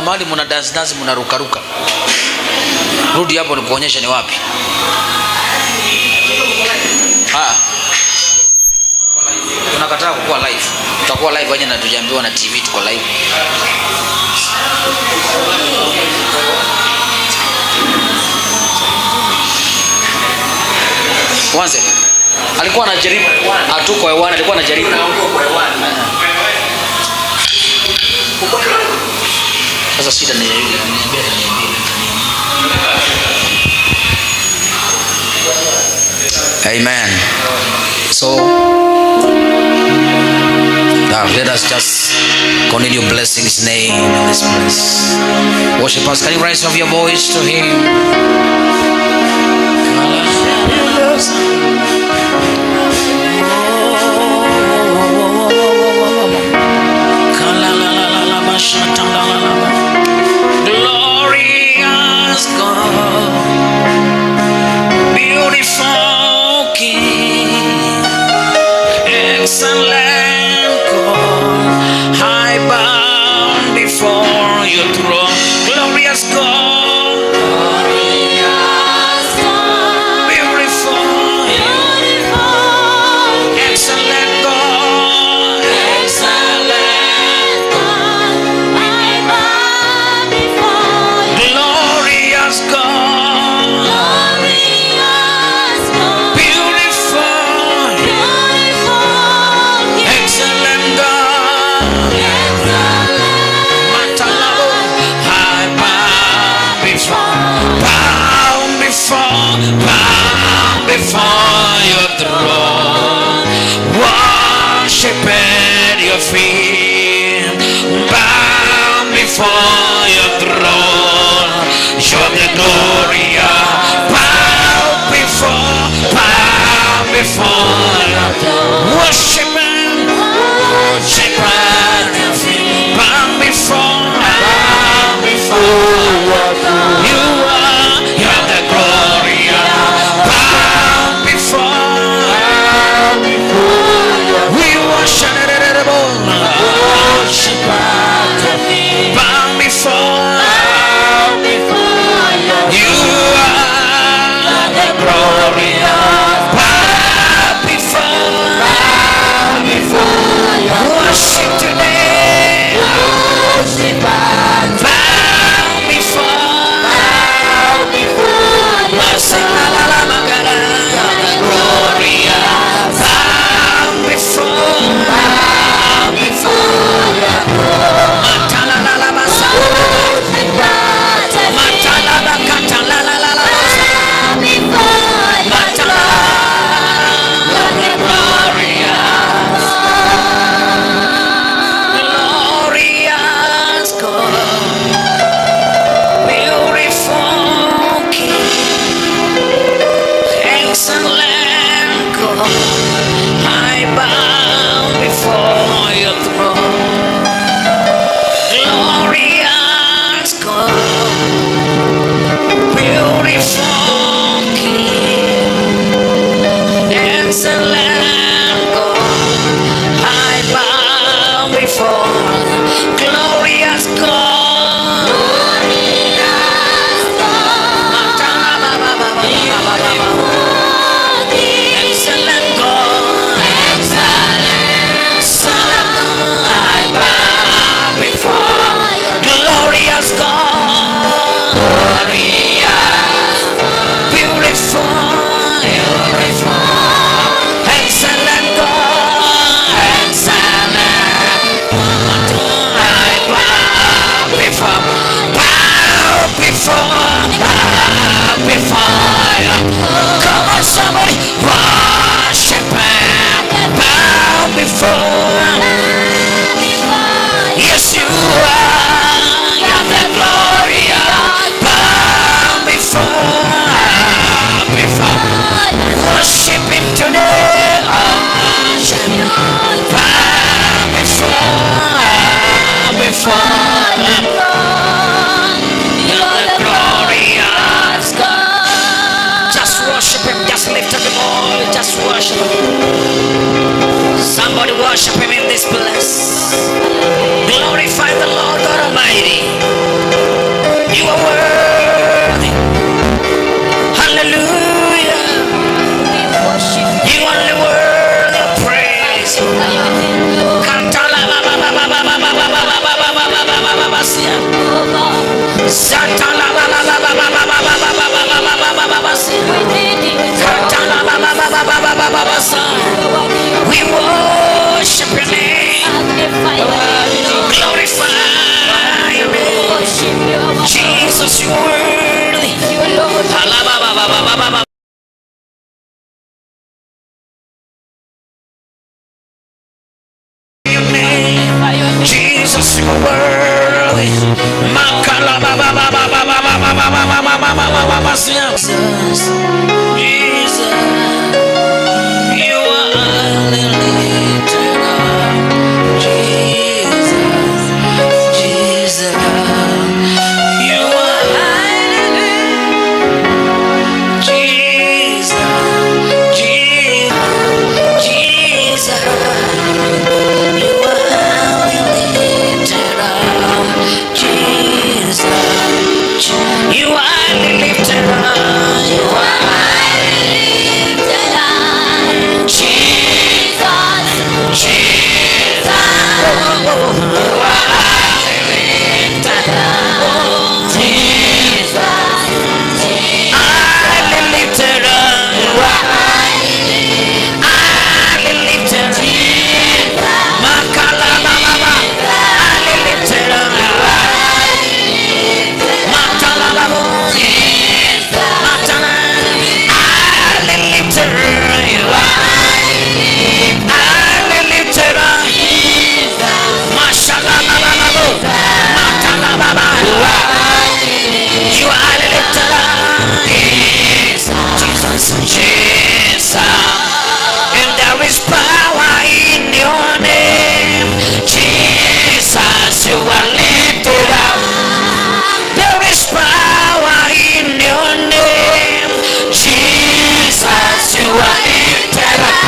Mahali mna dance dance, mna ruka ruka. Rudi hapo nikuonyeshe ni wapi. Ah. Tunakataa kukuwa live. Tutakuwa live aje na tujaambiwa na TV tuko live? Wanze. Alikuwa anajaribu, hatuko hewani, alikuwa anajaribu. Sasa shida ni yule, niambia ataniambia. Amen. So now let us just continue blessing his name in this place. Worship us. Can you raise up your voice to him? Glorious God, beautiful King, excellent God, I bow before your throne. Glorious God, Glorious God, beautiful, beautiful, excellent God, excellent God, I bow before you. Glorious God, Glorious God, beautiful, beautiful King, excellent God. Excellent Matalabo, I bow before your throne, worship at your feet, bow before your throne, you're the glory, bow before your worship and worship at your feet, bow before you are, you're the glory, bow before, we worship, Worship at your feet, bow before, bow before your you are the glory, bow before, worship today, worship at bow before, bow before your bow before, worship at your feet, bow before your throne, you're the glorious Glorious God, beautiful King, excellent God, I bow before your throne. Glorious God, beautiful King, excellent God, I bow before glorious God. Glorious God, Excellent God, excellent I bow before glorious God, glorious, beautiful, beautiful, excellent God, excellent. I bow before, bow before, bow before. Come on, somebody, worship him, bow before. Yes, you are. You're the glorious. Bow before, before. Worship him today. Worship him. Bow before, before. You're the glorious God. Just worship him. Just lift up your voice. Just worship him. Somebody worship him in this place. Glorify the Lord God Almighty. You are worthy. Hallelujah. We worship You are the worthy of praise. you, Lord. Katala ba ba ba ba ba ba ba ba ba ba ba ba ba ba ba ba sia. Zatala ba ba ba ba ba ba ba ba ba ba ba ba ba ba ba ba sia. We need you, Katala ba ba ba ba ba ba ba ba ba sa. We worship your name. Magnify your name, Lord. Glorify your name. Worship you, our Jesus, you are worthy. You, Lord. Ala ba ba ba ba ba ba ba. Your name. Magnify your name. Jesus, you are worthy. Makala ba ba ba ba ba ba ba ba ba ba ba ba ba ba ba ba. Jesus, Jesus, you are highly lifted up. Jesus, Jesus, you are highly lifted. Jesus, Jesus, Jesus. You are highly lifted up, Jesus. You are highly lifted up. You are Lifted up. Jesus, Jesus, Jesus. You are highly lifted up, Jesus. Highly lifted up. You are highly lifted up. Makala ba ba ba. Highly lifted up. Matala ba bo. Matala. Highly lifted up. You are highly lifted up. Mashallah ba ba ba bo. Matala ba ba. You are highly lifted up. Jesus, Jesus. And there is power in your name. Jesus, you are lifted up. There is power in your name. Jesus, you are lifted up.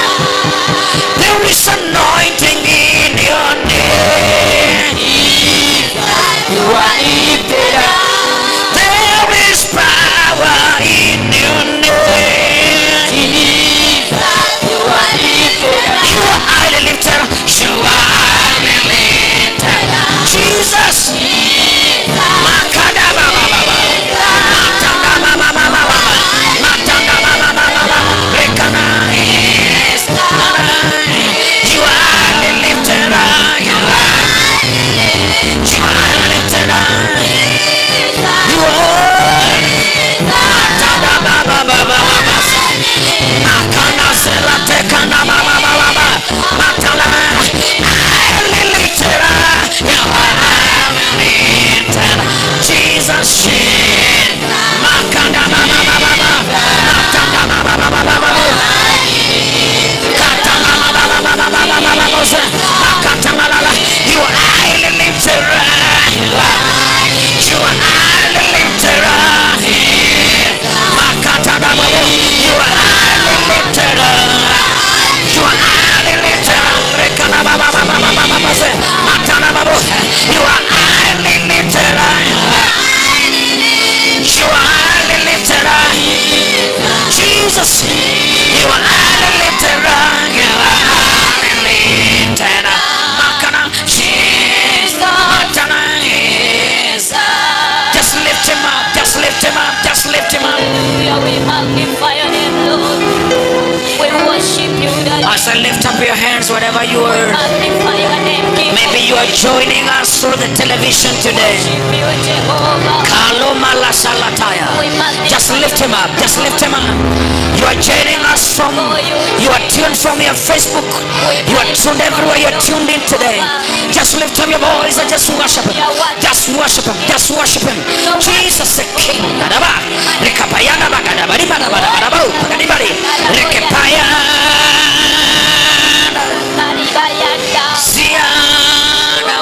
There is anointing in your name. you are lifted up. There is power in your name. Jesus, you are lifted up. You are highly lifted up. You are highly lifted up. Jesus. Makada ba ba ba ba. Matanda ba ba ba ba ba. Matanda ba ba ba ba ba. Rekana is. You are highly lifted up. You are. You are highly lifted up. You are. Matanda ba ba ba ba ba ba. Akana sela tekana ba ba ba ba ba. Matala. Highly lifted up. You are highly lifted up. Jesus. Makanda ba ba ba ba ba. Matanda ba ba ba ba ba ba. Katana ba ba ba ba ba ba ba ba ba. Makatana la la. You are highly lifted up. You are highly lifted up. Makatana ba ba. You are highly lifted up. You are highly lifted up. Rekana ba ba ba ba ba ba ba ba. Matana ba ba. You are highly lifted up. You are highly lifted up. Jesus, you are highly lifted up. You are highly lifted up. Makana, Jesus, Matana, yes. Just lift him up. Just lift him up. Just lift him up. Hallelujah. We magnify your name, Lord. We worship you, Daddy. As I lift up your hands wherever you are. Magnify your name, King. Maybe you are joining us through the television today. Worship you, Jehovah. Kaloma la salataya. Just lift him up. Just lift him up. You are joining us from, you are tuned from your Facebook. You are tuned everywhere. You are tuned in today. Just lift up your voice and just worship him. Just worship him. Just worship him. Jesus the King. Kadaba. Rekapayana bakadaba. Ribadabadabadabo. Bakadibari. Rekepayana. Karibayanda. Ziana.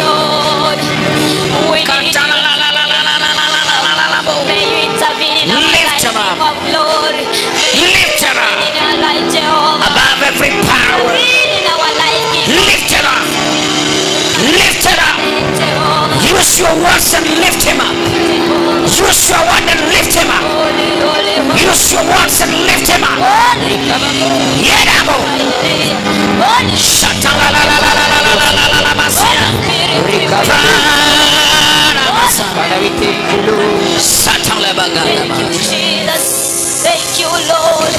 Lord, we need you. Katala la la la la la la la la la la la. May you intervene in our Lift life, him up. King of glory. May you Lift him up. intervene in our life, Jehovah. Above every power. Intervene in our life, King Lift it up. Lift it up. Jehovah. You Use your words and lift him up. Use your word and lift him up. Holy, holy, holy. Use your words and lift him up. Holy, Yedabo. Holy, Shatalalalalalalalalalalalabasia. Spirit, we Pranabasa. Father, we thank you, Lord. Satalabagandaba. Thank you, Jesus. Thank you, Lord.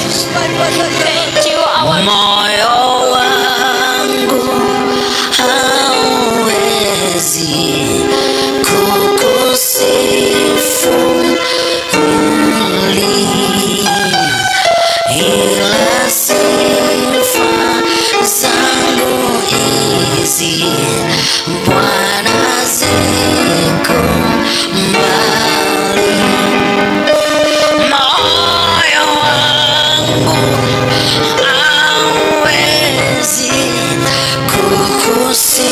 Thank you, our Moyo wangu hauwezi kukusifu uli, ila sifa zangu hizi Bwana ziko mbali. Moyo wangu hauwezi kukusifu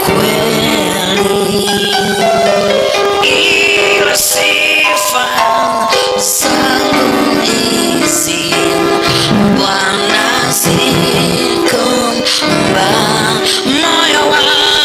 kweli, ila sifa zangu hizi Bwana ziko mbali. Moyo wangu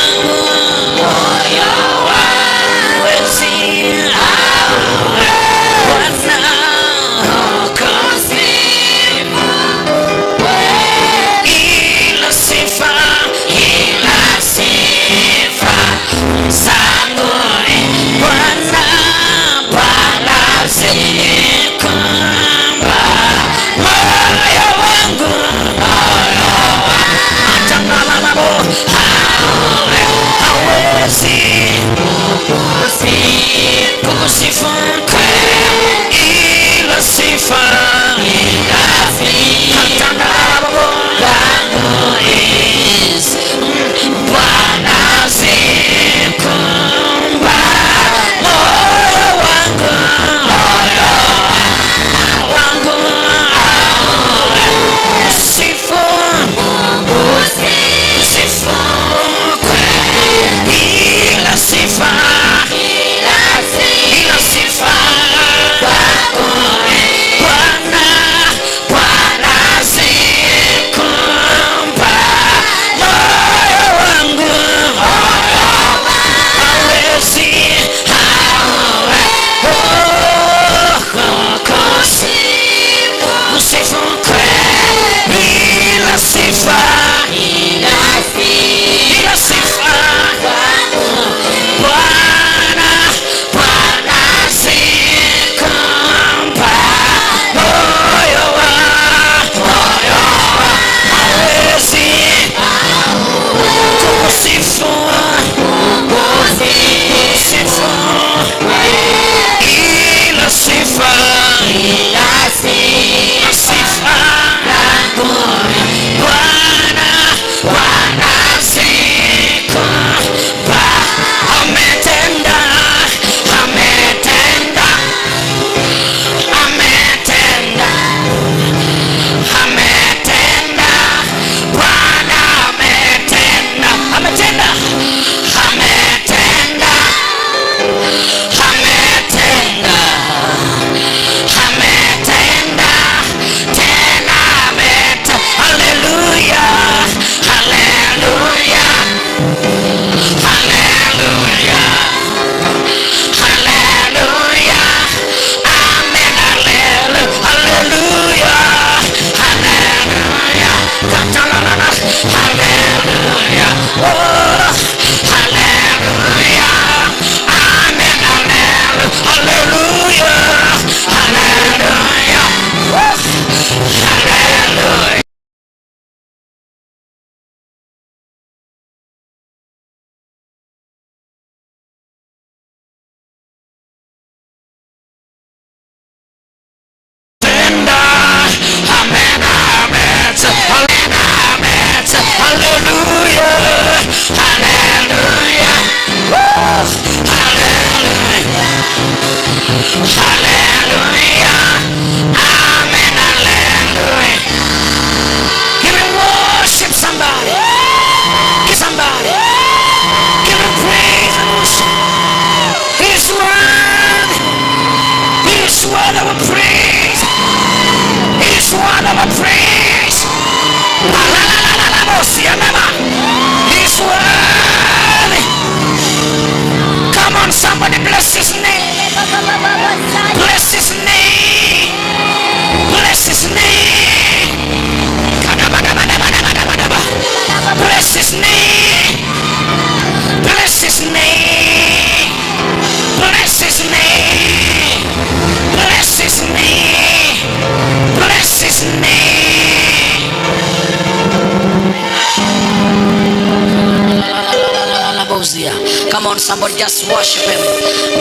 on, somebody, just worship him.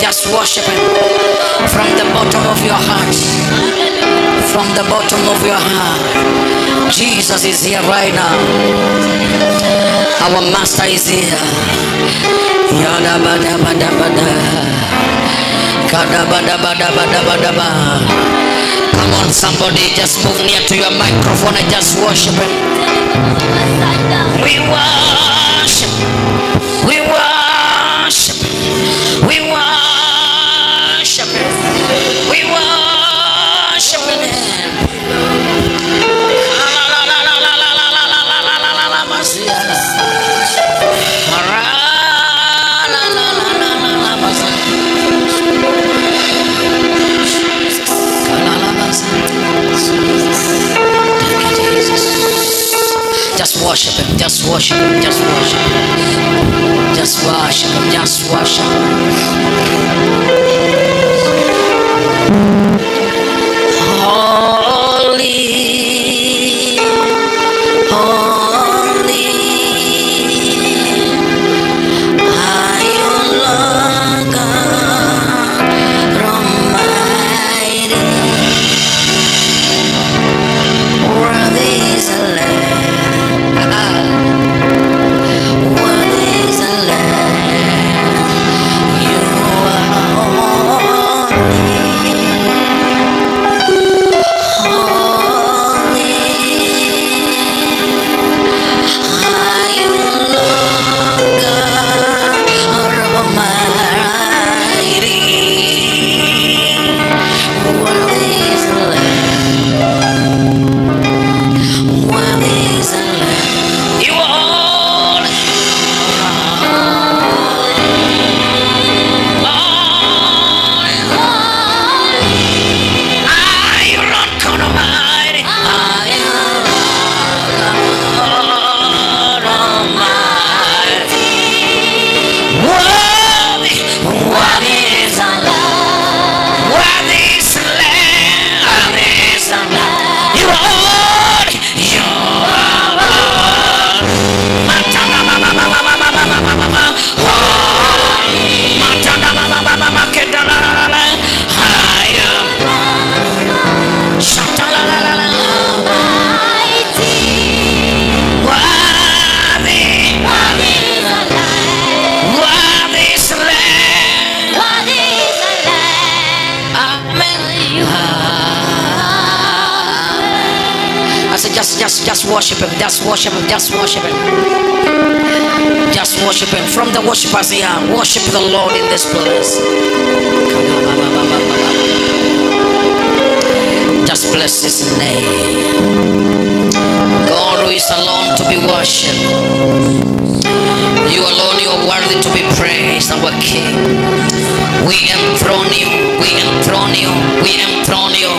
Just worship him from the bottom of your heart. From the bottom of your heart. Jesus is here right now. Our master is here. Yada bada bada bada. Kada bada bada bada bada ba. Come on, somebody, just move near to your microphone and just worship him. We worship. We worship. We worship him. We worship him. La la la la la la la la la la la la la. La la la la la la la. Thank you, Jesus. Just worship him. Just worship him. Just worship him. Just worship him. Just worship him. Holy, holy, are you Lord God Almighty? Worthy is the Lamb. Worthy is the Lamb. You are holy, holy. Are you Lord God Almighty? Worthy is the Lamb. Worthy is the Lamb. You are holy. Holy. Are you Lord God Almighty? Are you Lord Almighty? Worthy, worthy is the Lamb. Worthy is the Lamb. Worthy is the Lamb. You are holy. You are holy. Matana ma ma ma ma ma ma ma ma ma ma. Holy. Matana ma ma ma ma ma kenda la la la la. Higher. Shata la la la la. Worthy. Worthy is the Lamb. Amen. I said, just worship him. Just worship him. Just worship him. Just worship him. From the worshipers here, worship the Lord in this place. Just bless his name. God who is alone to be worshipped. You alone, you are worthy to be praised, our King. We enthrone you, we enthrone you, we enthrone you.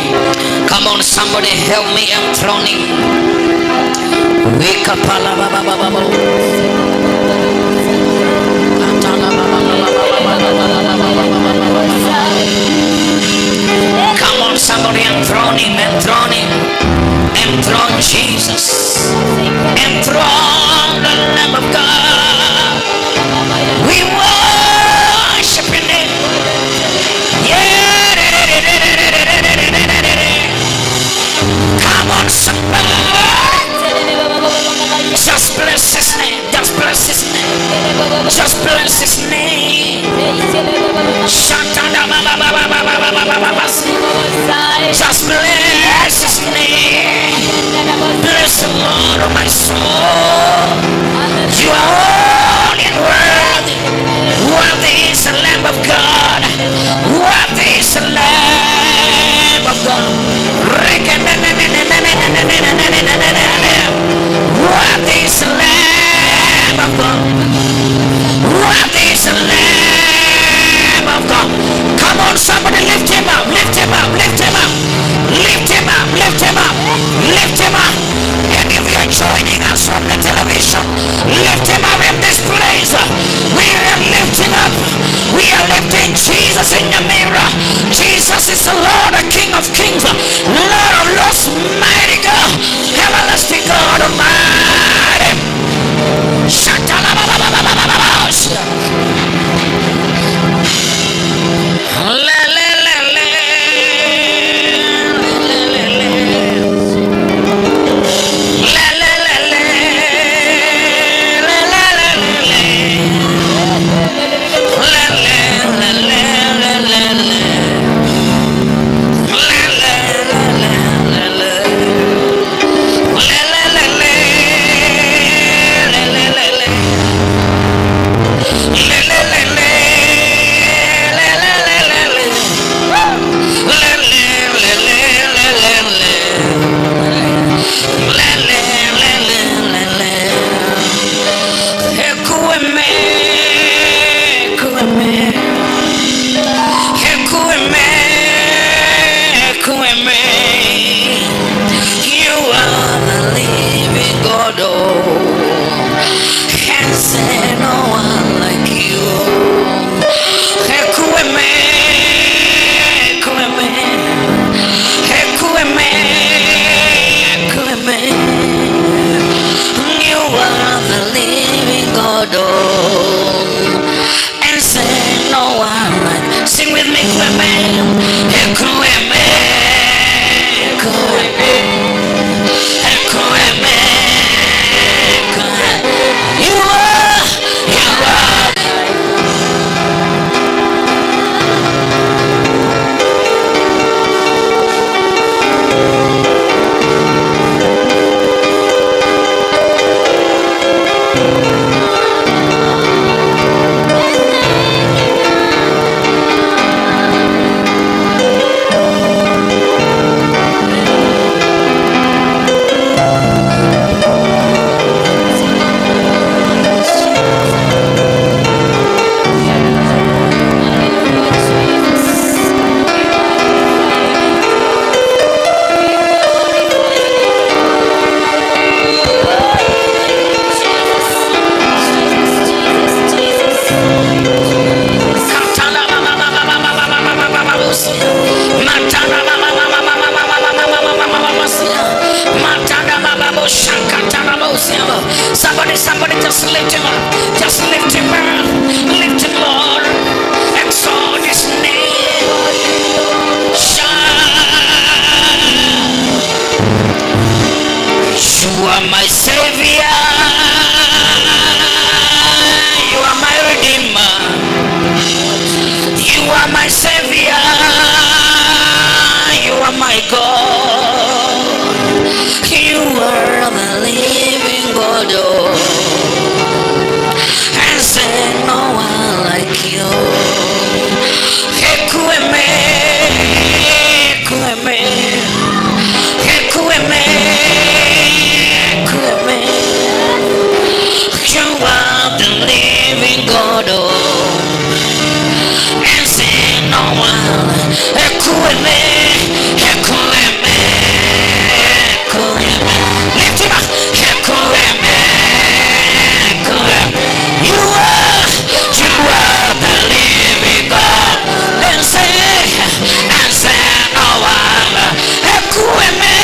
Come on, somebody help me enthrone him. Wake up, ba ba ba ba ba. Come on, somebody enthrone him, enthrone him. Enthrone Jesus. Enthrone the Lamb of God. We worship your name. Yeah. Come on, somebody. Just bless his name. Just bless his name. Just bless his name. Just bless his name. Bless the Lord of my soul. You are holy and worthy. Worthy is the Lamb of God. Worthy is the Lamb of God. Worthy is the Lamb of God. Worthy is the Lamb of God. Come on, somebody, lift him up, lift him up, lift him up, lift him up, lift him up, lift him up. And if you're joining us on the television, lift him up in this place. We are lifting up. We are lifting Jesus in the mirror. Jesus is the Lord, the King of Kings, Lord of Lords, mighty God, everlasting God Almighty. God. Oh. And say no one. Ekwueme, Ekwueme, Ekwueme. Lift him up. Ekwueme, Ekwueme. You are the living God. And say no one. Ekwueme,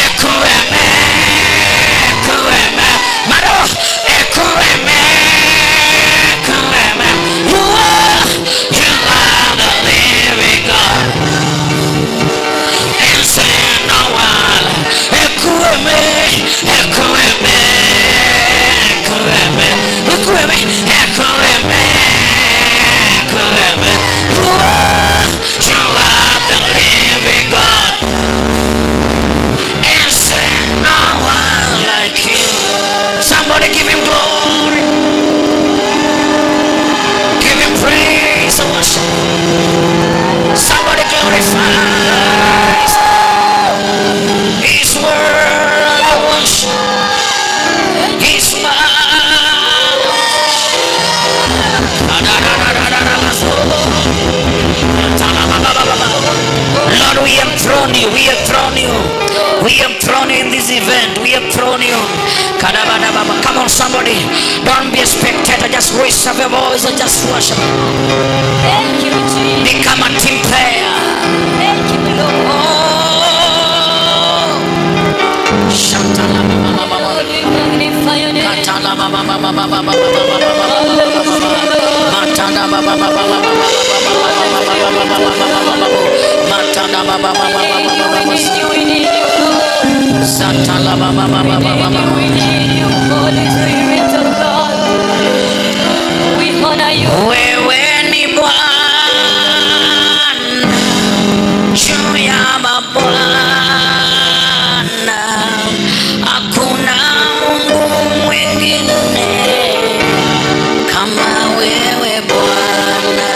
Ekwueme, Ekwueme. Maro, Ekwueme, Ekwueme. You are the living God. And say no one. Ekwueme, Ekwueme, Ekwueme, Ekwueme, Ekwueme, Ekwueme. You are the living God. And say no one like you. Somebody give him glory. Give him praise and worship. Somebody glorify His word of worship. His word. Lord, we enthrone you. We enthrone you. We enthrone you in this event. We enthrone you. Kadabadababa. Come on, somebody. Don't be a spectator. Just raise up your voice and just worship. Thank you, Jesus. Become a team player. Thank you, Lord. Oh. Shatalababababa. Lord, we magnify your name. Katalabababababababababababababababa. Matalabababababababababababababababababa. We need you, we Matalababababababababa. need you, we need you, Lord. Satalababababababa. We need you, Holy Spirit of God. We honor you. Wewe ni Bwana juu ya mabwana, hakuna Mungu mwingine kama wewe Bwana.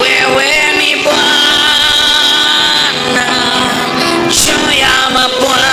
Wewe ni Bwana juu ya mabwana,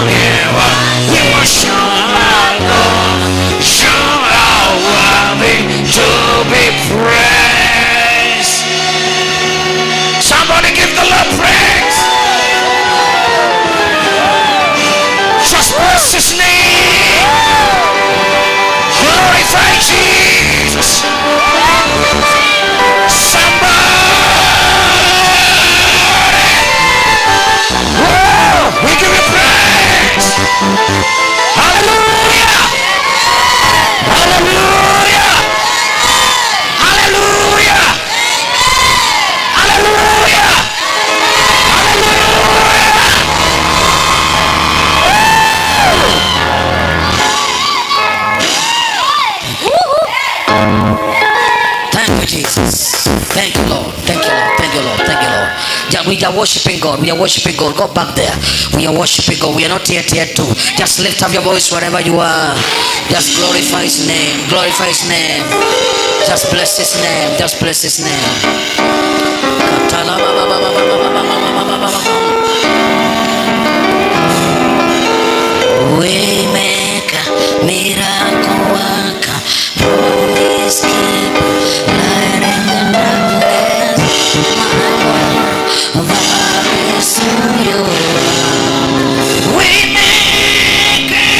We worship our Lord. You are worthy to be praised. Somebody give the Lord praise. Just bless his name. Glorify Jesus. Somebody. Whoa, we give you praise. Hallelujah. Hallelujah. Hallelujah. Hallelujah. Hallelujah. Thank you, Jesus. Thank you, Lord. Thank you, Lord. Thank you, Lord. Thank you, Lord. Yeah, we are worshiping God. We are worshiping God. Go back there. We are worshiping God. We are not yet here to just lift up your voice wherever you are. Just glorify his name. Glorify his name. Just bless his name. Just bless his name. We make a miracle worker, promise keeper, light in the darkness. My Lord, that is who you are. We make a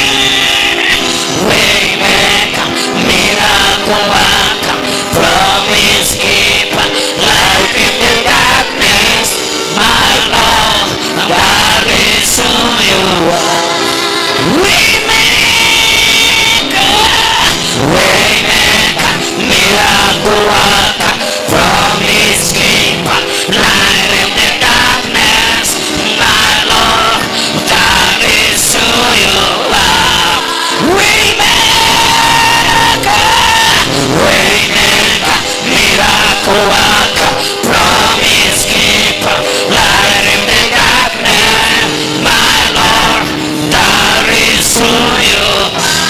miracle worker, promise keeper, light in the darkness. My Lord, that is who you are. We make a miracle worker, promise keeper, light in the darkness. My Lord, that is who you are. We make a miracle worker, promise keeper, light in the darkness. My Lord, that is who you are.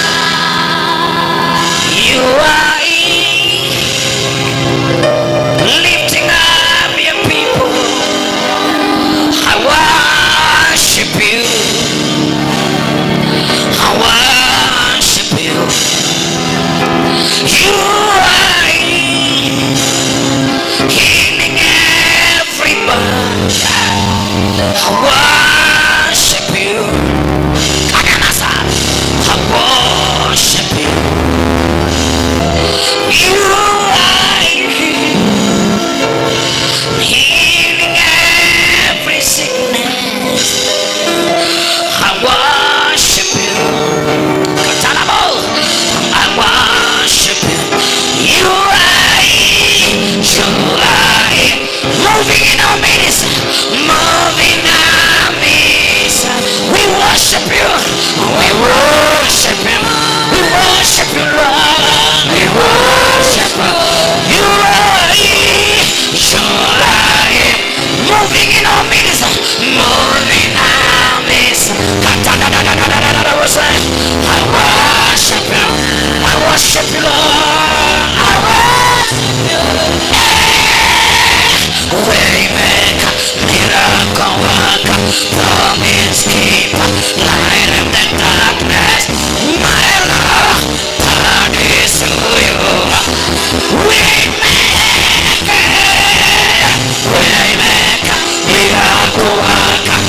You are lifting up your people. I worship you. I worship you. You are healing everybody. I worship you. I worship you. You are healing every sickness. I worship you. I worship you. You are moving in our midst, moving our midst. We worship you. We worship him. We worship you, Lord. We worship you. You are moving in our midst, moving our midst. I worship you. I worship you, Lord. I worship you. Waymaker, miracle worker, promise keeper, light in the darkness. My Lord, that is who you are. Waymaker, waymaker, miracle worker,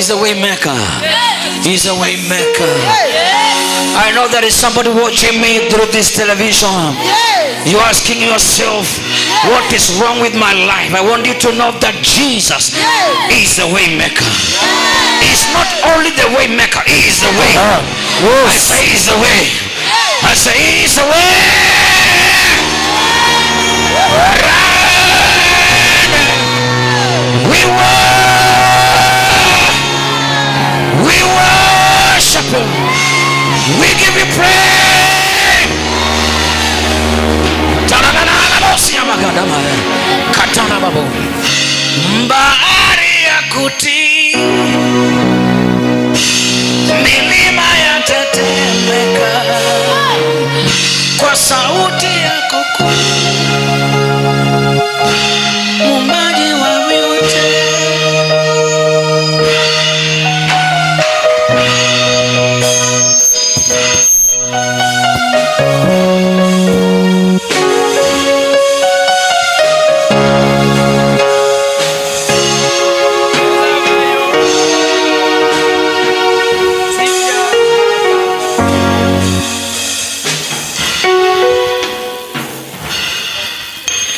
He's a way maker. He's a way maker. I know there is somebody watching me through this television. You're asking yourself, what is wrong with my life? I want you to know that Jesus is the way maker. He's not only the way maker, he is the way. I say he's the way. I say he is the way. We worship him. We give you praise. Bahari ya kutii, milima yatetemeka kwa sauti yako kuu, muumbaji wa vyote.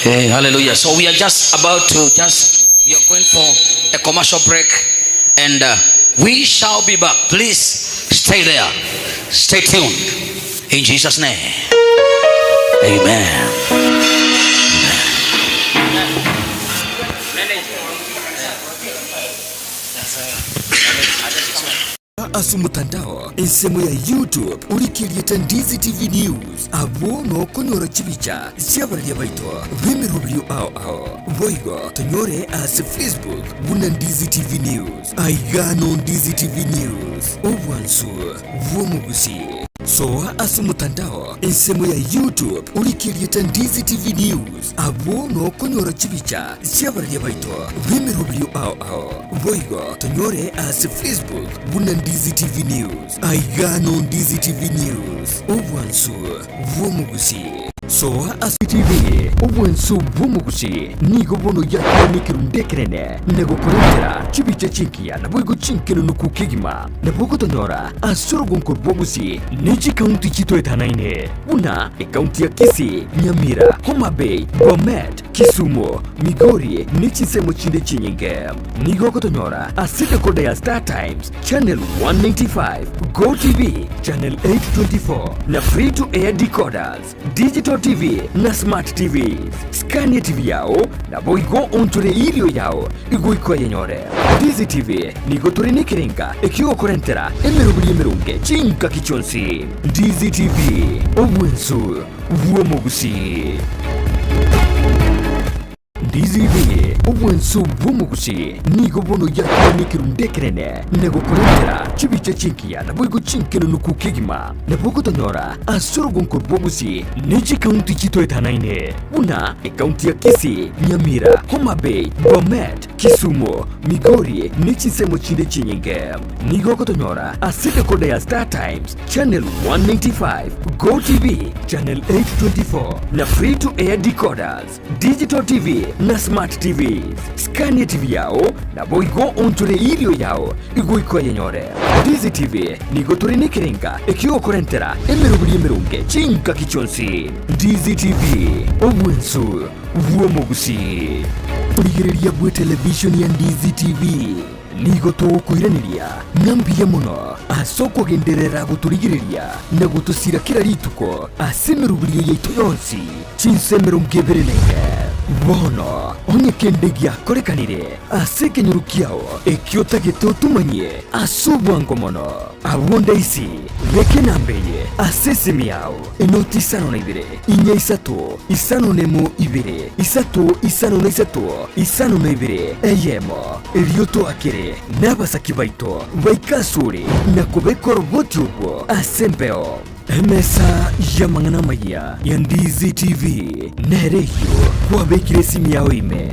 Hey, hallelujah. So we are just about to we are going for a commercial break, and we shall be back. Please stay there. Stay tuned. In Jesus' name. Amen. Ase mutandao ensemo ya YouTube urikiriete Ndizi TV News abo nokonyora chibicha siabararia baito bemerobrio ao ao boigo tonyore ase Facebook buna Ndizi TV News aigano Ndizi TV News obwansu bwomugusi soa ase mutandao ensemo ya YouTube urikiriete Ndizi TV News abo nokonyora chibicha siabararia baito bemerobrio ao ao boigo tonyore ase Facebook buna Ndizi TV News aigano Ndizi TV News obwansu bwomugusi soa ase TV obwansu bwomugusi nigo bono yakenikirundekerene negokorentera chibicha chinkiya naboigo chinkeno nukukigima nabogotonyora asorogonko bwomusi nechi kaunti chitoetanaine buna ekaunti ya Kisii, Nyamira, Homa Bay, Bomet, Kisumu, Migori nechisemo chinde chinyinge nigokotonyora ase dekoda ya Star Times Channel 195, Go TV Channel 824 na free to air decoders, digital TV na smart TVs. Scania TV yao na boigo onture ilio yao igoiko yenyore. Ndizi TV nigo turinikiringa ikigokorentera emeruburi emerunge chinka kichonsi. Ndizi TV obwensu bwomugusi. Ndizi TV obwensu bwomugusi nigo bono yakenikirundekerene negokorentera chibicha chinkiya naboigo chinkeno nukukigima nabogotonyora asorogonko bwomusi nechi kaunti chitoetanaine buna ekaunti ya Kisii, Nyamira, Homa Bay, Bomet, Kisumu, Migori nechisemo chinde chinyinge nigokotonyora ase dekoda ya Star Times Channel 195, Go TV Channel 824 na free to air decoders, digital TV na smart TVs. Scania TV yao na boigo onture ilio yao igoiko yenyore. Ndizi TV nigo turinikiringa ikigokorentera emeruburi emerunge chinka kichonsi. Ndizi TV obwensu bwomugusi. Origereria bwe television ya Ndizi TV nigo tukwiraniria ng'ambia muno asokogenderera guturigereria na gutusira kila rituko ase emeruburio yaito yonsi chinsemero ngebere naine bono onye kende giakorekanire ase kenyuru kiao ekiotagete otumanyie ase obwango mono abwo isi beke nambeye ase esimi yao enoti 52 4 3 5 2 3 5 3 5 eyemo erio twakere n'abasaki baito baikasure na kubeka oroboti obwo ase embeo emesa ya mang'ana maya ya Ndizi TV nereyo kwabekire esimu yao ime.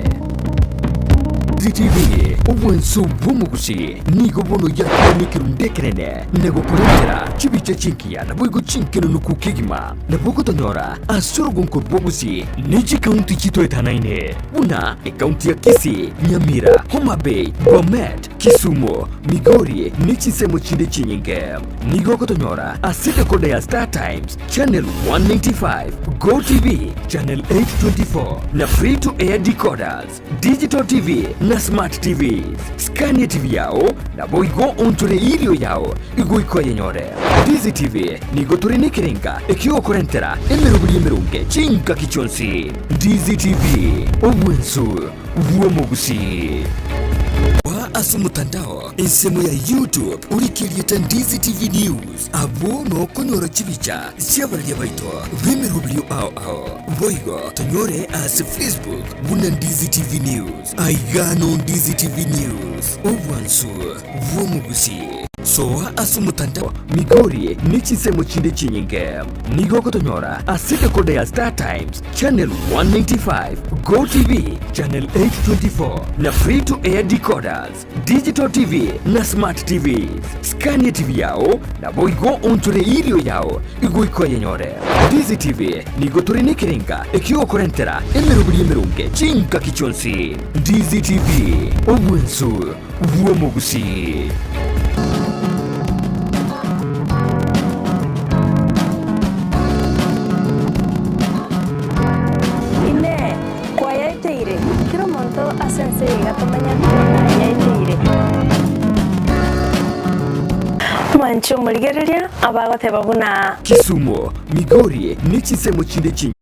Ndizi TV obwensu bwomugusi nigo bono yakenikirundekerene negokorentera chibicha chinkiya naboigo chinkeno nukukigima nabogotonyora asorogonko bwomusi nechi kaunti chitoetanaine buna ekaunti ya Kisii, Nyamira, Homa Bay, Bomet, Kisumu, Migori ni chinsemo chinde chinyinge. Nigo kotonyora ase decoder ya Star Times Channel 195, Go TV Channel 824 na free to air decoders, digital TV na smart TVs. Scan TV yao na boigo onture ilio yao igoiko yenyore. Ndizi TV nigo turi nikiringa ekiokorentera emeruburi emerunge chinka kichonsi. Ndizi TV obwensu bw'omugusi. Ase mutandao ensemo ya YouTube urikiriete Ndizi TV News abo nokonyora chibicha chiabararia baito bemerubrio ao ao boigo tonyore ase Facebook buna Ndizi TV News aigano Ndizi TV News obwansu bw'omugusi. Soa ase mutandao Migori ni chinsemo chinde chinyinge. Nigo kotonyora ase decoder ya Star Times Channel 195, Go TV Channel 824 na free to air decoders, digital TV na smart TVs. Scan TV yao na boigo onture ilio yao igoiko yenyore. Ndizi TV nigo turi nikiringa ekiokorentera emeruburi emerunge chinka kichonsi. Ndizi TV obwensu bw'omugusi. Mwancho muligereria abagote babuna Kisumu, Migori ni chinsemo chinde chinyi.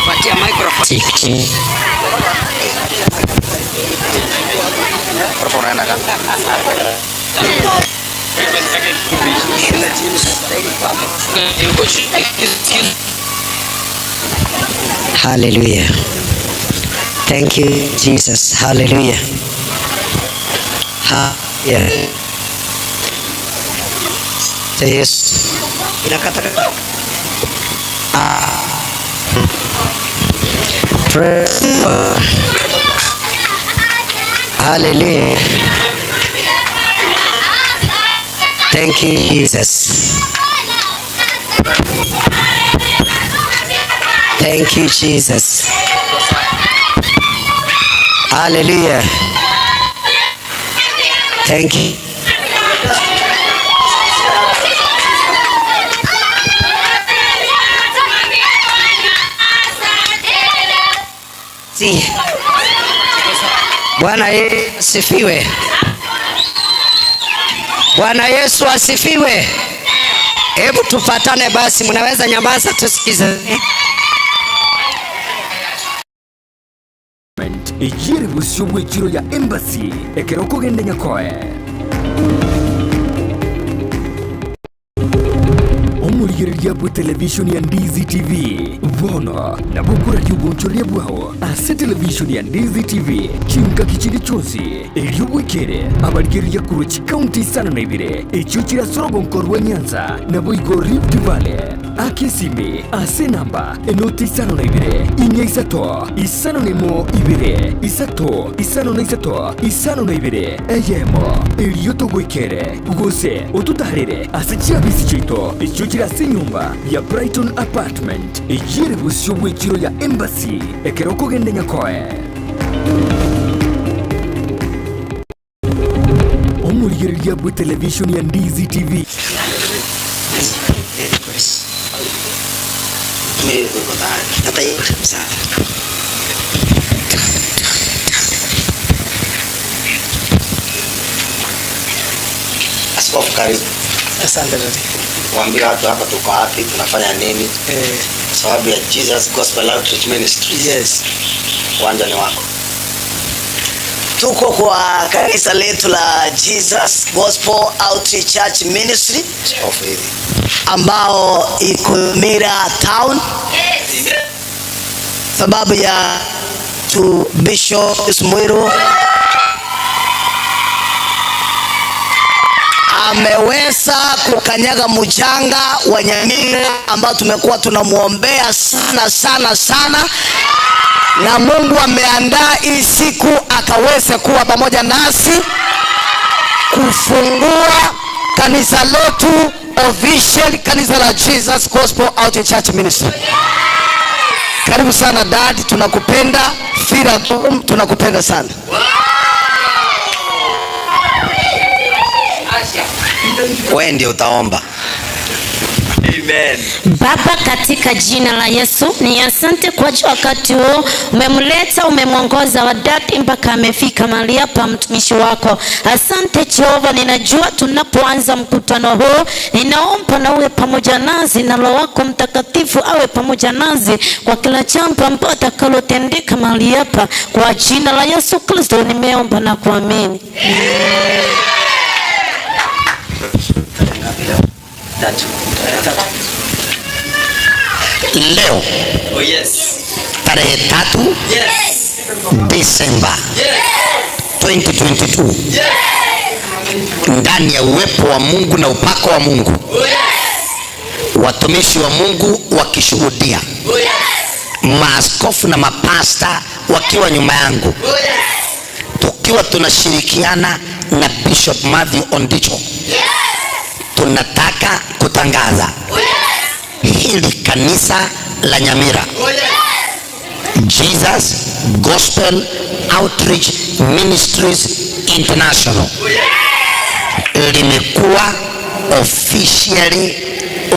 Patia microphone. Hallelujah. Thank you, Jesus. Hallelujah. Hallelujah. Yes. Praise God. Hallelujah. Thank you, Jesus. Thank you, Jesus. Hallelujah. Thank you. See. Bwana Yesu asifiwe. Bwana Yesu asifiwe. Hebu tufatane basi, mnaweza nyamaza tusikize. Ejiri busyo bw'ekiro ya embassy ekero okogenda nyakoe omurigereria bwe television ya Ndizi TV bono nabukura ry'ubunchoria bwao ase television ya Ndizi TV chinka kichiri chonsi eryobwekere abarigereria kurwa chikaunti isano na ibere ekyo kirasorogo nkorwa Nyanza naboigo Rift Valley akisimi ase namba enoti isano na ibere inya isato isano nemo ibere isato isano na isato isano na ibere eyemo eryotogwekere gose otutarere ase chiabisi chito ekyo kirase nyumba ya Brighton Apartment ejire busyo bw'ekiro ya embassy ekero okogenda nyakoe omurigereria bwe television ya Ndizi TV. Askofu, karibu. Asante dada. Waambie watu hapa tuko wapi, tunafanya nini? Sababu ya Jesus Gospel Outreach Ministries. Yes. Uwanja ni wako. Tuko kwa kanisa letu la Jesus Gospel Outreach Church Ministry Askofu hivi ambao iko Mira Town. Yes. Sababu ya tu Bishop Mwiru ameweza kukanyaga mchanga wa Nyamira ambao tumekuwa tunamuombea sana sana sana, na Mungu ameandaa hii siku akaweze kuwa pamoja nasi kufungua kanisa letu official, kanisa la Jesus Gospel Outreach Church Ministry. Karibu sana dad, tunakupenda. Feel at home, tunakupenda sana. Wewe ndio utaomba. Amen. Baba, katika jina la Yesu, ni asante kwa wakati huu umemleta, umemwongoza wadadi mpaka amefika mahali hapa mtumishi wako. Asante Jehova, ninajua tunapoanza mkutano huu, ninaomba na uwe pamoja nasi na Roho wako Mtakatifu awe pamoja nasi kwa kila jambo ambalo atakalotendeka mahali hapa. Kwa jina la Yesu Kristo nimeomba na kuamini. Leo Oh, yes. tarehe 3 Yes. Desemba Yes. 2022 Yes. ndani ya uwepo wa Mungu na upako wa Mungu, Oh, yes. watumishi wa Mungu wakishuhudia, Oh, yes. maaskofu na mapasta wakiwa nyuma yangu, Oh, yes. tukiwa tunashirikiana na Bishop Matthew Ondicho, Yes. tunataka kutangaza Oh, yes. hili kanisa la Nyamira, Oh, yes. Jesus Gospel Outreach Ministries International, Oh, yes. limekuwa officially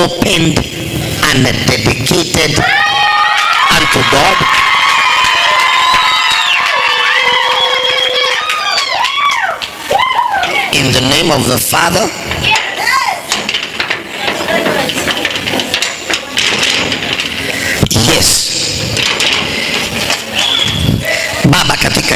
opened and dedicated unto God. In the name of the Father, yes. Baba, katika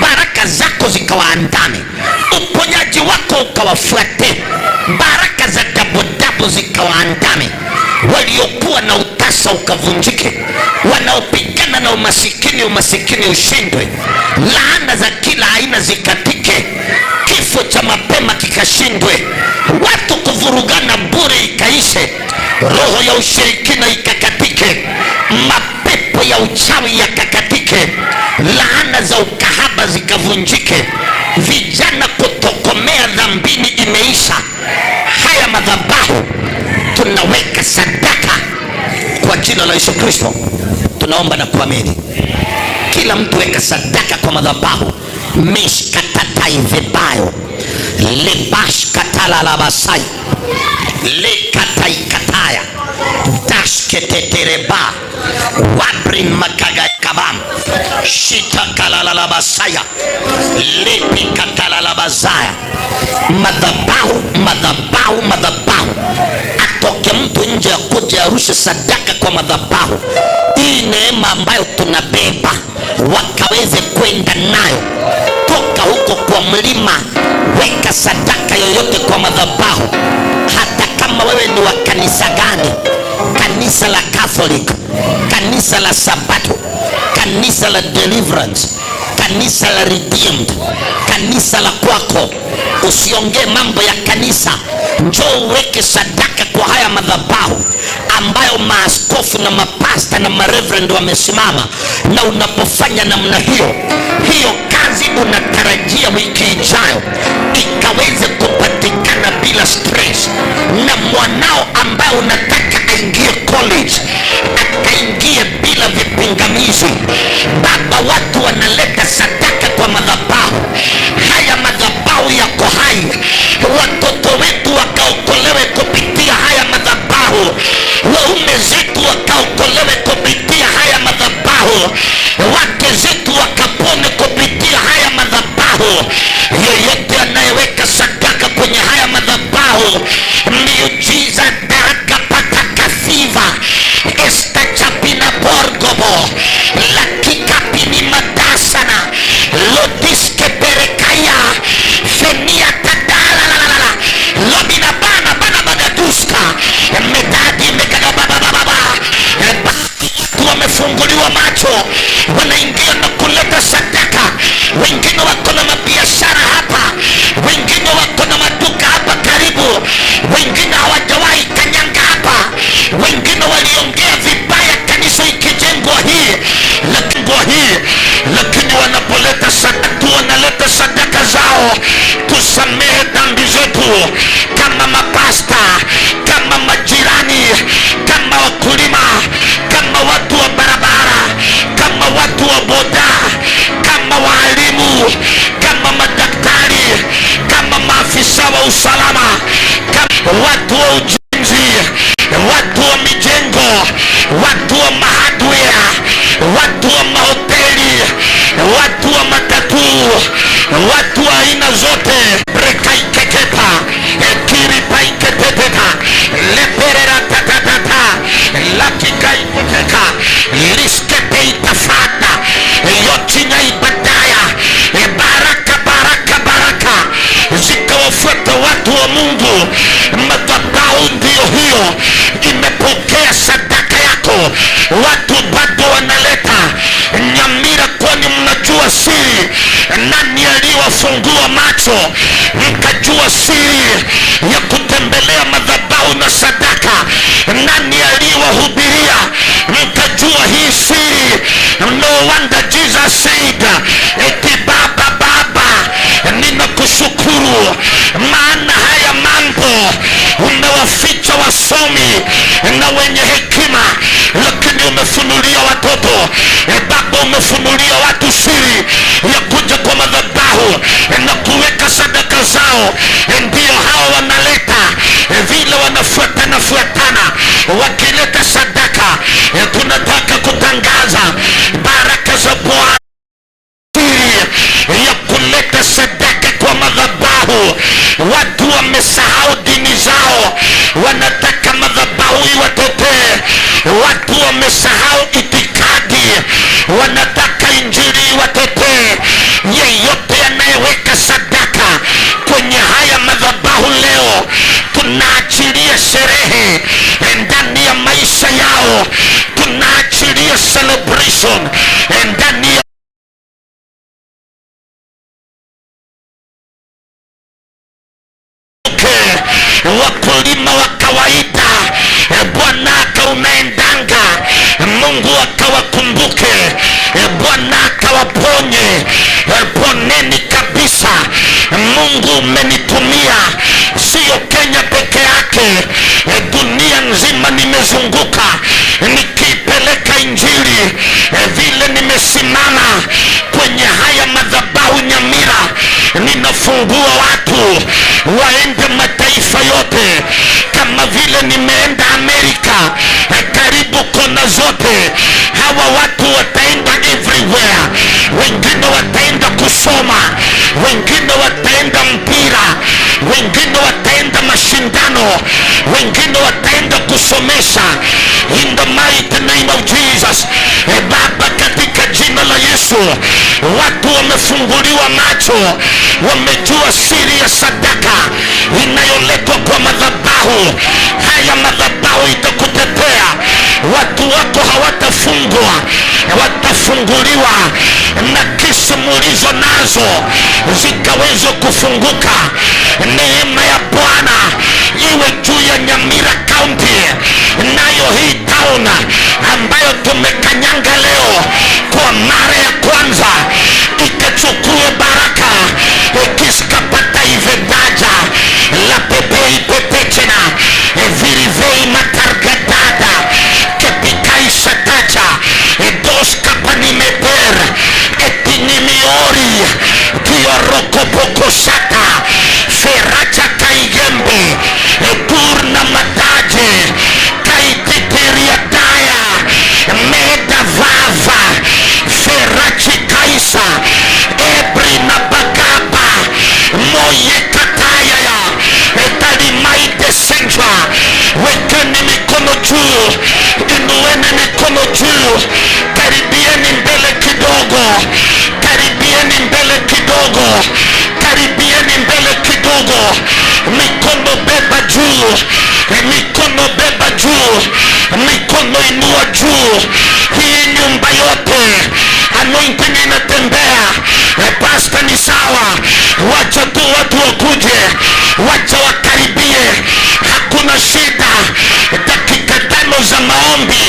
Baraka zako zikawaandame, uponyaji wako ukawafuate, baraka za dabodabu zikawaandame, waliokuwa na utasa ukavunjike, wanaopigana na umasikini, umasikini ushindwe, laana za kila aina zikatike, kifo cha mapema kikashindwe, watu kuvurugana bure ikaishe, roho ya ushirikina ikakatike, mapepo ya uchawi yakakatike, laana za ukahaba zikavunjike, vijana kutokomea dhambini imeisha. Haya madhabahu tunaweka sadaka kwa jina la Yesu Kristo, tunaomba na kuamini. Kila mtu weka sadaka kwa madhabahu. Mishkatataivebayo lebashkatalalabasai lekataikataya dashketetereba wabrin makagakabam shitakalalabasaya lepikatalalabazaya. Madhabahu, madhabahu, madhabahu. Atoke mtu nje ya kuja arushe sadaka kwa madhabahu. Hii neema ambayo tunabeba wakaweze kwenda nayo toka huko kwa mlima. Weka sadaka yoyote kwa madhabahu, hata kama wewe ni wa kanisa gani, kanisa la Catholic, kanisa la Sabato, kanisa la Deliverance, kanisa la Redeemed, kanisa la kwako. Usiongee mambo ya kanisa, njoo uweke sadaka kwa haya madhabahu ambayo maaskofu na mapasta na mareverend wamesimama. Na unapofanya namna hiyo, hiyo kazi unatarajia wiki ijayo ikaweze kupatikana bila stress, na mwanao ambaye unataka aingie college akaingie bila vipingamizi. Baba, watu wanaleta sadaka kwa madhabahu haya, madhabahu yako hai, watoto wetu wakaokolewe kupitia haya madhabahu, waume zetu wakaokolewe kupitia haya madhabahu, wake zetu wakapone kupitia haya madhabahu. Yeyote anayeweka sadaka kwenye haya madhabahu, miujiza darakapatakafiva estachapina borgobo lakikapini madasana lodiske perekaya fenia tadalalalala lobina bana bana bagaduska medadi mekagababababa. Watu wamefunguliwa macho, wanaingia na kuleta sadaka. Wengine wako na mabiashara hapa, wengine wako na maduka hapa karibu, wengine hawajawahi kanyanga hapa, wengine waliongea vibaya kanisa ikijengwa hii, lakini wanapoleta sadaka, wanaleta sadaka zao. Tusamehe dhambi zetu kama mapasta, kama majirani, kama wakulima, kama watu wa barabara, kama watu wa boda, kama waalimu, kama madaktari, kama maafisa wa usalama, kama watu wa ujenzi, watu wa mijengo, watu wa mahardware, watu wa mahoteli, watu wa matatu, watu wa aina zote. Brekaikekepa ekiripaiketeteta leperera tatatata lakikaikuteka liskepeitafata yotinya ibadaya. Baraka, baraka, baraka zikawafuata watu wa Mungu. Madhabahu ndiyo hiyo, imepokea sadaka yako. Watu bado wanaleta Nyamira, kwani mnajua siri? Nani aliyewafungua macho mkajua siri ya kutembelea madhabahu na sadaka? Nani aliyewahubiria mkajua hii siri? No wonder Jesus said, eti Baba, Baba, ninakushukuru maana haya mambo umewaficha wasomi na wenye hekima, lakini umefunulia watoto. Baba, umefunulia watu siri ya kuja kwa madhabahu na kuweka sadaka zao. Ndio hao wanaleta vile, wanafuatana fuatana wakileta sadaka. Tunataka kutangaza baraka za Bwana, siri ya kuleta sadaka kwa madhabahu. Watu wamesahau dini zao, wanataka madhabahu iwatetee. Watu wamesahau itikadi, wanataka injili iwatetee. Wakulima wa kawaida, Bwana akaunaendanga, Mungu akawakumbuke, Bwana akawaponye. Poneni kabisa. Mungu umenitumia, sio Kenya peke yake, dunia nzima nimezunguka nikipeleka injili. Vile nimesimama kwenye haya madhabahu Nyamira, ninafungua watu waende mataifa yote, kama vile nimeenda Amerika, karibu kona zote. Hawa watu wataenda everywhere, wengine wataenda kusoma, wengine wataenda mpira, wengine wataenda mashindano, wengine wataenda kusomesha. In the mighty name of Jesus. Baba, katika jina la Yesu, watu wamefunguliwa macho, wamejua siri ya sadaka inayoletwa kwa madhabahu haya. Madhabahu itakutetea, watu wako hawatafungwa, watafunguliwa, na kesi mulizo nazo zikaweza kufunguka. Neema ya Bwana iwe juu ya Nyamira County, nayo hii town ambayo tumekanyanga leo kwa mara ya kwanza ikachukue baraka ikiskapata ivedaja la pepei pepechena virivei matargadada kepikaisatacha doskapanimeter etinimiori kiorokopokosata feracha kaigembe turna mataje kaiteteriadaya medavava ferachikaisa ebrina bagaba moyekatayaya etalimaitesenjwa. Wekeni mikono juu, inueni mikono juu, karibieni mbele kidogo, karibieni mbele kidogo, karibieni mbele kidogo. Mikono beba juu, mikono beba juu, mikono inua juu. Hii nyumba yote anointing inatembea. Pasta ni sawa, wacha tu watu wakuje, wacha wakaribie, hakuna shida. Dakika 5 za maombi,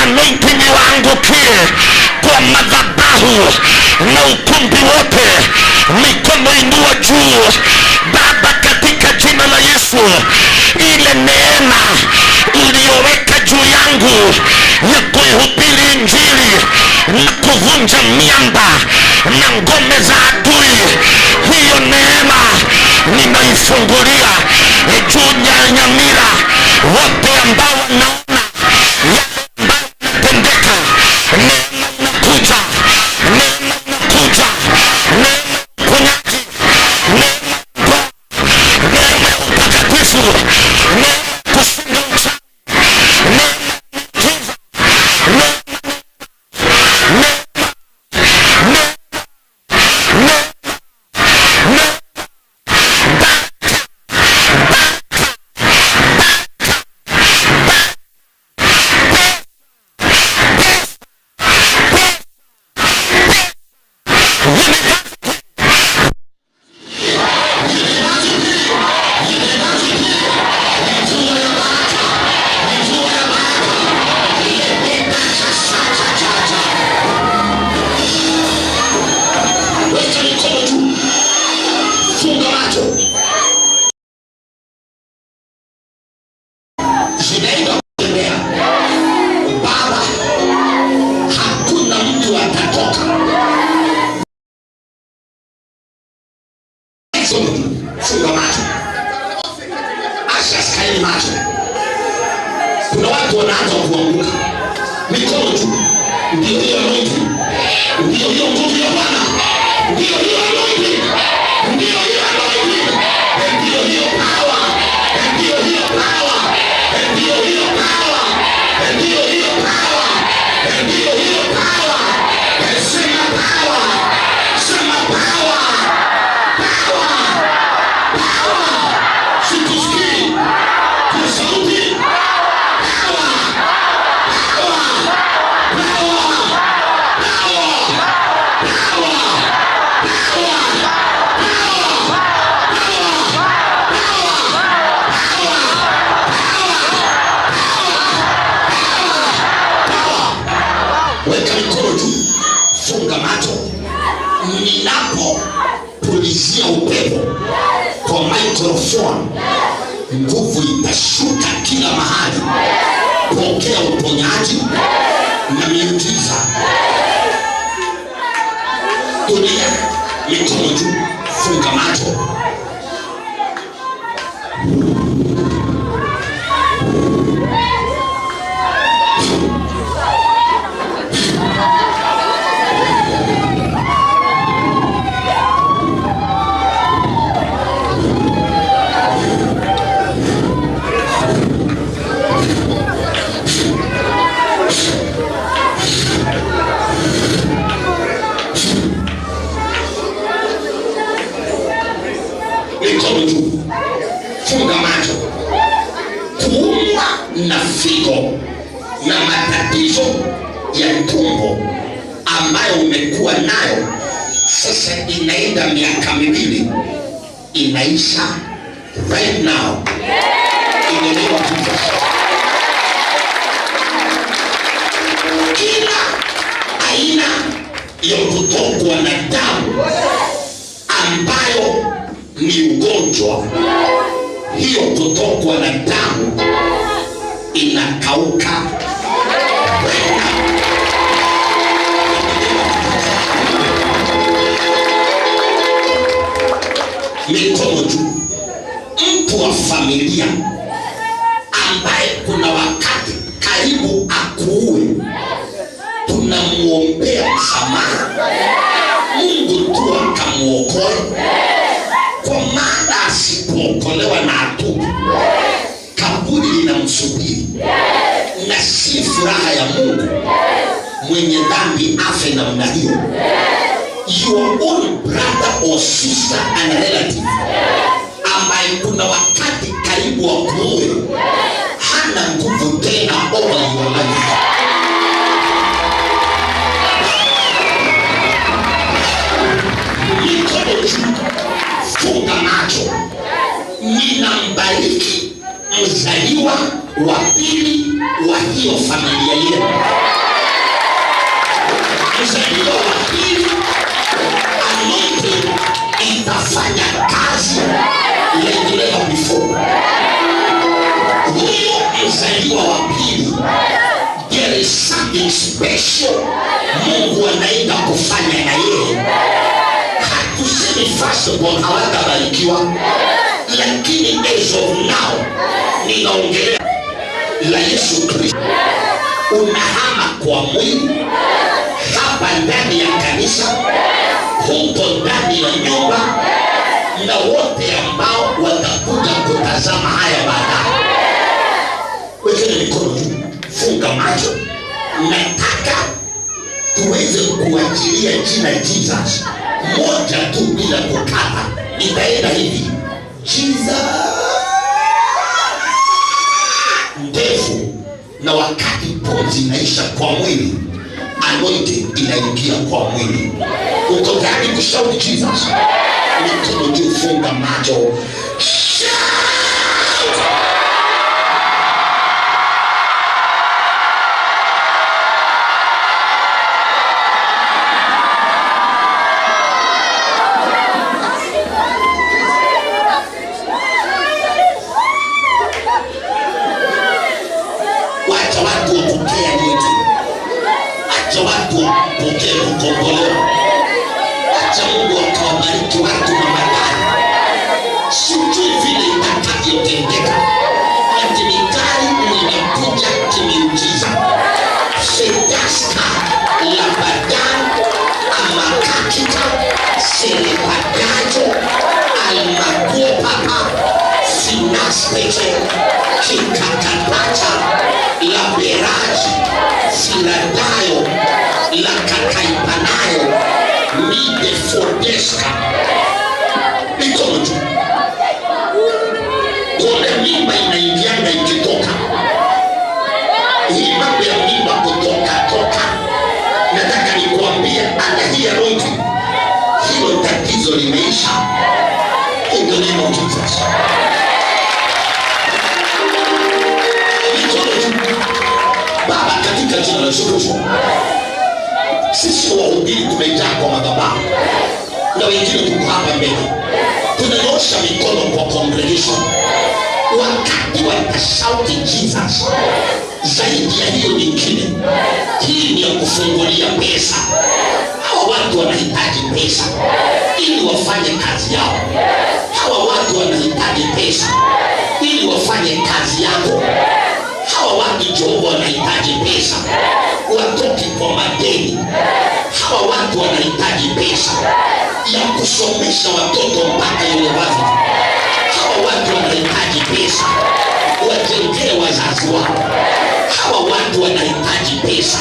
anointing waangukie kwa madhabahu na ukumbi wote. Mikono inua juu. Baba, katika jina la Yesu, ile neema uliyoweka juu yangu ya kuihubiri injili na kuvunja miamba na ngome za adui, hiyo neema ninaifungulia juu ya Nyamira. Wote ambao wanaona yale ambayo yanatendeka, neema inakuja, neema inakuja, neema ya uponyaji, neema ya neema ya utakatifu, neema ya kushinda uchawi, neema ya miujiza, neema, neema, neema, neema, neema, baraka, baraka, baraka, baraka, pesa, pesa, pesa, pesa, university. Weka mikono juu, funga macho, zinaenda kutembea. Baba, hakuna mtu atatoka. Mikono juu, funga macho, asha kaeni macho. Kuna watu wanaanza kuanguka. Mikono juu, ndio hiyo anointing, ndio hiyo nguvu ya Bwana, ndio hiyo anointing, ndio hiyo anointing, ndio hiyo power, ndio hiyo power, ndio hiyo power, ndio hiyo power, ndio hiyo power. Sema power, sema power, power, power. Sikusikii kwa sauti. Power, power, power, power, power, power. Ninapopulizia upepo kwa microphone, nguvu itashuka kila mahali. Pokea uponyaji na miujiza. Tulia, mikono juu, funga macho. Mikono juu, funga macho. Kuumwa na figo na matatizo ya tumbo ambayo umekuwa nayo sasa inaenda miaka 2, inaisha right now. In the name of Jesus. Kila aina ya kutokwa na damu ambayo ni ugonjwa, hiyo kutokwa na damu inakauka right now. Mikono juu. Mtu wa familia ambaye kuna wakati karibu akuue, tunamuombea msamaha, Mungu tu akamuokoe, kwa maana asipookolewa na atubu, kaburi linamsubiri, na si furaha ya Mungu mwenye dhambi afe namna hiyo. Your own brother or sister and relative ambaye kuna wakati karibu akuue, hana nguvu tena over your life. Mikono juu, funga macho. Ninambariki mzaliwa wa pili wa hiyo familia yenu. Mzaliwa wa pili, anointing itafanya kazi like never before. Huyo mzaliwa wa pili, there is something special Mungu anaenda kufanya na yeye. Hatusemi first of all hawatabarikiwa, lakini as of now ninaongelea la Yesu Kristo. Unahama kwa mwili hapa ndani ya kanisa, huko ndani ya nyumba, na wote ambao watakuja kutazama haya baadaye. Wekeni mikono juu, funga macho. Nataka tuweze kuachilia jina Jesus moja tu bila kukata. Itaenda hivi: Jesus ndefu, na wakati pumzi inaisha kwa mwili, anointing inaingia kwa mwili. Uko tayari kushauri Jesus? Mikono juu, funga macho. Shout! Wacha watu wapokee anointing. Acha watu wapokee kukombolewa. Acha Mungu akawabariki watu na magari. Sijui vile itakavyotendeka, lakini gari linakuja kimiujiza. Sedaska labadan amakakita selepadajo almakuopapa sinaspeche kikakatacha laberaji siladayo lakakaipanayo midefodeska. Mikono juu. Kuna mimba inaingianga ikitoka. Hii mambo ya mimba kutoka toka, nataka nikuambie, ana hii anointing, hilo tatizo limeisha. In the name of Jesus. Mikono juu. Baba, katika jina la Yesu Kristo, Sisi wahubiri tumejaa kwa madhabahu na wengine tuko hapa mbele, tunanyosha mikono kwa congregation. Wakati watashauti Jesus zaidi ya hiyo nyingine, hii ni ya kufungulia pesa. Hawa watu wanahitaji pesa ili wafanye kazi yao. Hawa watu wanahitaji pesa ili wafanye kazi yako. Hawa watu Jehova wanahitaji pesa watoke kwa madeni. Hawa watu wanahitaji pesa ya kusomesha watoto mpaka university. Hawa watu wanahitaji pesa wajengee wazazi wao. Hawa watu wanahitaji pesa.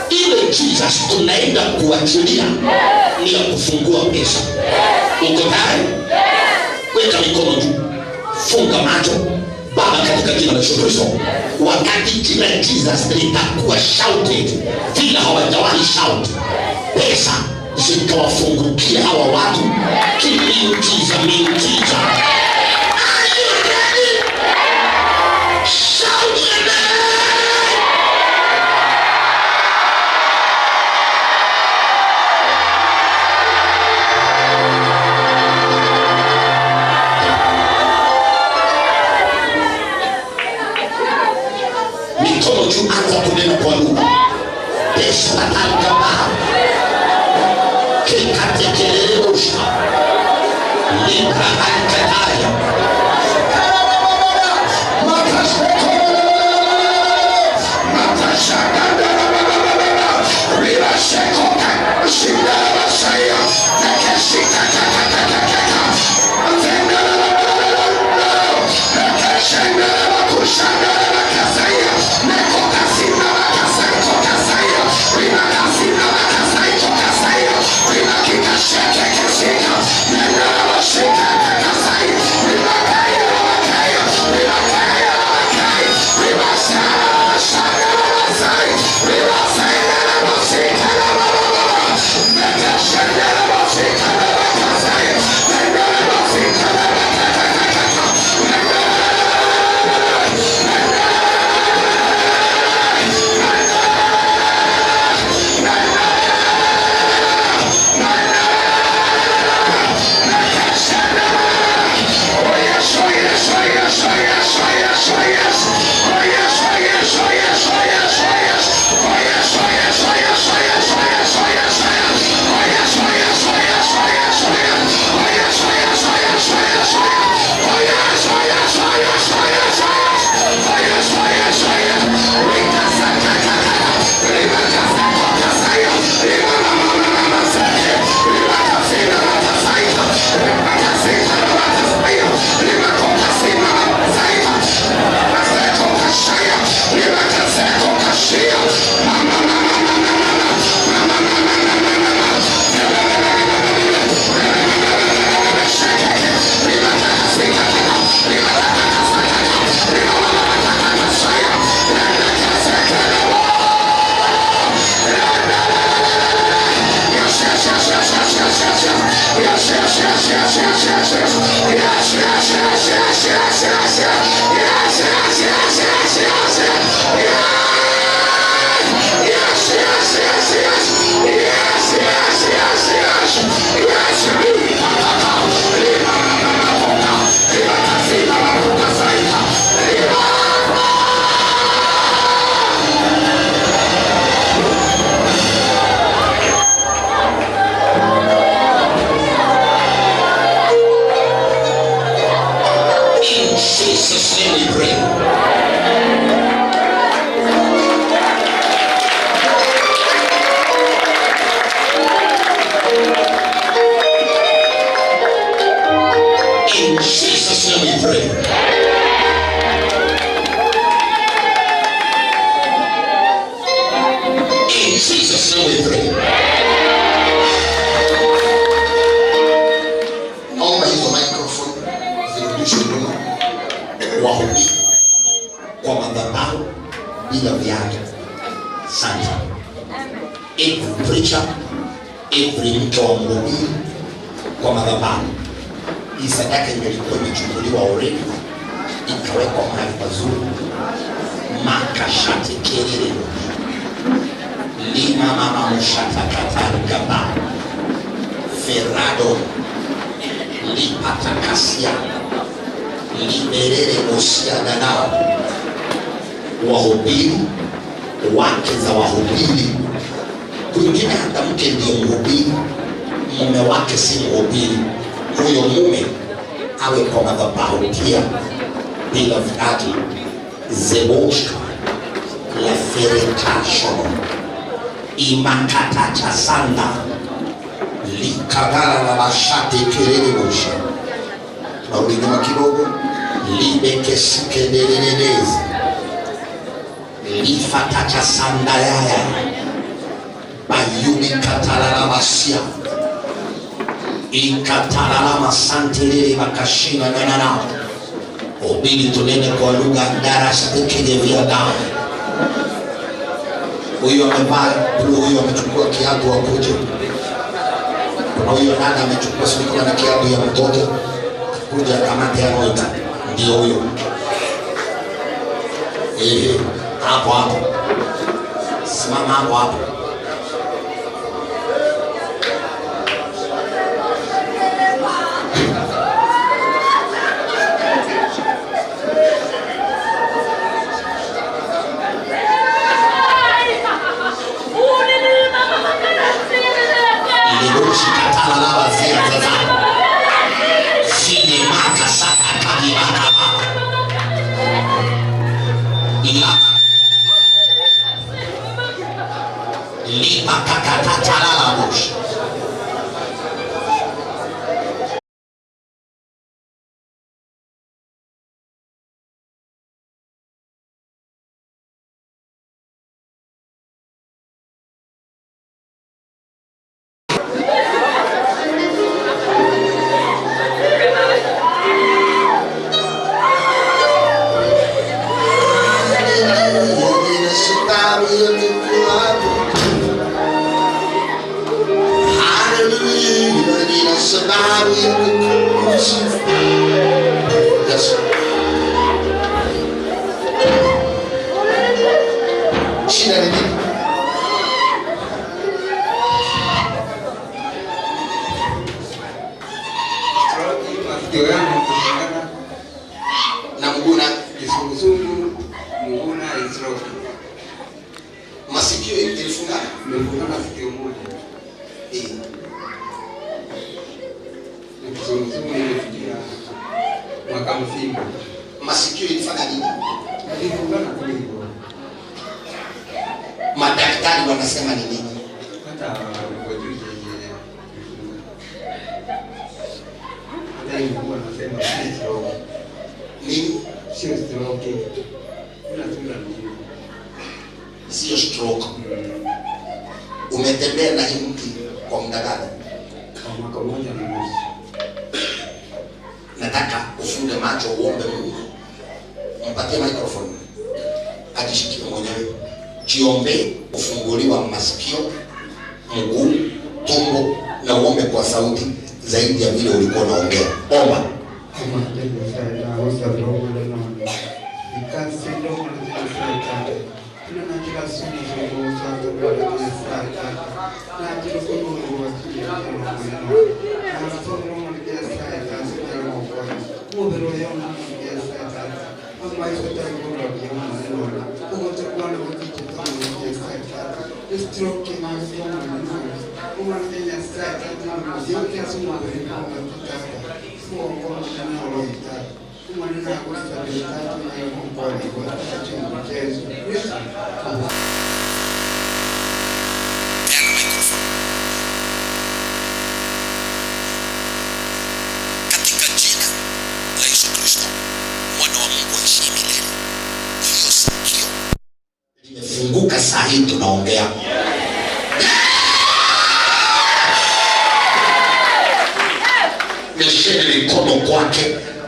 Ile Jesus tunaenda kuachilia ni ya kufungua pesa. Uko tayari? Weka mikono juu, funga macho. Baba, katika jina la Yesu Kristo, wakati jina Jesus litakuwa shouted vile hawajawahi shout, pesa zikawafungukia hawa watu kimiujiza, miujiza. Are you ready? Shout the name. Mikono juu, anza kunena kwa lugha. Pesa tatalkaba kikatekelelosha libra ankataya In Jesus' name we pray. In Jesus' name we pray. In Jesus' name we pray. Naomba hizo microphone zirudishwe nyuma, wahubiri kwa madhabahu bila viatu. Asante. Every preacher, every mke wa mhubiri kwa madhabahu. Hii sadaka ingelikuwa imechukuliwa already ikawekwa mahali pazuri, makashati kerere libra. Lima mama mushatakatangaba ferrado lipatakasia liberere osiadanao. Wahubiri, wake za wahubiri, kwingine hata mke ndio mhubiri, mume wake si mhubiri. Huyo mume awe kwa madhabahu pia bila viatu. Zeboshka la feretasho imakata cha sanda likagala la mashati kiriri busha. Tunarudi nyuma kidogo, libekesikelelelezi lifatacha sanda yaya bayuni katalala masia ikatalala masantelele makashina nanana. Ubili tunene kwa lugha darastekeleviadao. Huyo amevaa blue, huyo amechukua kiatu akuje. Kuna huyo dada amechukua sijui na kiatu ya mtoto akuja akamate anoita, ndio huyo. Hapo hapo, simama hapo hapo. Yes. Shida ni nini? Masikio yangu kulingana na mguu na kizunguzungu, mguu na stroke. Masikio ilifungana? Nimefungana sikio moja. Na kizunguzungu nimefikia mwaka mzima. Masikio ilifanya nini? Ilifungana kuliko. Madaktari wanasema ni nini? Hata wajui yenyewe. Hata mguu anasema si stroke. Nini? Sio stroke. Ila tu la mjini. Sio stroke. Umetembea na hii mti kwa muda gani? Kwa mwaka mmoja na nusu. Nataka ufunge macho uombe Mungu. Mpatie microphone. Ajishikie mwenyewe. Jiombe ufunguliwa masikio, mguu, tumbo na uombe kwa sauti zaidi ya vile ulikuwa unaongea. Omba. Katika jina la Yesu Kristo, mwana wa Mungu aishiye milele, hiyo sikio limefunguka saa hii tunaongea. Nyosheni mikono kwake,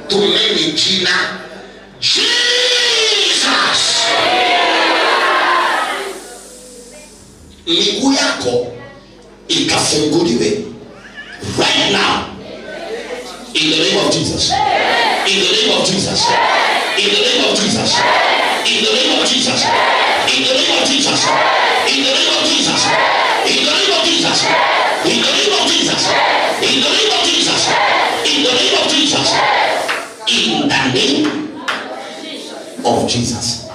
tumeni jina Jesus. Miguu yako ikafunguliwe right now. In the name of Jesus. In the name of Jesus. In the name of Jesus. In the name of Jesus. In the name of Jesus. In the name of Jesus. In the name of Jesus.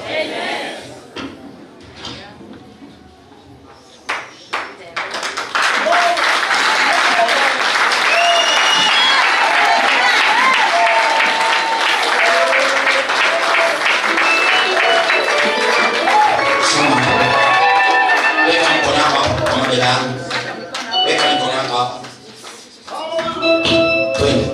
Weka mkono wako hapo kwa mabega yangu. Weka mkono wako hapo. Twende.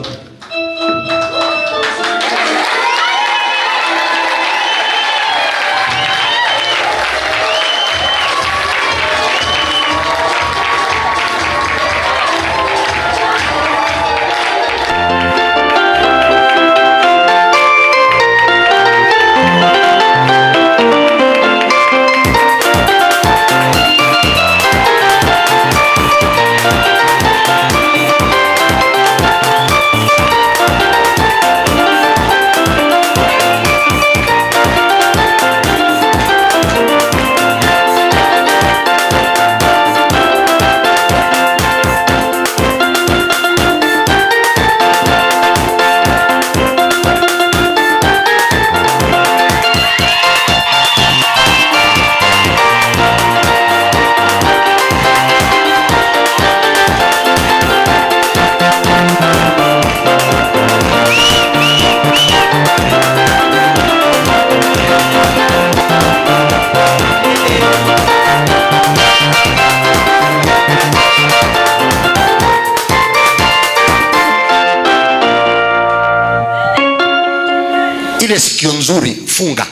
Ile sikio nzuri funga,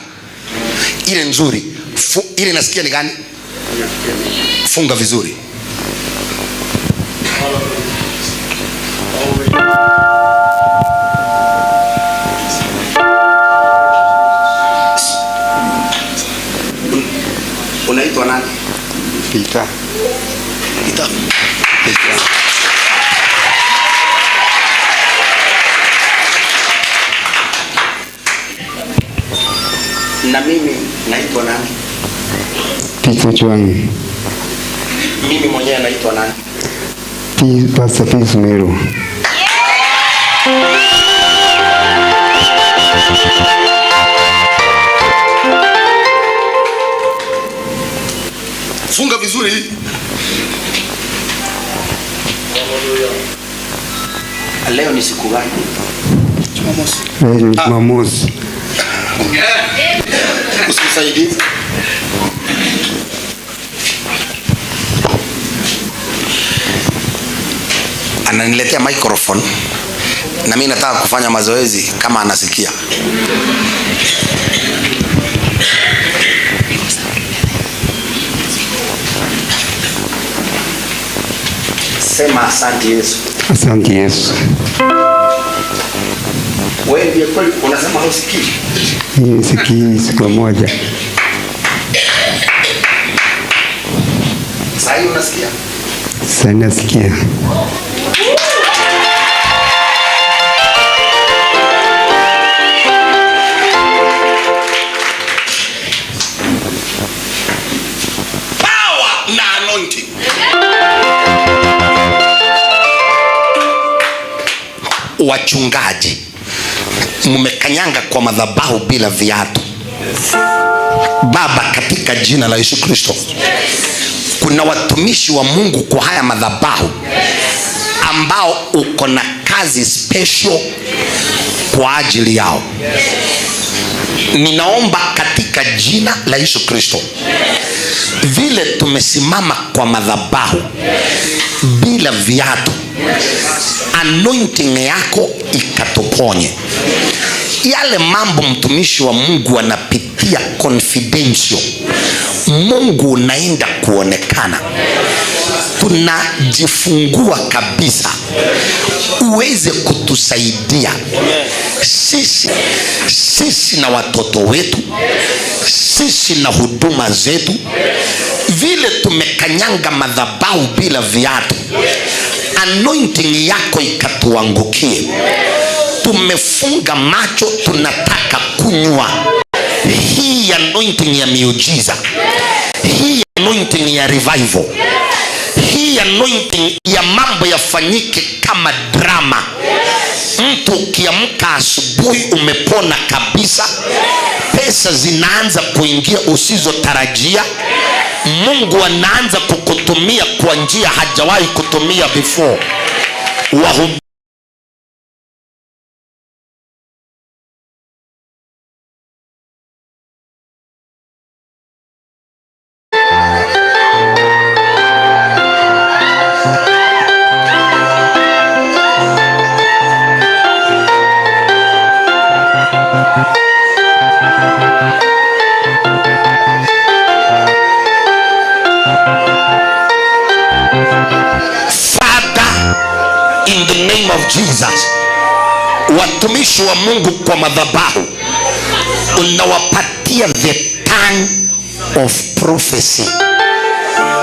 ile nzuri ile nasikia ni gani? Funga vizuri. Unaitwa nani? Peter. Peter. Na mimi naitwa nani? Peter Chuang. Mimi mwenyewe naitwa nani? Pastor Peace Meru. Funga vizuri. Leo ni siku gani? Jumamosi. Leo ni Jumamosi. Usimsaidie. Ananiletea microphone na mimi nataka kufanya mazoezi kama anasikia. Sema asante Yesu. Asante Yesu. Wewe ndiye kweli unasema husikii? Mimi sikii siku moja. Sasa hivi unasikia? Sasa nasikia. Power na anointing. Wachungaji mmekanyanga kwa madhabahu bila viatu. Baba, katika jina la Yesu Kristo, kuna watumishi wa Mungu kwa haya madhabahu ambao uko na kazi special kwa ajili yao. Ninaomba katika jina la Yesu Kristo, vile tumesimama kwa madhabahu bila viatu, anointing yako ikatuponye. Yale mambo mtumishi wa Mungu anapitia confidential, Mungu unaenda kuonekana. Tunajifungua kabisa uweze kutusaidia sisi na watoto wetu, sisi na huduma zetu. Vile tumekanyanga madhabahu bila viatu, anointing yako ikatuangukie. Tumefunga macho, tunataka kunywa hii anointing ya miujiza, hii anointing ya revival, hii anointing ya mambo yafanyike kama drama. Mtu ukiamka asubuhi umepona kabisa, pesa zinaanza kuingia usizotarajia. Mungu anaanza kukutumia kwa njia hajawahi kutumia before. Father, in the name of Jesus, watumishi wa Mungu kwa madhabahu unawapatia the tongue of prophecy,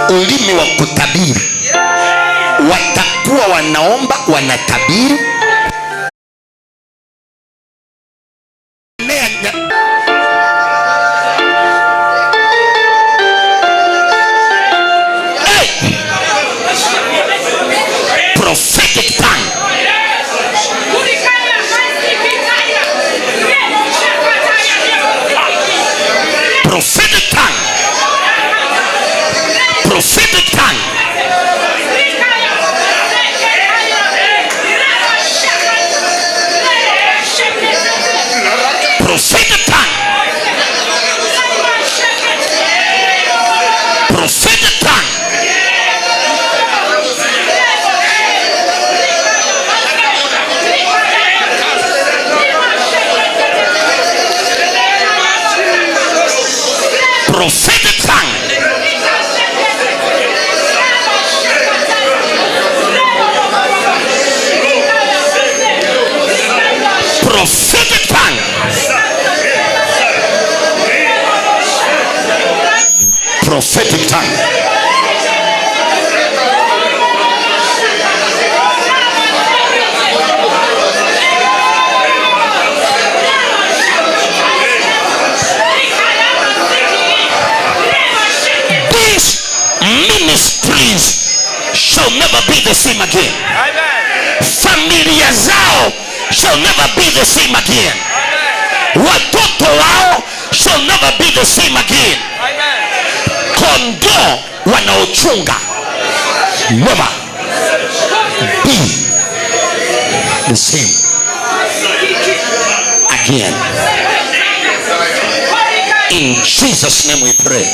ulimi wa kutabiri. Watakuwa wanaomba, wanatabiri. Hey! Prophetic tongue. Prophetic tongue. Prophetic tongue. Prophetic tongue. Prophetic tongue. Prophetic tongue. Prophetic tongue. Prophetic tongue. These ministries shall never be the same again. Familia zao shall never be the same again. Watoto wao shall never be the same again. Kondoo wanaochunga never be the same again. In Jesus' name we pray.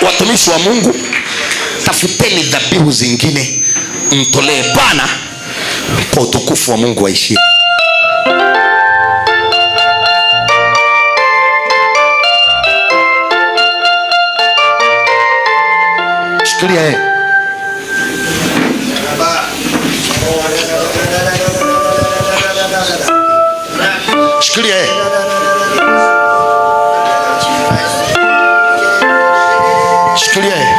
Watumishi wa Mungu, tafuteni dhabihu zingine mtolee Bwana kwa utukufu wa Mungu waishie. Shikilia yeye. Shikilia yeye. Shikilia yeye.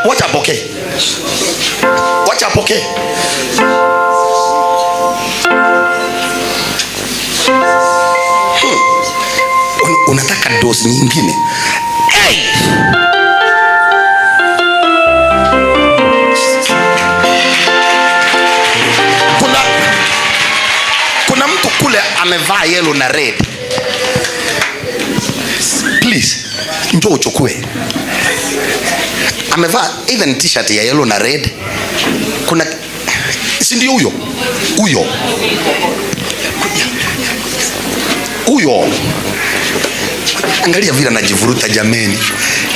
Wacha apokee. Wacha apokee. Unataka dozi nyingine. Hey! Kuna mtu kule amevaa yellow na red. Please, njoo uchukue. Amevaa even t-shirt ya yellow na red. Kuna, si ndio huyo? Huyo. Huyo. Angalia vile anajivuruta jameni.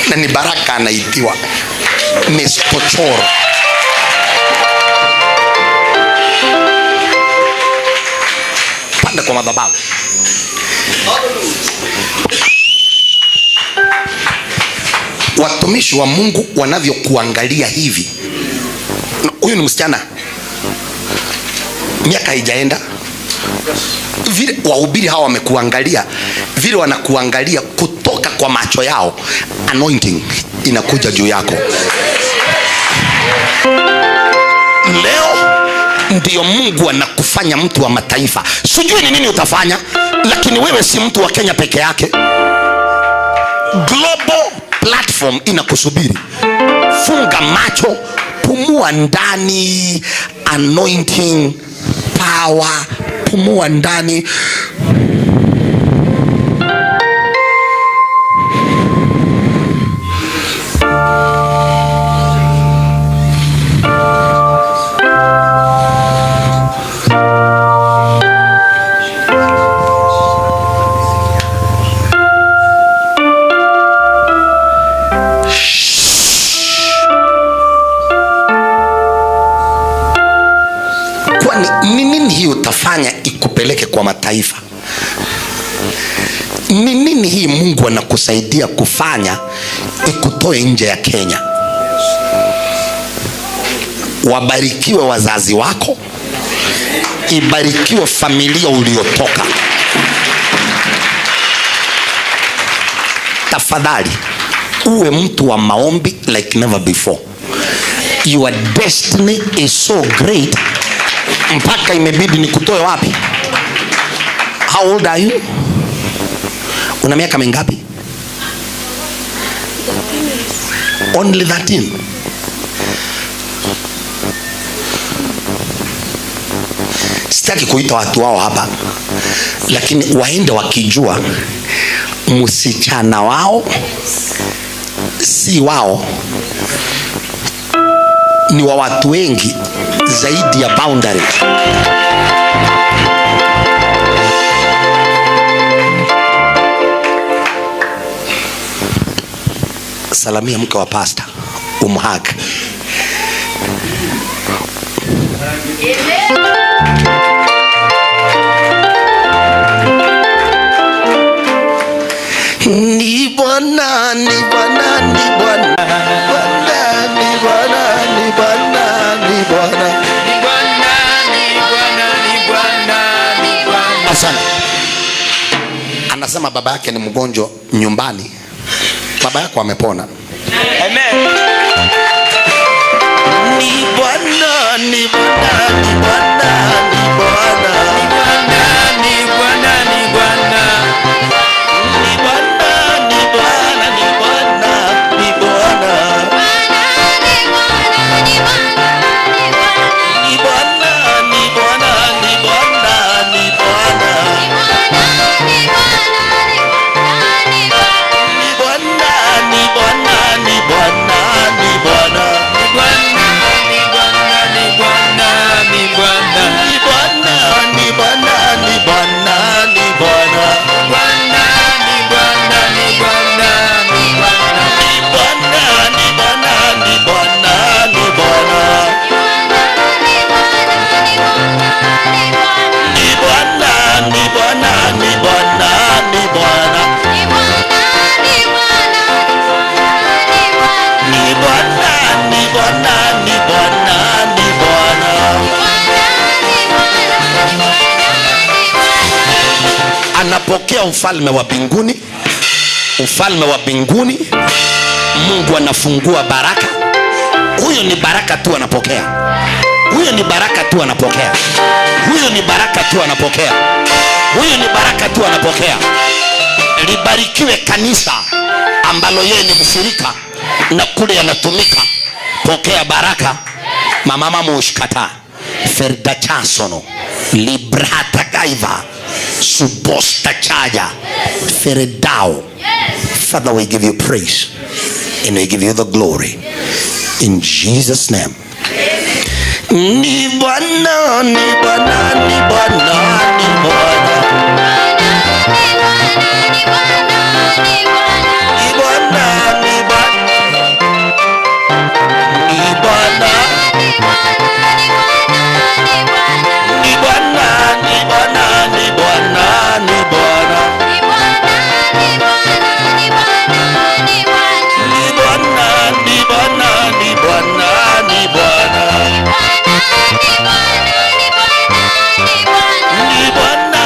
Na ni Baraka anaitiwa Miss Kochoro. Panda kwa madhabahu. Watumishi wa Mungu wanavyokuangalia hivi. Huyu ni msichana, miaka haijaenda. Vile wahubiri hawa wamekuangalia, vile wanakuangalia kutoka kwa macho yao, anointing inakuja juu yako. Leo Ndio Mungu anakufanya mtu wa mataifa. Sijui ni nini utafanya, lakini wewe si mtu wa Kenya peke yake. Global platform inakusubiri. Funga macho, pumua ndani, anointing power, pumua ndani. Kwani ni nini hii utafanya ikupeleke kwa mataifa? Ni nini hii Mungu anakusaidia kufanya ikutoe nje ya Kenya? Wabarikiwe wazazi wako, ibarikiwe familia uliotoka. Tafadhali uwe mtu wa maombi like never before. Your destiny is so great mpaka imebidi nikutoe wapi? How old are you? Una miaka mingapi? Only 13. Sitaki kuita watu wao hapa, lakini waende wakijua msichana wao si wao, ni wa watu wengi zaidi ya boundary. Salamia mke wa pasta, umhag. Ni Bwana, ni Bwana, ni Bwana. Bwana, ni Bwana, ni Bwana, ni Bwana. Asante. Anasema baba yake ni mgonjwa nyumbani. Baba yako amepona. Amen. Ni Bwana, ni Bwana, ni Bwana, ni Bwana. Ni Bwana, ni Bwana, ni Bwana. Ni Bwana, ni Bwana, ni Bwana, ni Bwana. Ni Bwana, ni Bwana, ni Bwana, ni Bwana. Ni Bwana, ni Bwana, ni Bwana, ni Bwana. Ni Bwana, ni Bwana, ni Bwana, ni Bwana. Ni Bwana, ni Bwana, ni Bwana, ni Bwana. Bwana, ni Bwana, ni Bwana, ni Bwana. Ni Bwana, ni Bwana, ni Bwana, ni Bwana. Ni Bwana, ni Bwana, ni Bwana, ni Bwana. Ni Bwana, ni Bwana, ni Bwana, ni Bwana. Anapokea ufalme wa mbinguni, ufalme wa mbinguni. Mungu anafungua baraka. Huyo ni baraka tu anapokea. Huyo ni baraka tu anapokea. Huyo ni baraka tu anapokea. Huyo ni baraka tu anapokea. Libarikiwe kanisa ambalo yeye ni mshirika na kule anatumika. Pokea baraka. Mama mamushkata ferdachasono librata gaiva subosta chaja feredao. Father, we give you praise and we give you the glory in Jesus' name. Ni Bwana, ni Bwana, ni Bwana, ni Bwana. Ni Bwana, ni Bwana. Ni Bwana. Ni Bwana, ni Bwana, ni Bwana, ni Bwana. Ni Bwana, ni Bwana, ni Bwana, ni Bwana. Ni Bwana,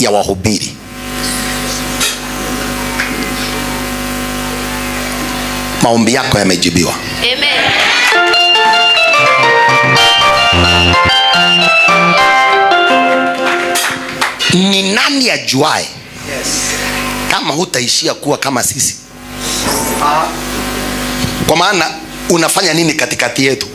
ya wahubiri. Maombi yako yamejibiwa. Amen. Ni nani ajuae? Yes. Kama hutaishia kuwa kama sisi. Kwa maana unafanya nini katikati yetu?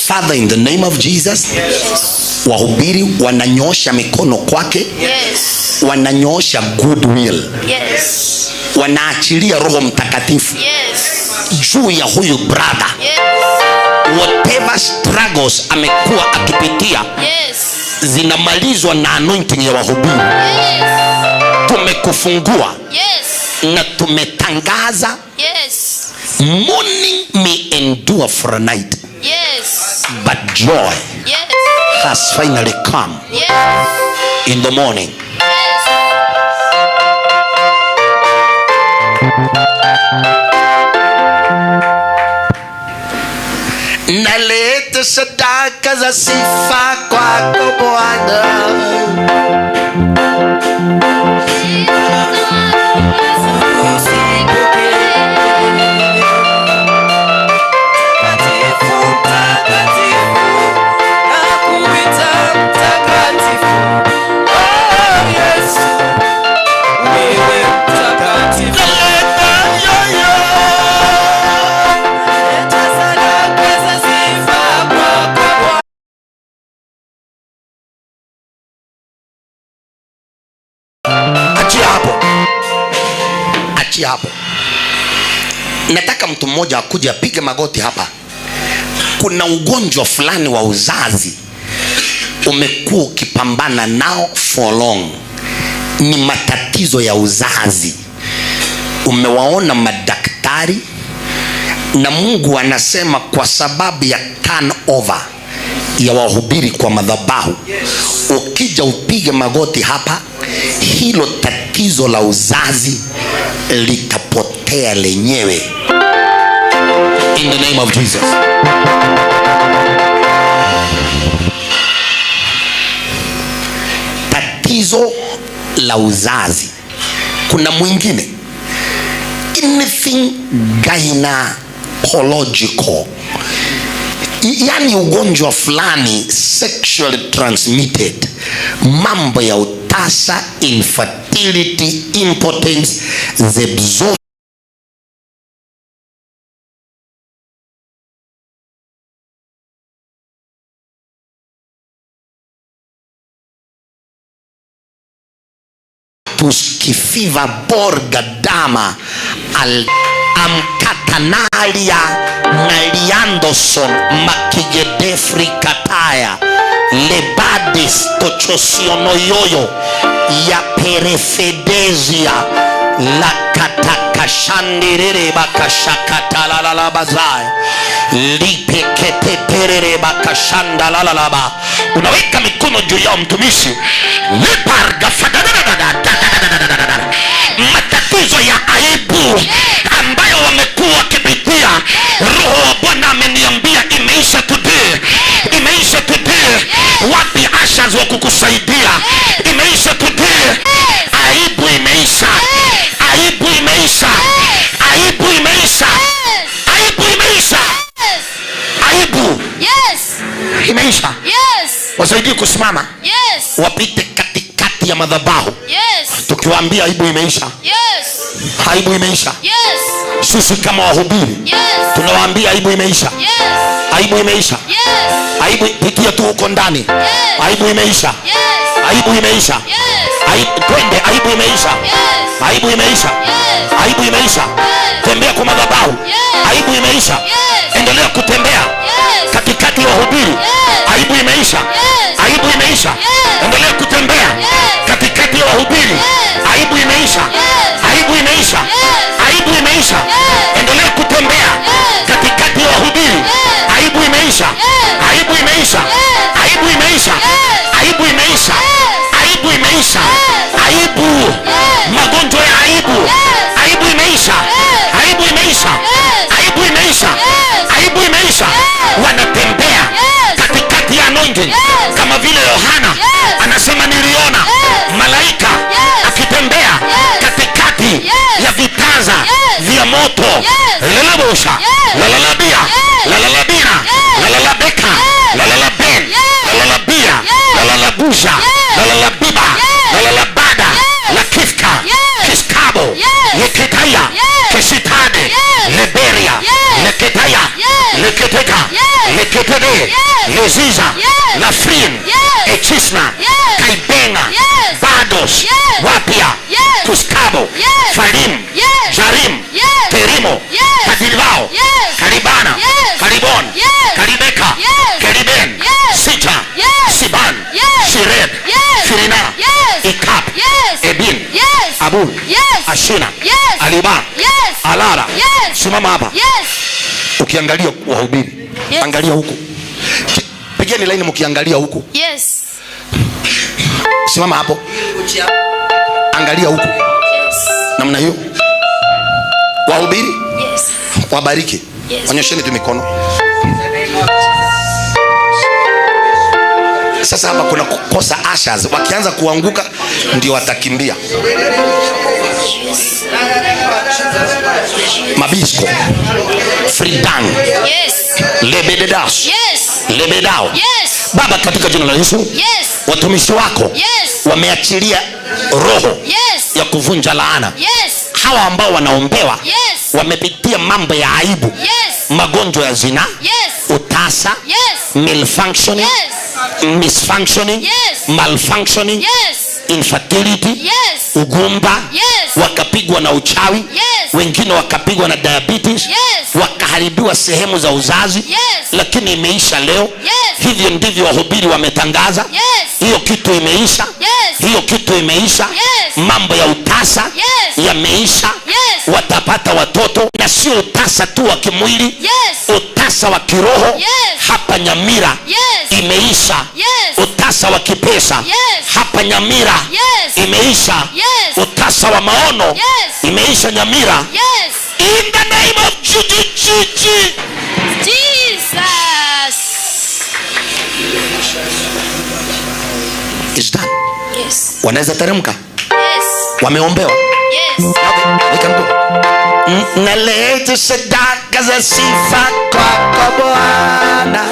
Father, in the name of Jesus. Yes. Wahubiri wananyoosha mikono kwake. Yes. Wananyoosha goodwill. Yes. Wanaachilia Roho Mtakatifu. Yes. Juu ya huyu brother. Yes. Whatever struggles amekuwa akipitia, yes, zinamalizwa na anointing ya wahubiri. Yes. Tumekufungua. Yes. Na tumetangaza. Yes. Mourning may endure for a night. Yes. But joy, yes, has finally come. Yes. In the morning. Yes. Naleta sadaka za sifa kwako Bwana. Hapo nataka mtu mmoja akuje apige magoti hapa. Kuna ugonjwa fulani wa uzazi umekuwa ukipambana nao for long, ni matatizo ya uzazi. Umewaona madaktari, na Mungu anasema kwa sababu ya turnover ya wahubiri kwa madhabahu, ukija upige magoti hapa, hilo tatizo la uzazi litapotea lenyewe. In the name of Jesus. Tatizo la uzazi. Kuna mwingine, anything gynecological, yani ugonjwa fulani sexually transmitted, mambo ya utasa, infertility, impotence, zebzo Kifiva borga dama al amkatanalia naliandoson makigedefri kataya lebadis tochosionoyoyo ya perefedezia la katakashandirere bakashakatalalabazaya lipeketeterere bakashandalalalaba. Unaweka mikono juu ya mtumishi matatizo ya aibu ambayo wamekuwa wakipitia, Roho wa Bwana ameniambia imeisha today, imeisha today. Wapi ashes wa kukusaidia? Imeisha today. Aibu imeisha, aibu imeisha, aibu imeisha, aibu imeisha, aibu imeisha. Wasaidie kusimama, wapite katikati ya madhabahu. Tukiwaambia aibu imeisha. Aibu imeisha. Sisi kama wahubiri tunawaambia aibu imeisha. Aibu imeisha. Aibu pitia tu huko ndani. Aibu imeisha. Aibu imeisha. Aibu twende, aibu imeisha. Aibu imeisha. Aibu imeisha. Tembea kwa madhabahu. Aibu imeisha. Endelea kutembea katikati ya wahubiri. Aibu imeisha. Aibu imeisha. Endelea kutembea katikati ya wahubiri. Aibu imeisha. Aibu imeisha. Aibu imeisha. Endelea kutembea katikati ya wahubiri. Aibu imeisha. Aibu imeisha. Aibu imeisha. Aibu imeisha. Aibu imeisha. Aibu. Magonjwa ya aibu. Aibu imeisha. Aibu imeisha. Aibu imeisha. Aibu imeisha. Moto. Yes. Lelebosha. Yes. Lelelebia. Yes. Lelelebina. Yes. Lelelebeka. Yes. Leleleben. Yes. Lelelebia. Yes. Lelelebusha. Yes. Lelelebiba. Yes. Lelelebada. Yes. Lakifka. Yes. Kiskabo. Yes. Yeketaya. Yes. Kesitade. Yes. Liberia. Yes. Leketaya. Yes. Leketeka. Yes. Leketede. Yes. Leziza. Yes. Lafrin. Yes. Echisna. Yes. Kaibenga. Yes. Bados. Yes. Wapia. Yes. Kuskabo. Yes. Farim. Yes. Jarim. Yes. Kerimo. Yes. Kadilbao. Yes. Karibana. Yes. Karibon. Yes. Karibeka. Yes. Keriben. Yes. Sita. Yes. Siban. Yes. Shired. Yes. Shirina. Yes. Ikap. Yes. Ebin. Yes. Abul. Yes. Ashina. Yes. Aliba. Yes. Alara. Yes. Simama hapa. Yes. Ukiangalia wahubiri. Yes. Angalia huku. Pigeni laini mkiangalia huku. Yes. Simama hapo. Angalia huku. Yes. Namna hiyo. Wahubiri. Yes. Wabariki. Yes. Onyesheni tu mikono. Sasa hapa kuna kukosa ushers. Wakianza kuanguka ndio watakimbia. Mabisco. Fridan. Yes. Lebededas. Yes. Lebedao. Yes. Baba, katika jina la Yesu. Yes. Watumishi wako Yes. wameachilia roho Yes. ya kuvunja laana. Yes. Hawa ambao wanaombewa Yes. wamepitia mambo ya aibu. Yes. Magonjwa ya zinaa. Yes. Utasa. Yes. Malfunctioning. Yes. Misfunctioning. Yes. Malfunctioning. Yes. Infertility. Yes. Ugumba. Yes. Wakapigwa na uchawi. Yes. Wengine wakapigwa na diabetes. Yes. Wakaharibiwa sehemu za uzazi. Yes. Lakini imeisha leo. Yes. Hivyo ndivyo wahubiri wametangaza. Yes. Hiyo kitu imeisha. Yes. Hiyo kitu imeisha. Yes. Mambo ya utasa Yes. yameisha. Yes. Watapata watoto, na sio utasa tu wa kimwili. Yes. Utasa wa kiroho. Yes. Hapa Nyamira Yes. imeisha. Yes. Utasa wa kipesa. Yes. Hapa Nyamira Yes. imeisha. Yes. Utasa wa maono. Yes. Imeisha Nyamira. Yes. In the name of Jesus. It's done. Yes. Wanaweza teremka. Yes. Wameombewa. Yes. They can go. Naleta sadaka za sifa kwako Bwana.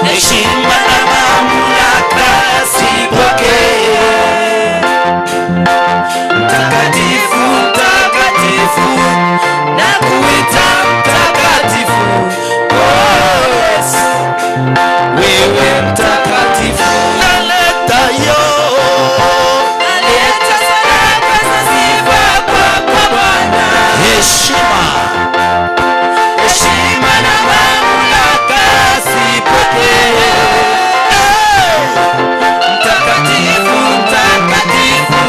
Heshima na mamlaka zipokee. Mtakatifu, mtakatifu, nakuita mtakatifu. Oh, Yesu, wewe mtakatifu. Naleta yo. Naleta sadaka za sifa kwako Bwana. Heshima. Heshima na mamlaka zipokee. Mtakatifu, mtakatifu,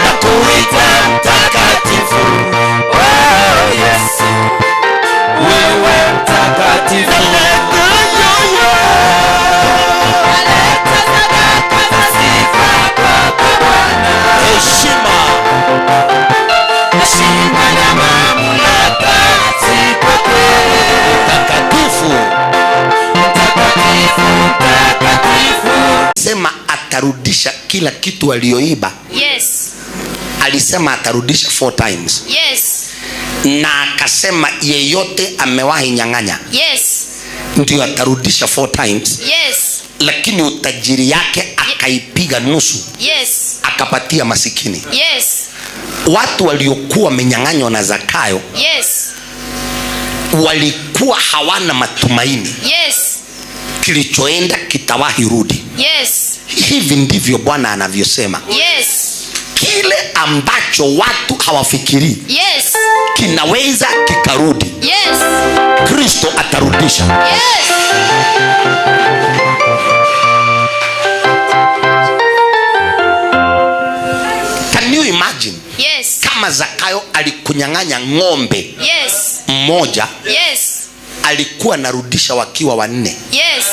nakuita mtakatifu. Oh, Yesu, wewe mtakatifu. Naleta yo yo. Naleta sadaka za sifa kwako Bwana. Heshima. Heshima na mamlaka zipokee. Mtakatifu. Mtakatifu, mtakatifu. Sema atarudisha kila kitu aliyoiba. Yes. Alisema atarudisha 4 times. Yes. Na akasema yeyote amewahi nyang'anya Yes. ndio atarudisha 4 times. Yes. Lakini utajiri yake akaipiga nusu. Yes. Akapatia masikini. Yes. Watu waliokuwa wamenyang'anywa na Zakayo Yes. walikuwa hawana matumaini. Yes. Kilichoenda kitawahi rudi. Yes. Hivi ndivyo Bwana anavyosema. Yes. Kile ambacho watu hawafikiri Yes. kinaweza kikarudi. Yes. Kristo atarudisha. Yes. Can you imagine? Yes. Kama Zakayo alikunyang'anya ng'ombe Yes. mmoja, Yes. alikuwa anarudisha wakiwa 4. Yes.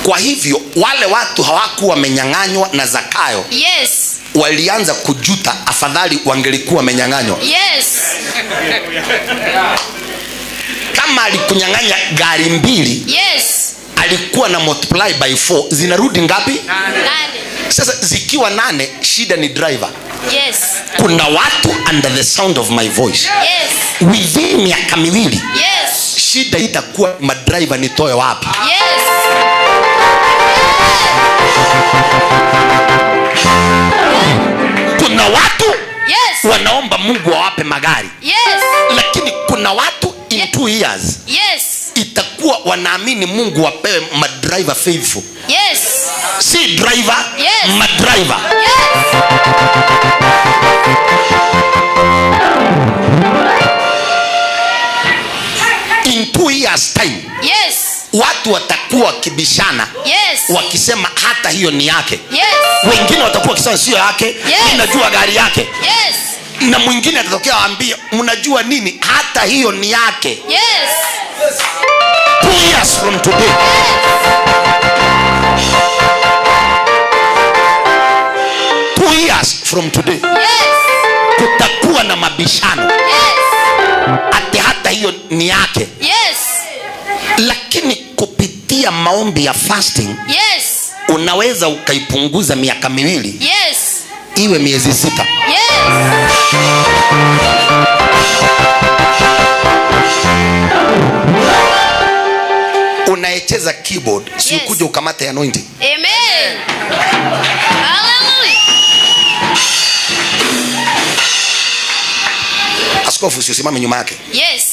Kwa hivyo wale watu hawakuwa wamenyang'anywa na Zakayo. Yes. Walianza kujuta, afadhali wangelikuwa wamenyang'anywa. Yes. Kama alikunyang'anya gari 2, Yes. alikuwa na multiply by 4, zinarudi ngapi? 8. Sasa zikiwa 8, shida ni driver. Yes. Kuna watu under the sound of my voice. Yes. Within miaka miwili. Yes. Shida itakuwa madriver nitoe wapi? Yes. Kuna watu Yes. wanaomba Mungu awape magari. Yes. Lakini kuna watu in 2 years. Yes. Itakuwa wanaamini Mungu wapewe madriver faithful. Yes. Si driver, Yes. madriver. Yes. In 2 years time. Yes. Watu watakuwa wakibishana. Yes. Wakisema hata hiyo ni yake. Yes. Wengine watakuwa wakisema sio yake. Yes. Mimi najua gari yake. Yes. Na mwingine atatokea aambie mnajua nini, hata hiyo ni yake. Yes. 2 years from today. Yes. 2 years from today. Yes. Kutakuwa na mabishano. Yes. Ati hata hiyo ni yake. Yes. Lakini kupitia maombi ya fasting, Yes. unaweza ukaipunguza miaka miwili. Yes. Iwe miezi 6. Yes. Unayecheza keyboard, si Yes. ukuje ukamate anointing. Amen. Hallelujah. Askofu usisimame nyuma yake. Yes.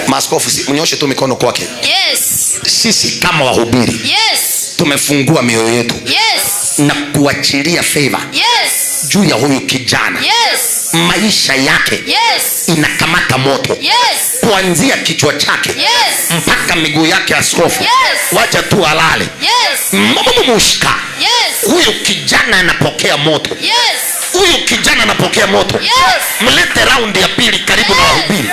Maaskofu mnyoshe tu mikono kwake. Yes. Sisi kama wahubiri, Yes. tumefungua mioyo yetu. Yes. Na kuachilia favor. Yes. Juu ya huyu kijana. Yes. Maisha yake. Yes. Inakamata moto. Yes. Kuanzia kichwa chake. Yes. Mpaka miguu yake askofu. Yes. Wacha tu alale. Yes. Mumushka. Yes. Huyu kijana anapokea moto. Yes. Huyu kijana anapokea moto. Yes. Mlete round ya pili karibu Yes. na wahubiri.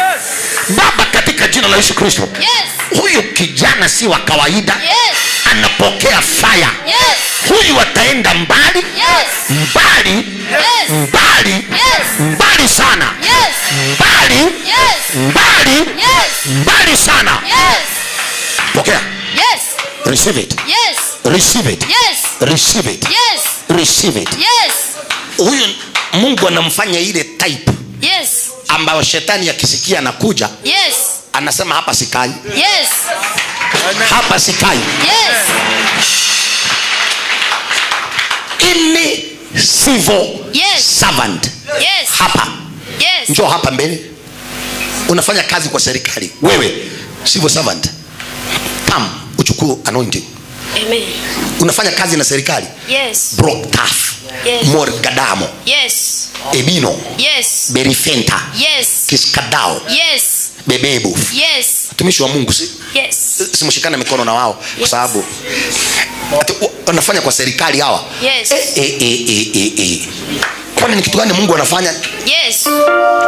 Baba, katika jina la Yesu Kristo. Yes. Huyu kijana si wa kawaida. Yes. Anapokea fire. Yes. Huyu ataenda mbali. Yes. Mbali. Yes. Mbali. Yes. Mbali sana. Yes. Mbali. Yes. Mbali. Yes. Mbali sana. Yes. Pokea. Yes. Receive it. Yes. Receive it. Yes. Receive it. Yes. Receive it. Yes. Huyu Mungu anamfanya ile type. Yes. Ambayo shetani akisikia anakuja. Yes. Anasema hapa sikai. Yes. Hapa sikai. Yes. Any civil Yes. servant. Yes. Hapa. Yes. Njoo hapa mbele. Unafanya kazi kwa serikali. Wewe civil servant. Come uchukue anointing. Amen. Unafanya kazi na serikali. Yes. Broktaf. Yes. Morgadamo. Yes. Ebino. Yes. Berifenta. Yes. Kiskadao. Yes. Bebebu. Yes. Mtumishi wa Mungu si? Yes. Simshikane mikono na wao kwa sababu wanafanya kwa serikali hawa. Yes. Kwani ni kitu gani Mungu anafanya? Yes.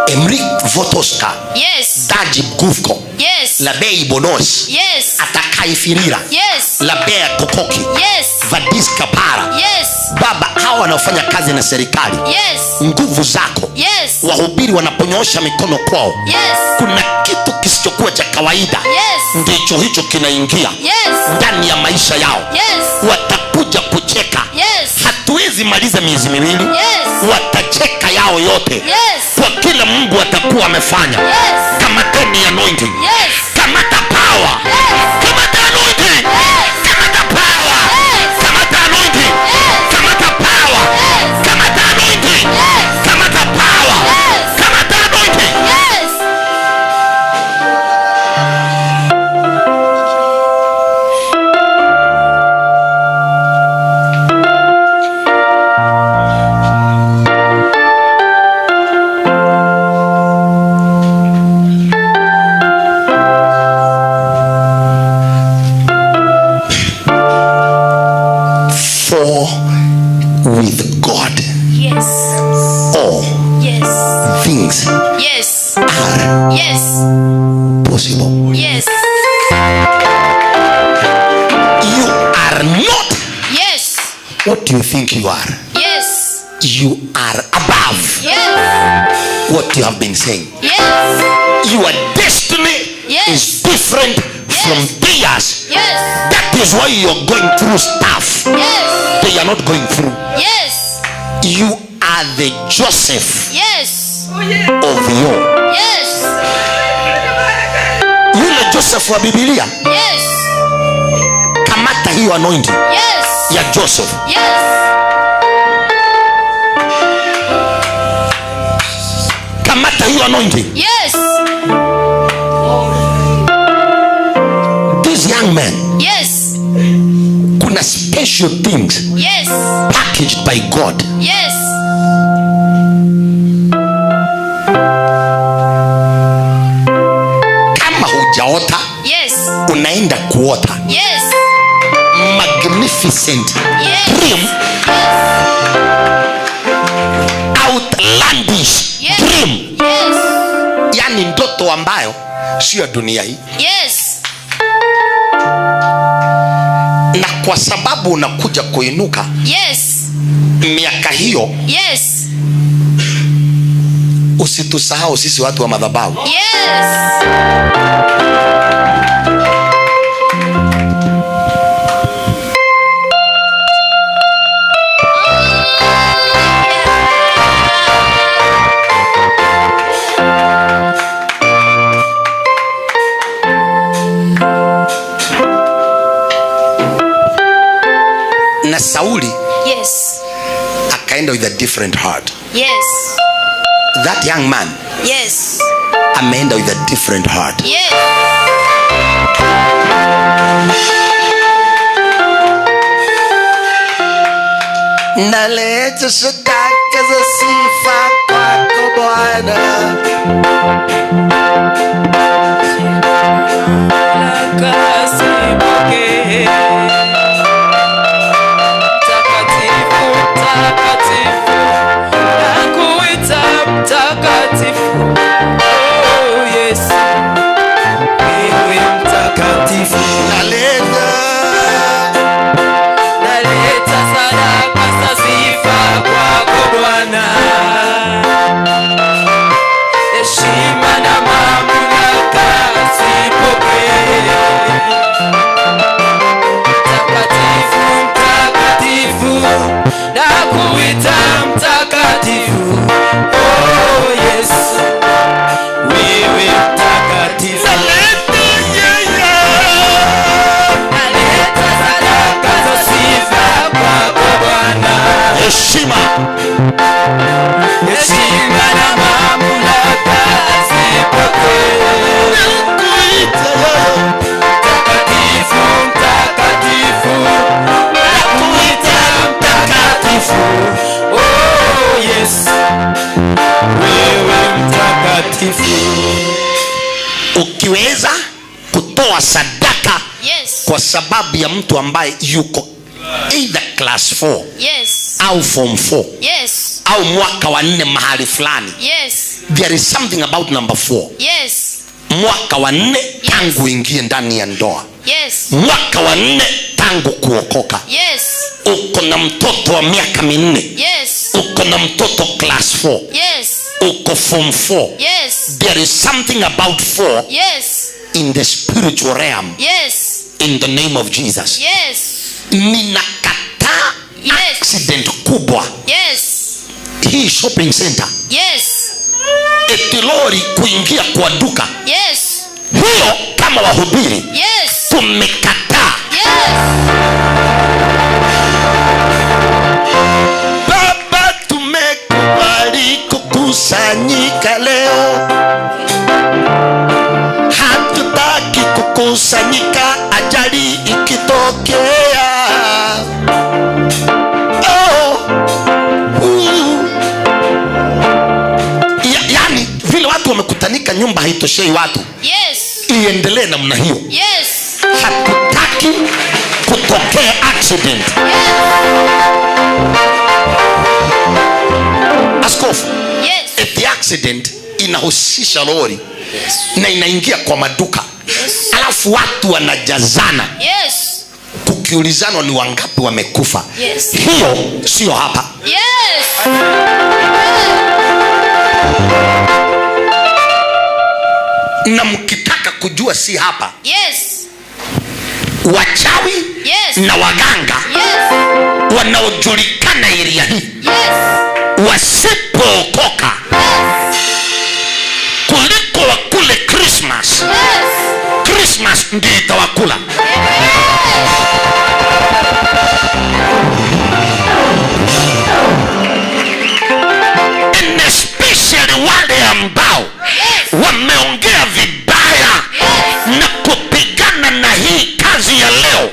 Emrik Votoska. Yes. Dajib Gufko. Yes. Labei Bonos. Yes. Atakaifirira. Yes. Labea Kokoki. Yes. Vadiska Para. Yes. Baba, hawa wanaofanya kazi na serikali. Yes. Nguvu zako. Yes. Wahubiri wanaponyoosha mikono kwao. Yes. Kuna kitu kisichokuwa cha kawaida. Yes. Ndicho hicho kinaingia. Yes. Ndani ya maisha yao. Yes. Watakuja kucheka. Yes. Hatuwezi maliza miezi miwili. Yes. Watacheka yao yote. Yes. Kwa kila Mungu atakuwa amefanya. Yes. Kamateni anointing. Yes. Kamata power. Yes. Kamata anointing. Yes. Kamata power. Yes. Kamata anointing. Yes. Kamata power. Yes. Kamata anointing. Yes. Kamata power. Yes. Kamata anointing. Yes. For with God, Yes. all Yes. things Yes. are Yes. possible. Yes. You are not Yes. what you think you are. Yes. You are above Yes. what you have been saying. Yes. Your destiny Yes. is different from theirs. Yes. That is why you're going through stuff Yes. they are not going through. Yes. You are are the Joseph Yes. of yore. Yes. Yule Joseph wa Biblia. Yes. Kamata hiyo anointing Yes. ya Joseph. Yes. Kamata hiyo anointing. Yes. This young man. Yes. Kuna special things. Yes. Packaged by God. Yes. Kama hujaota. Yes. Unaenda kuota. Yes. Magnificent. Yes. Dream. Yes. Outlandish. Yes. Dream. Yes. Yani ndoto ambayo sio dunia hii. Yes. Na kwa sababu unakuja kuinuka. Yes. Miaka hiyo. Yes. Usitusahau sisi watu wa madhabahu. Yes. Na Sauli. Yes. Akaenda with a different heart. Yes. That young man. Yes. Ameenda with a different heart. Yes. Naleta sadaka za sifa kwako Bwana. Heshima. Heshima na mamlaka zipokee. Mtakatifu, mtakatifu, nakuita mtakatifu. Oh Yesu, wewe mtakatifu. Ukiweza kutoa sadaka, yes, kwa sababu ya mtu ambaye yuko either class 4, yes, au form 4, yes, au mwaka wa 4 mahali fulani, yes, there is something about number 4. Yes. Mwaka wa 4 yes, tangu uingie ndani ya ndoa, yes, mwaka wa 4 tangu kuokoka, yes, uko na mtoto wa miaka 4, yes, uko na mtoto class 4, yes, uko form 4, yes, there is something about 4, yes, in the spiritual realm, yes, in the name of Jesus, yes, ninakataa, yes, accident kubwa, yes, hii shopping center, yes, eti lori kuingia kwa duka, yes, hiyo kama wahubiri, yes, tumekataa, yes. Baba, tumekubali kukusanyika leo, hatutaki kukusanyika ajali ikitokea. Oh. Yani vile watu wamekutanika, nyumba haitoshei watu. Yes. Iendelee namna hiyo. Yes. Hatutaki kutokea accident. Yes. Askofu. Yes. If the accident inahusisha lori, yes, na inaingia kwa maduka, yes, alafu watu wanajazana, yes, kukiulizana ni wangapi wamekufa. Yes. Hiyo sio hapa. Yes. Na mkitaka kujua si hapa, yes, wachawi, yes, na waganga, yes, wanaojulikana area hii, yes, Wasipookoka kuliko wakule Christmas. Christmas ndiyo itawakula. And especially wale ambao wameongea vibaya na kupigana na hii kazi ya leo,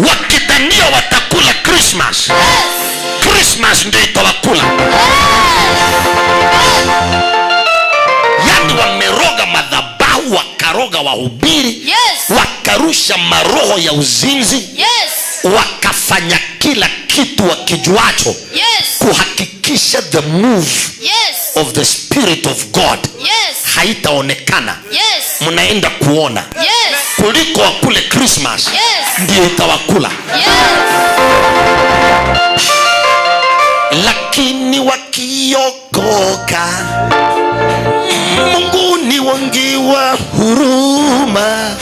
wakidhania watakula Christmas. Christmas ndio itawakula. Yani wameroga madhabahu, wakaroga wahubiri, wakarusha maroho ya uzinzi, wakafanya kila kitu wakijuacho kuhakikisha the move of the Spirit of God haitaonekana. Mnaenda kuona kuliko wakule Christmas ndio itawakula. Lakini wakiokoka, Mungu ni wangi wa huruma.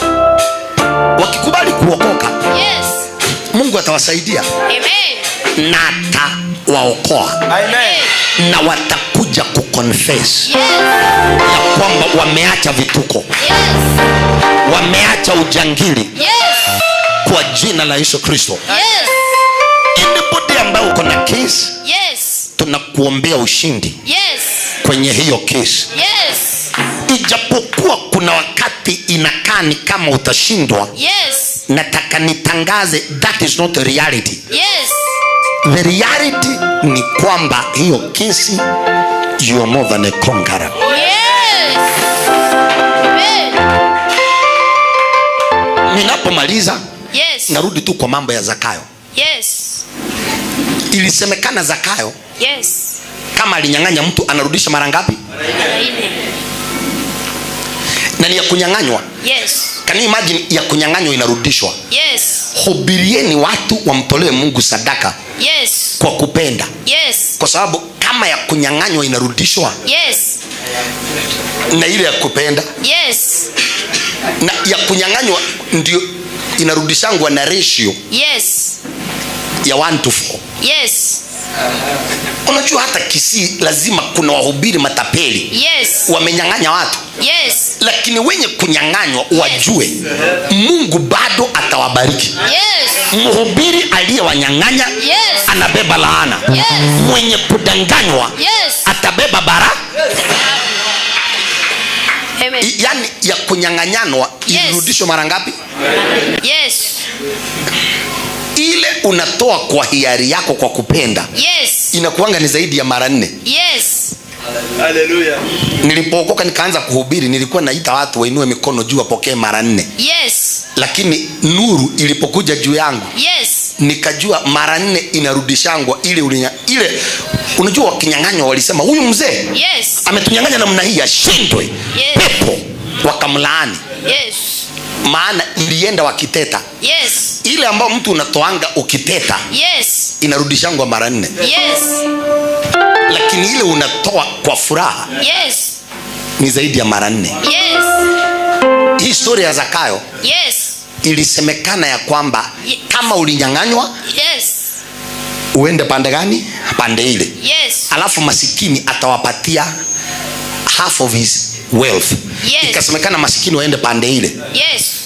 Wakikubali kuokoka, Mungu atawasaidia na atawaokoa. Na watakuja kuconfess ya kwamba wameacha vituko, wameacha ujangili kwa jina la Yesu Kristo. Anybody ambaye uko na case, tunakuombea ushindi kwenye hiyo case. Ijapokuwa kuna wakati inakaa ni kama utashindwa, nataka nitangaze that is not the reality. The reality ni kwamba hiyo kesi, you are more than a conqueror. Amen. Ninapomaliza, narudi tu kwa mambo ya Zakayo. Ilisemekana Zakayo kama alinyang'anya mtu anarudisha mara ngapi? Mara nne. Na ni ya kunyang'anywa. Can you imagine ya kunyang'anywa inarudishwa? Hubirieni watu wamtolee Mungu sadaka kwa kupenda. Kwa sababu kama ya kunyang'anywa inarudishwa, na ile ya kupenda, na ya kunyang'anywa ndio inarudishangwa na ratio ya 1 to 4. Unajua hata Kisii lazima kuna wahubiri matapeli. Wamenyang'anya watu. Lakini wenye kunyang'anywa wajue Mungu bado atawabariki. Mhubiri aliyewanyang'anya anabeba laana. Mwenye kudanganywa atabeba bara. Amen. Yani ya kunyang'anyanwa irudishwe mara ngapi? Ile unatoa kwa hiari yako kwa kupenda, inakuanga ni zaidi ya mara 4. Hallelujah. Nilipookoka nikaanza kuhubiri, nilikuwa naita watu wainue mikono juu wapokee mara 4. Lakini nuru ilipokuja juu yangu, nikajua mara 4 inarudishangwa ile ulinya, ile unajua wakinyang'anywa walisema huyu mzee ametunyang'anya namna hii ashindwe. Pepo wakamlaani. Maana ilienda wakiteta. Ile ambayo mtu unatoanga ukiteta, inarudishangwa mara 4. Lakini ile unatoa kwa furaha, ni zaidi ya mara 4. Hii story ya Zakayo, ilisemekana ya kwamba kama ulinyang'anywa, uende pande gani? Pande ile. Alafu masikini atawapatia half of his wealth. Ikasemekana masikini waende pande ile.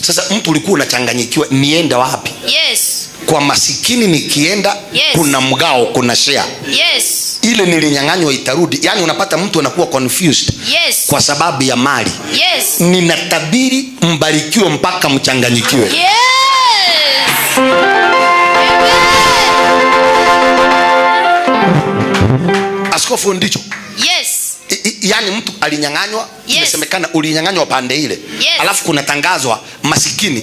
Sasa mtu ulikuwa unachanganyikiwa, niende wapi? Kwa masikini nikienda, kuna mgao, kuna share. Ile nilinyang'anywa itarudi. Yani unapata mtu anakuwa confused kwa sababu ya mali. Ninatabiri mbarikiwe mpaka mchanganyikiwe. Askofu ndicho. Yani mtu alinyang'anywa, imesemekana ulinyang'anywa pande ile. Alafu kunatangazwa masikini.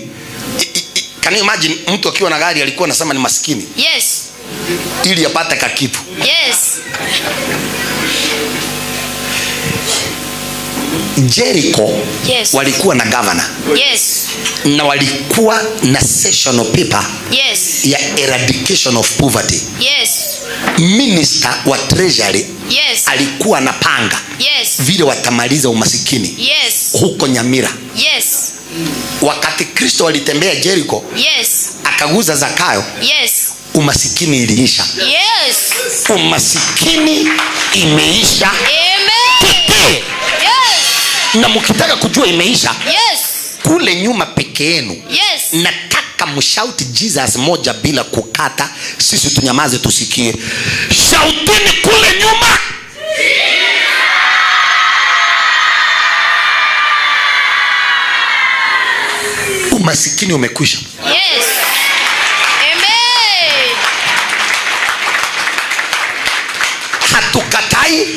Can you imagine mtu akiwa na gari alikuwa anasema ni masikini? Ili apate kakitu. Jericho walikuwa na governor. Na walikuwa na session of paper ya eradication of poverty. Minister wa treasury alikuwa anapanga vile watamaliza umasikini huko Nyamira. Wakati Kristo alitembea Jericho, akaguza Zakayo, umasikini iliisha. Umasikini imeisha. Amen. Yes. Na mkitaka kujua imeisha, Yes. kule nyuma peke yenu. Yes. Nataka mshout Jesus moja bila kukata, sisi tunyamaze tusikie. Shoutini kule nyuma. Umasikini umekwisha. Yes. Amen. Hatukatai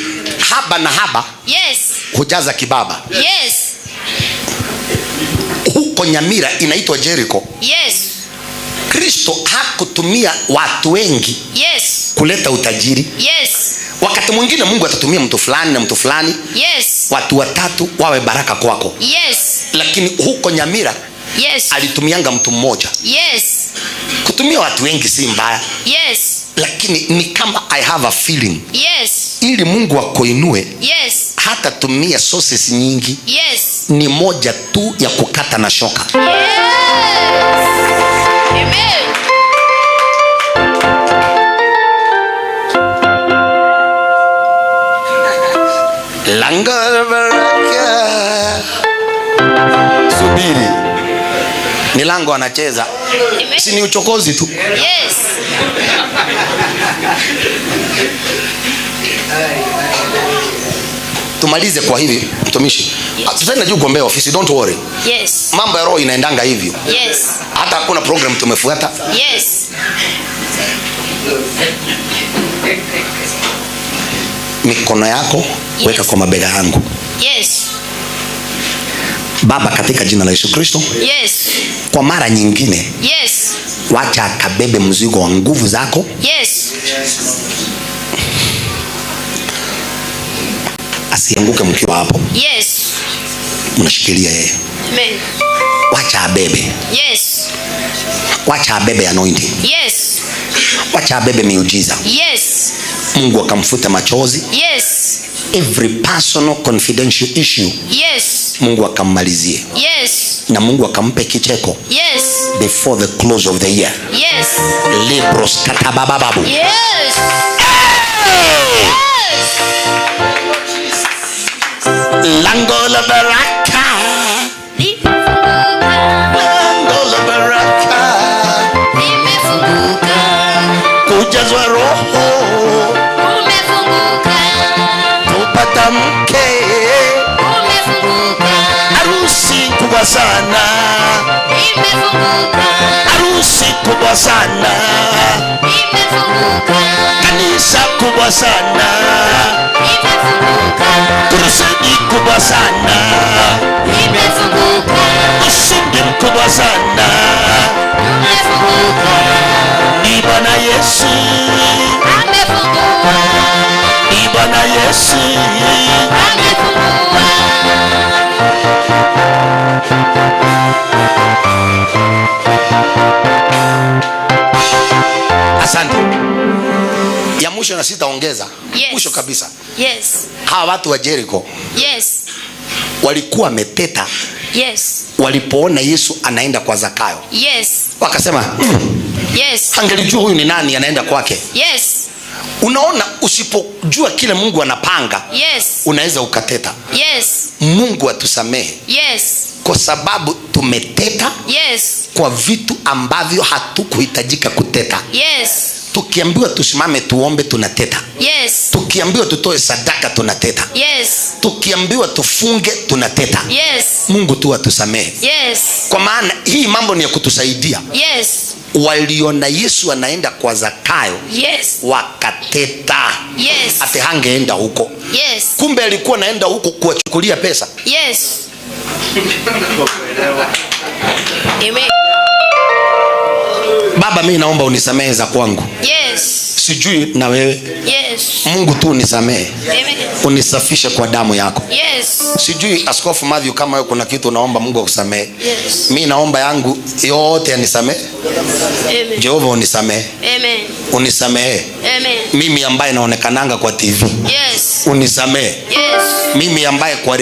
haba na haba. Yes. Hujaza kibaba. Yes. Huko Nyamira inaitwa Jericho. Yes. Kristo hakutumia watu wengi. Yes. Kuleta utajiri. Yes. Wakati mwingine Mungu atatumia mtu fulani na mtu fulani. Yes. Watu watatu wawe baraka kwako. Yes. Lakini huko Nyamira, Yes. alitumianga mtu mmoja. Yes. Kutumia watu wengi si mbaya. Yes. Lakini ni kama I have a feeling. Yes. Ili Mungu akuinue, Yes. hatatumia sources nyingi. Yes. Ni moja tu ya kukata na shoka. Yes. Amen. Lango la baraka. Subiri. Ni lango anacheza. Amen. Si ni uchokozi tu. Yes. Tumalize kwa hivi mtumishi. Yes. Tutaenda juu kuombea ofisi, don't worry. Yes. Mambo ya roho inaendanga hivyo. Yes. Hata hakuna program tumefuata. Yes. Mikono yako Yes. weka kwa mabega yangu. Yes. Baba, katika jina la Yesu Kristo. Yes. Kwa mara nyingine, Yes. wacha akabebe mzigo wa nguvu zako. Yes. Asianguke mkiwa hapo. Yes. Mnashikilia yeye. Amen. Wacha abebe. Yes. Wacha abebe anointing. Yes. Wacha abebe miujiza. Yes. Mungu akamfuta machozi. Yes. Every personal confidential issue. Yes. Mungu akammalizie. Yes. Na Mungu akampe kicheko. Yes. Before the close of the year. Yes. Lebros katabababu. Yes. Hey! Yes. Lango la baraka. Lango la baraka. Limefunguka. Kujazwa roho. Umefunguka. Kupata mke. Umefunguka. Harusi kubwa sana. Imefunguka. Harusi kubwa sana. Imefunguka. Kanisa kubwa sana. Imefunguka. Krusedi kubwa sana. Imefunguka. Ushindi mkubwa sana. Umefunguka. Ni Bwana Yesu. Amefungua. Ni Bwana Yesu. Amefungua. Asante. Ya mwisho na sitaongeza. Yes. Mwisho kabisa. Yes. Hawa watu wa Jericho Yes. walikuwa wameteta. Yes. Walipoona Yesu anaenda kwa Zakayo. Yes. Wakasema, Yes. angelijua huyu ni nani anaenda kwake. Yes. Unaona, usipojua kile Mungu anapanga, Yes. unaweza ukateta. Yes. Mungu atusamehe. Yes. Kwa sababu tumeteta. Yes. Kwa vitu ambavyo hatukuhitajika kuteta. Yes. Tukiambiwa tusimame tuombe tunateta. Yes. Tukiambiwa tutoe sadaka tunateta. Yes. Tukiambiwa tufunge tunateta. Yes. Mungu tu atusamehe. Yes. Kwa maana hii mambo ni ya kutusaidia. Yes. Waliona Yesu anaenda kwa Zakayo. Yes. Wakateta. Yes. Ate hangeenda huko. Yes. Kumbe alikuwa anaenda huko kuwachukulia pesa. Yes. Amen. Baba, mimi naomba unisamehe za kwangu. Yes. Sijui na wewe. Yes. Mungu tu unisamehe. Amen. Unisafishe kwa damu yako. Yes. Sijui Askofu Matthew kama wewe kuna kitu unaomba Mungu akusamehe. Yes. Mimi naomba yangu yote anisamehe. Amen. Jehova unisamehe. Amen. Unisamehe. Amen. Mimi ambaye naonekananga kwa TV. Yes. Unisamehe. Yes. Mimi ambaye kwa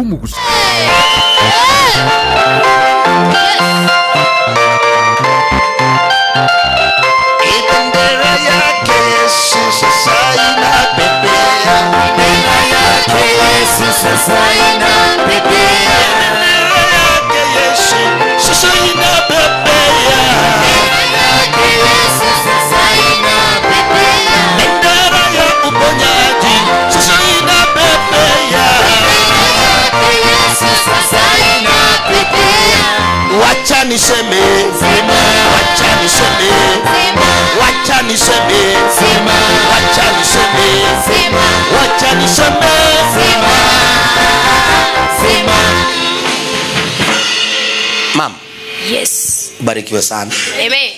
bw'omugusi. Bendera yake Yesu sasa inapepea. Bendera yake Yesu sasa inapepea. Bendera yake Yesu sasa inapepea. Bendera yake Yesu sasa inapepea. Bendera ya uponyaji sasa inapepea. Bendera yake Yesu sasa inapepea. Wacha niseme, wacha niseme, wacha niseme, wacha niseme, wacha niseme. Mama, Yes. ubarikiwe sana. Amen.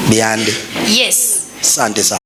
Biande, Yes. asante sana.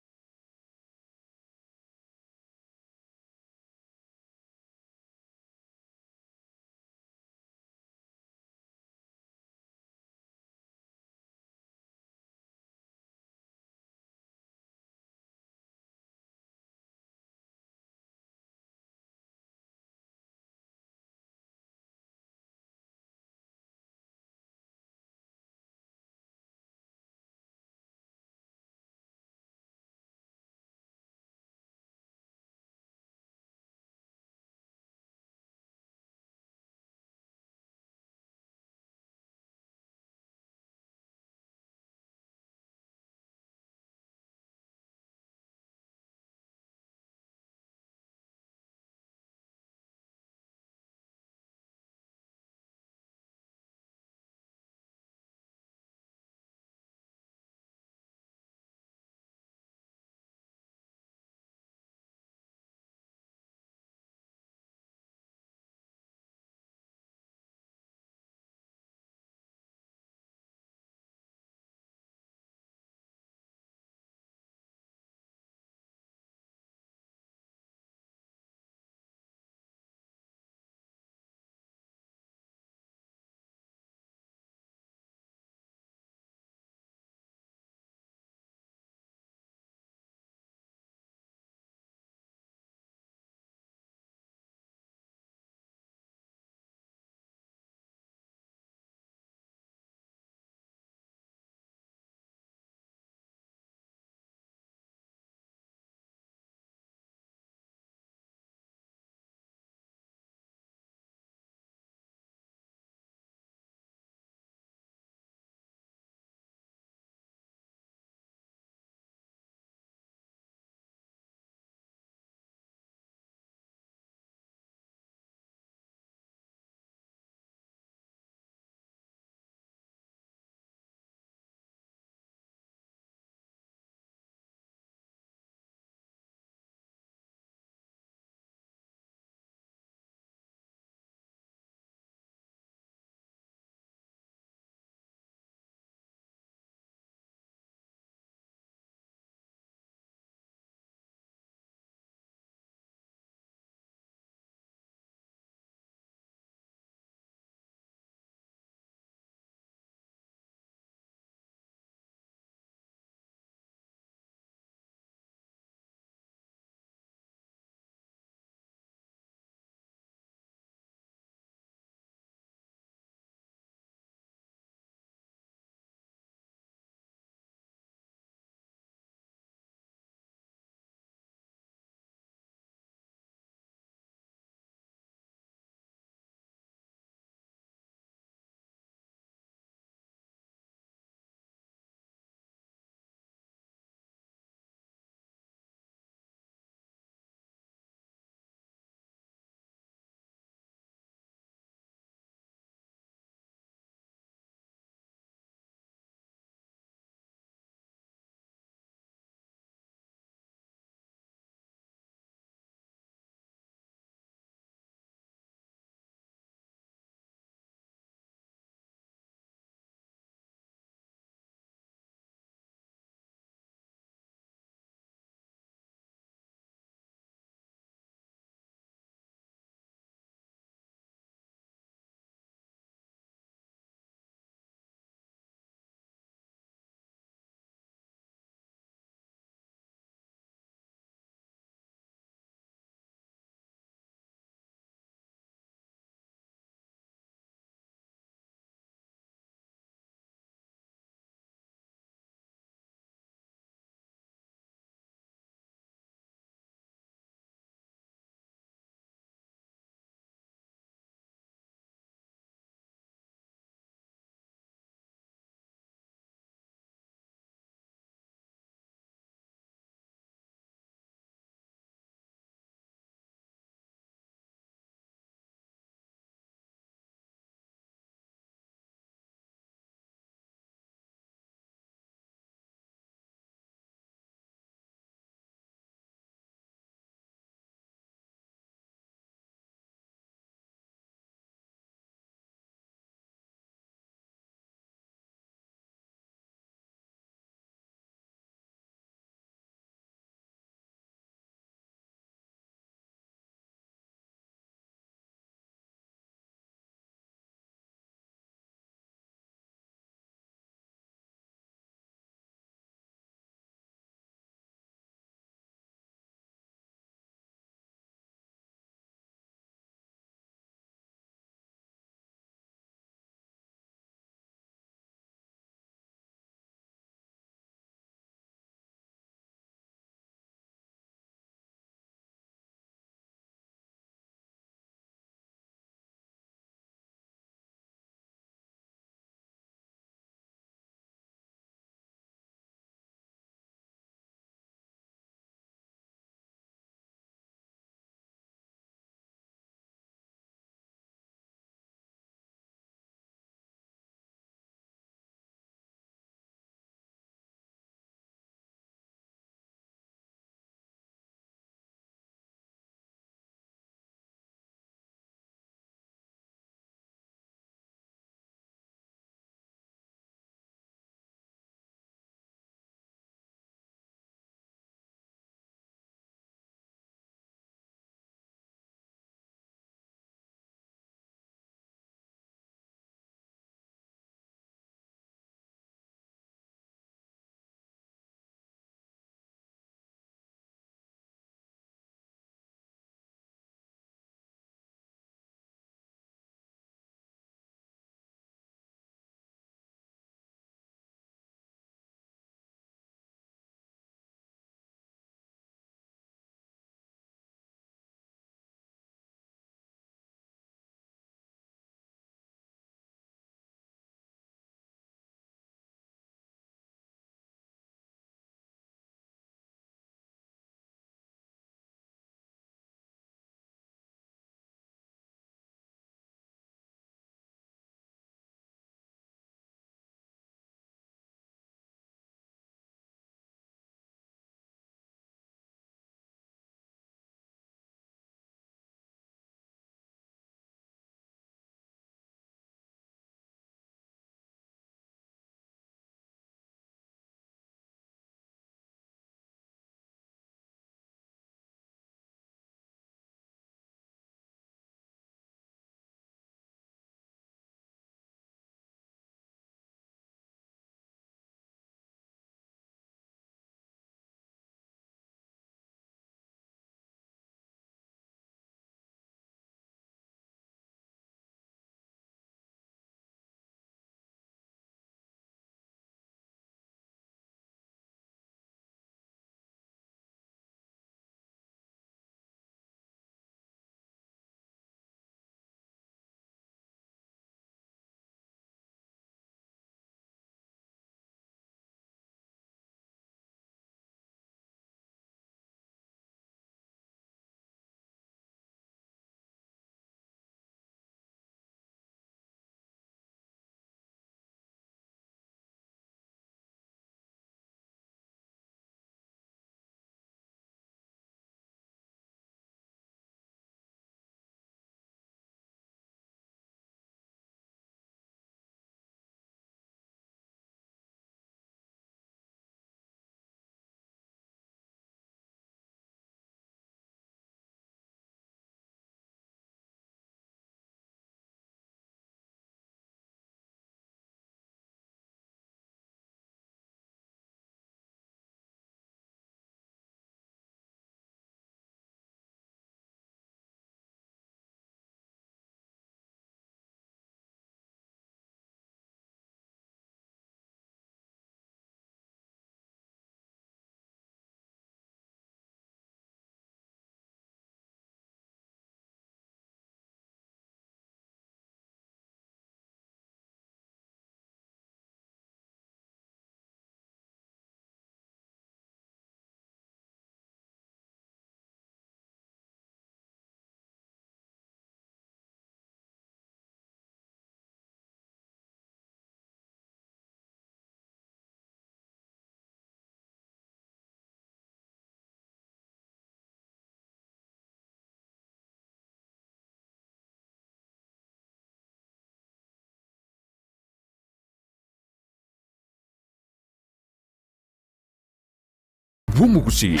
bw'omugusi.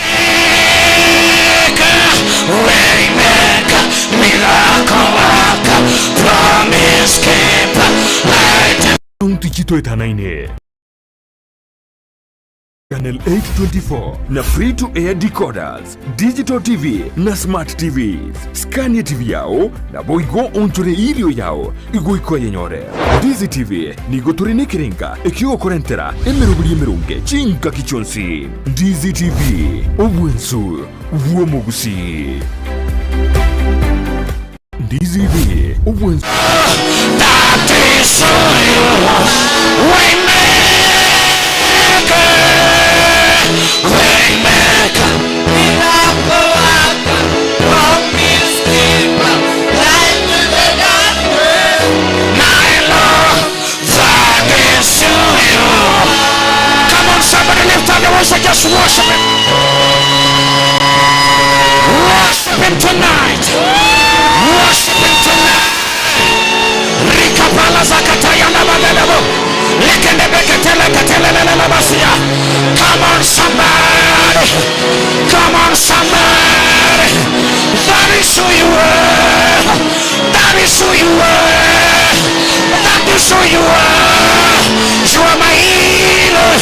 Waymaker, miracle worker, promise keeper, light. Kaunti Tanaine. Channel 824 na free to air decoders, digital TV na smart TVs. Scan ya TV yao na boigo onchore ilio yao igoiko yenyore. Dizi TV nigo turinekerenga ekigokorentera emeruburi emerunge chinka kichonsi. Dizi TV obwensu bw'omugusi. Dizi TV obwensu. That is who you are. Waymaker, Waymaker, miracle worker, promise keeper, light in the darkness. My Lord, that is who you are. Come on, somebody lift up your voice and just worship Him. Worship Him tonight. Worship Him tonight. Rikapala zakataya na magadabo. Come on, somebody. Come on, somebody. That is who you are. That is who you are. That is who you are. You are my healer.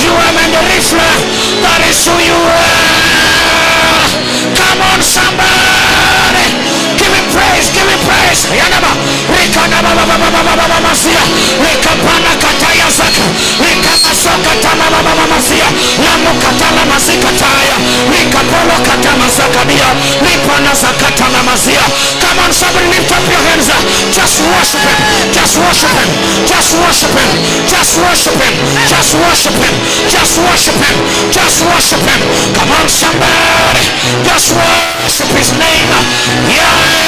You are my deliverer. That is who you are. Come on, somebody. Give him praise. Give him praise. Yanaba. Rikanababababababamasia. Rikapana kataya zaka. Rikamasoka tamabababamasia. Lamukatala masikataya. Rikapolo katamasakadia. Ripana zakatanamazia. Come on, somebody lift up your hands. Just worship him. Just worship him. Just worship him. Just worship him. Just worship him. Just worship him. Just worship him. Come on, somebody. Just worship his name. Yeah.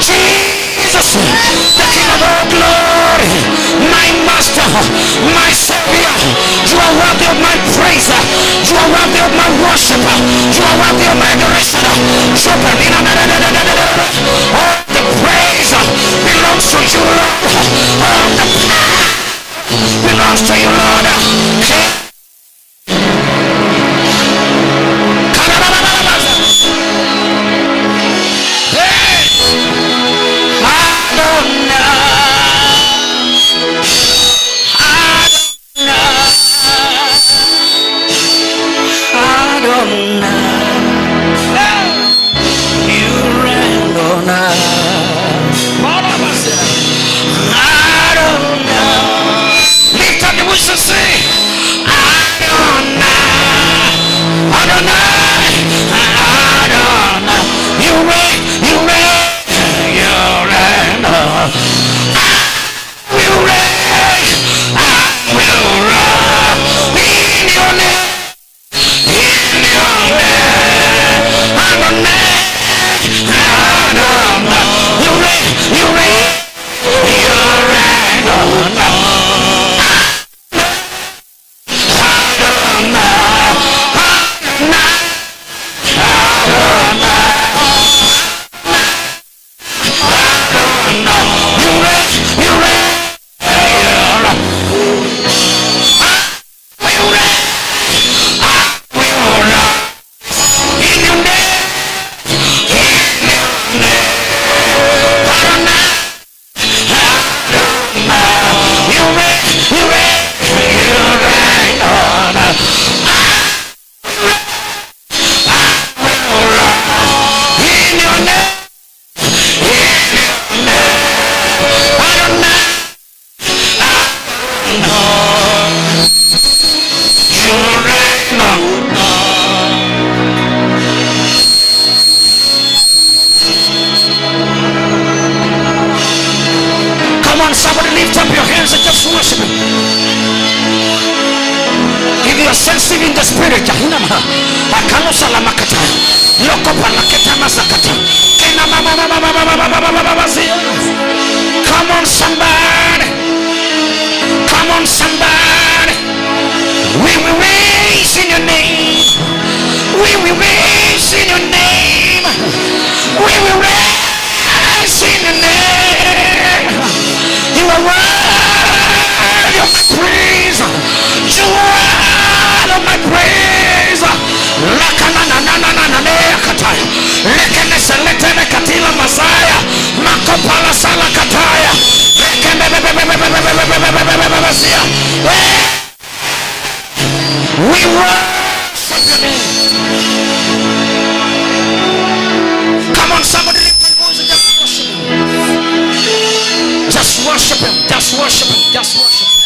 Jesus, the King of all glory, my Master, my Savior, you are worthy of my praise, you are worthy of my worship, you are worthy of my adoration. All the praise belongs to you, Lord. All the power belongs to you, Lord. Lift up your voices, offensive in the spirit. Come on, somebody. Come on, somebody. We will raise in your name. We will raise in your name. We will raise in your name. You are worthy of my praise. You are worthy of my praise. We worship your name. Come on, somebody lift your voice and just worship him. Just worship him. Just worship him. Just worship him.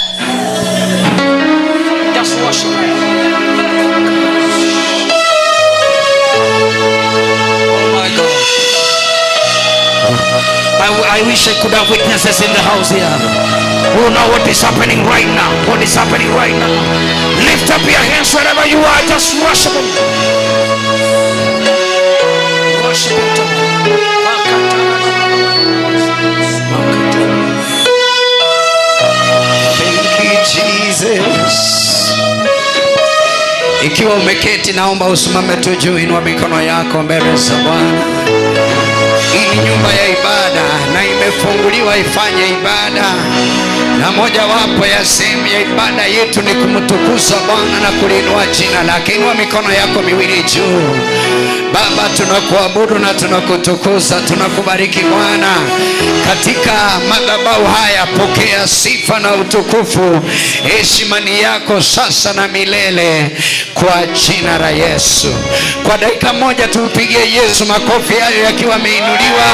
Just worship him. Oh my God. I wish I could have witnesses in the house here who know what is happening right now. What is happening right now. Lift up your hands wherever you are. Just worship him. Worship him. Thank you, Jesus. Ikiwa umeketi, naomba usimame tu juu, inua mikono yako mbele za Bwana. Hii ni nyumba ya ibada na imefunguliwa ifanye ibada, na mojawapo ya sehemu ya ibada yetu ni kumtukuza Bwana na kuliinua jina lake. Inua mikono yako miwili juu. Baba, tunakuabudu na tunakutukuza, tunakubariki Bwana. Katika madhabahu haya pokea sifa na utukufu, heshima ni yako sasa na milele, kwa jina la Yesu. Kwa dakika moja tumpigie Yesu makofi hayo yakiwa yameinuliwa.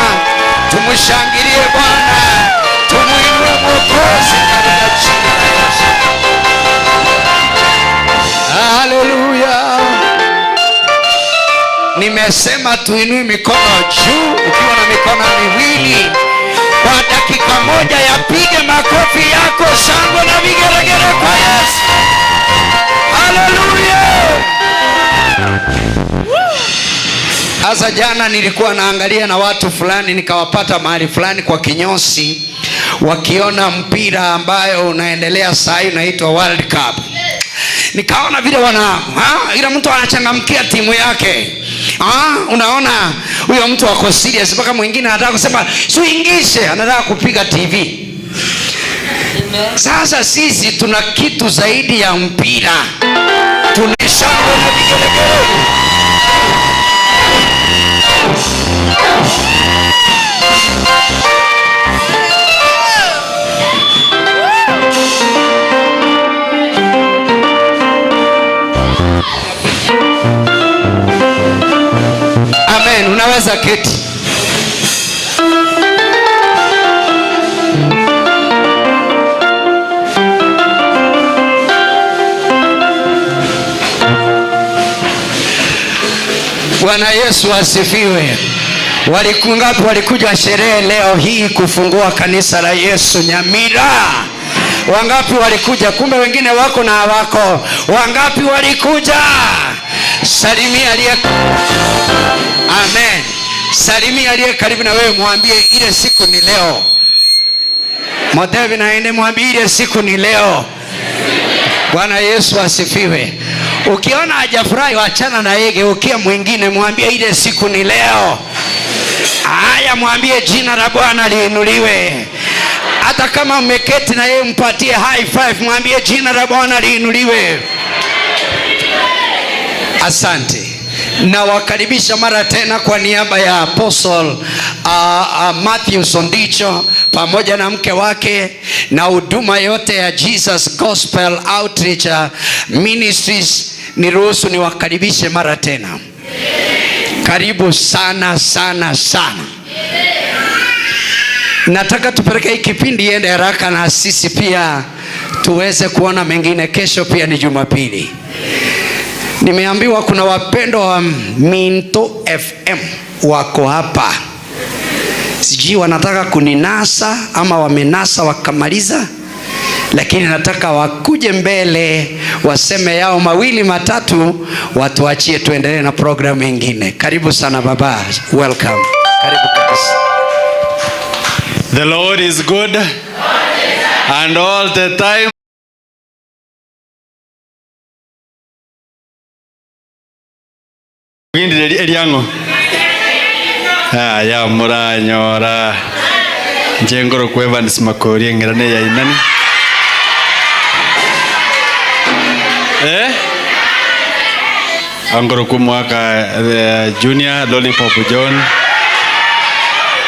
Tumshangilie Bwana, tumuinue Mwokozi katika jina la Yesu. Haleluya. Nimesema tuinue mikono juu. Ukiwa na mikono miwili, kwa dakika moja yapige makofi yako, shangwe na vigeregere kwa Yesu. Haleluya. Sasa jana nilikuwa naangalia na watu fulani, nikawapata mahali fulani kwa kinyosi wakiona mpira ambayo unaendelea saa hii unaitwa World Cup. Nikaona vile wana ila mtu anachangamkia timu yake. Unaona huyo mtu ako serious, mpaka mwingine anataka kusema suingishe, anataka kupiga TV. Sasa sisi tuna kitu zaidi ya mpira. Tuna shangwe na vigelegele. Amen. Unaweza keti. Bwana Yesu asifiwe. Walikungapi walikuja sherehe leo hii kufungua kanisa la Yesu Nyamira? Wangapi walikuja? Kumbe wengine wako na hawako. Wangapi walikuja? Salimia aliye. Amen. Salimia aliye karibu na wewe, mwambie ile siku ni leo. Modevi naende mwambie ile siku ni leo. Bwana Yesu asifiwe. Ukiona hajafurahi achana na yeye, geukia mwingine mwambie ile siku ni leo. Haya, mwambie jina la Bwana liinuliwe. Hata kama umeketi na yeye mpatie high five, mwambie jina la Bwana liinuliwe. Asante. Nawakaribisha mara tena kwa niaba ya Apostle Matthew Sondicho pamoja na mke wake na huduma yote ya Jesus Gospel Outreach Ministries. Niruhusu niwakaribishe mara tena. Karibu sana sana sana. Nataka tupeleke hii kipindi iende haraka na sisi pia tuweze kuona mengine. Kesho pia ni Jumapili. Nimeambiwa kuna wapendwa wa Minto FM wako hapa. Sijui wanataka kuninasa ama wamenasa wakamaliza. Lakini nataka wakuje mbele waseme yao mawili matatu, watuachie tuendelee na programu ingine. Karibu sana baba, welcome. Karibu kabisa. The Lord is good and all the time. Gindire eriango. Aya muranyora. Njengoro kwa Evans Makori eng'erane ya inani. Angoro kumwaka Junior Lollipop John.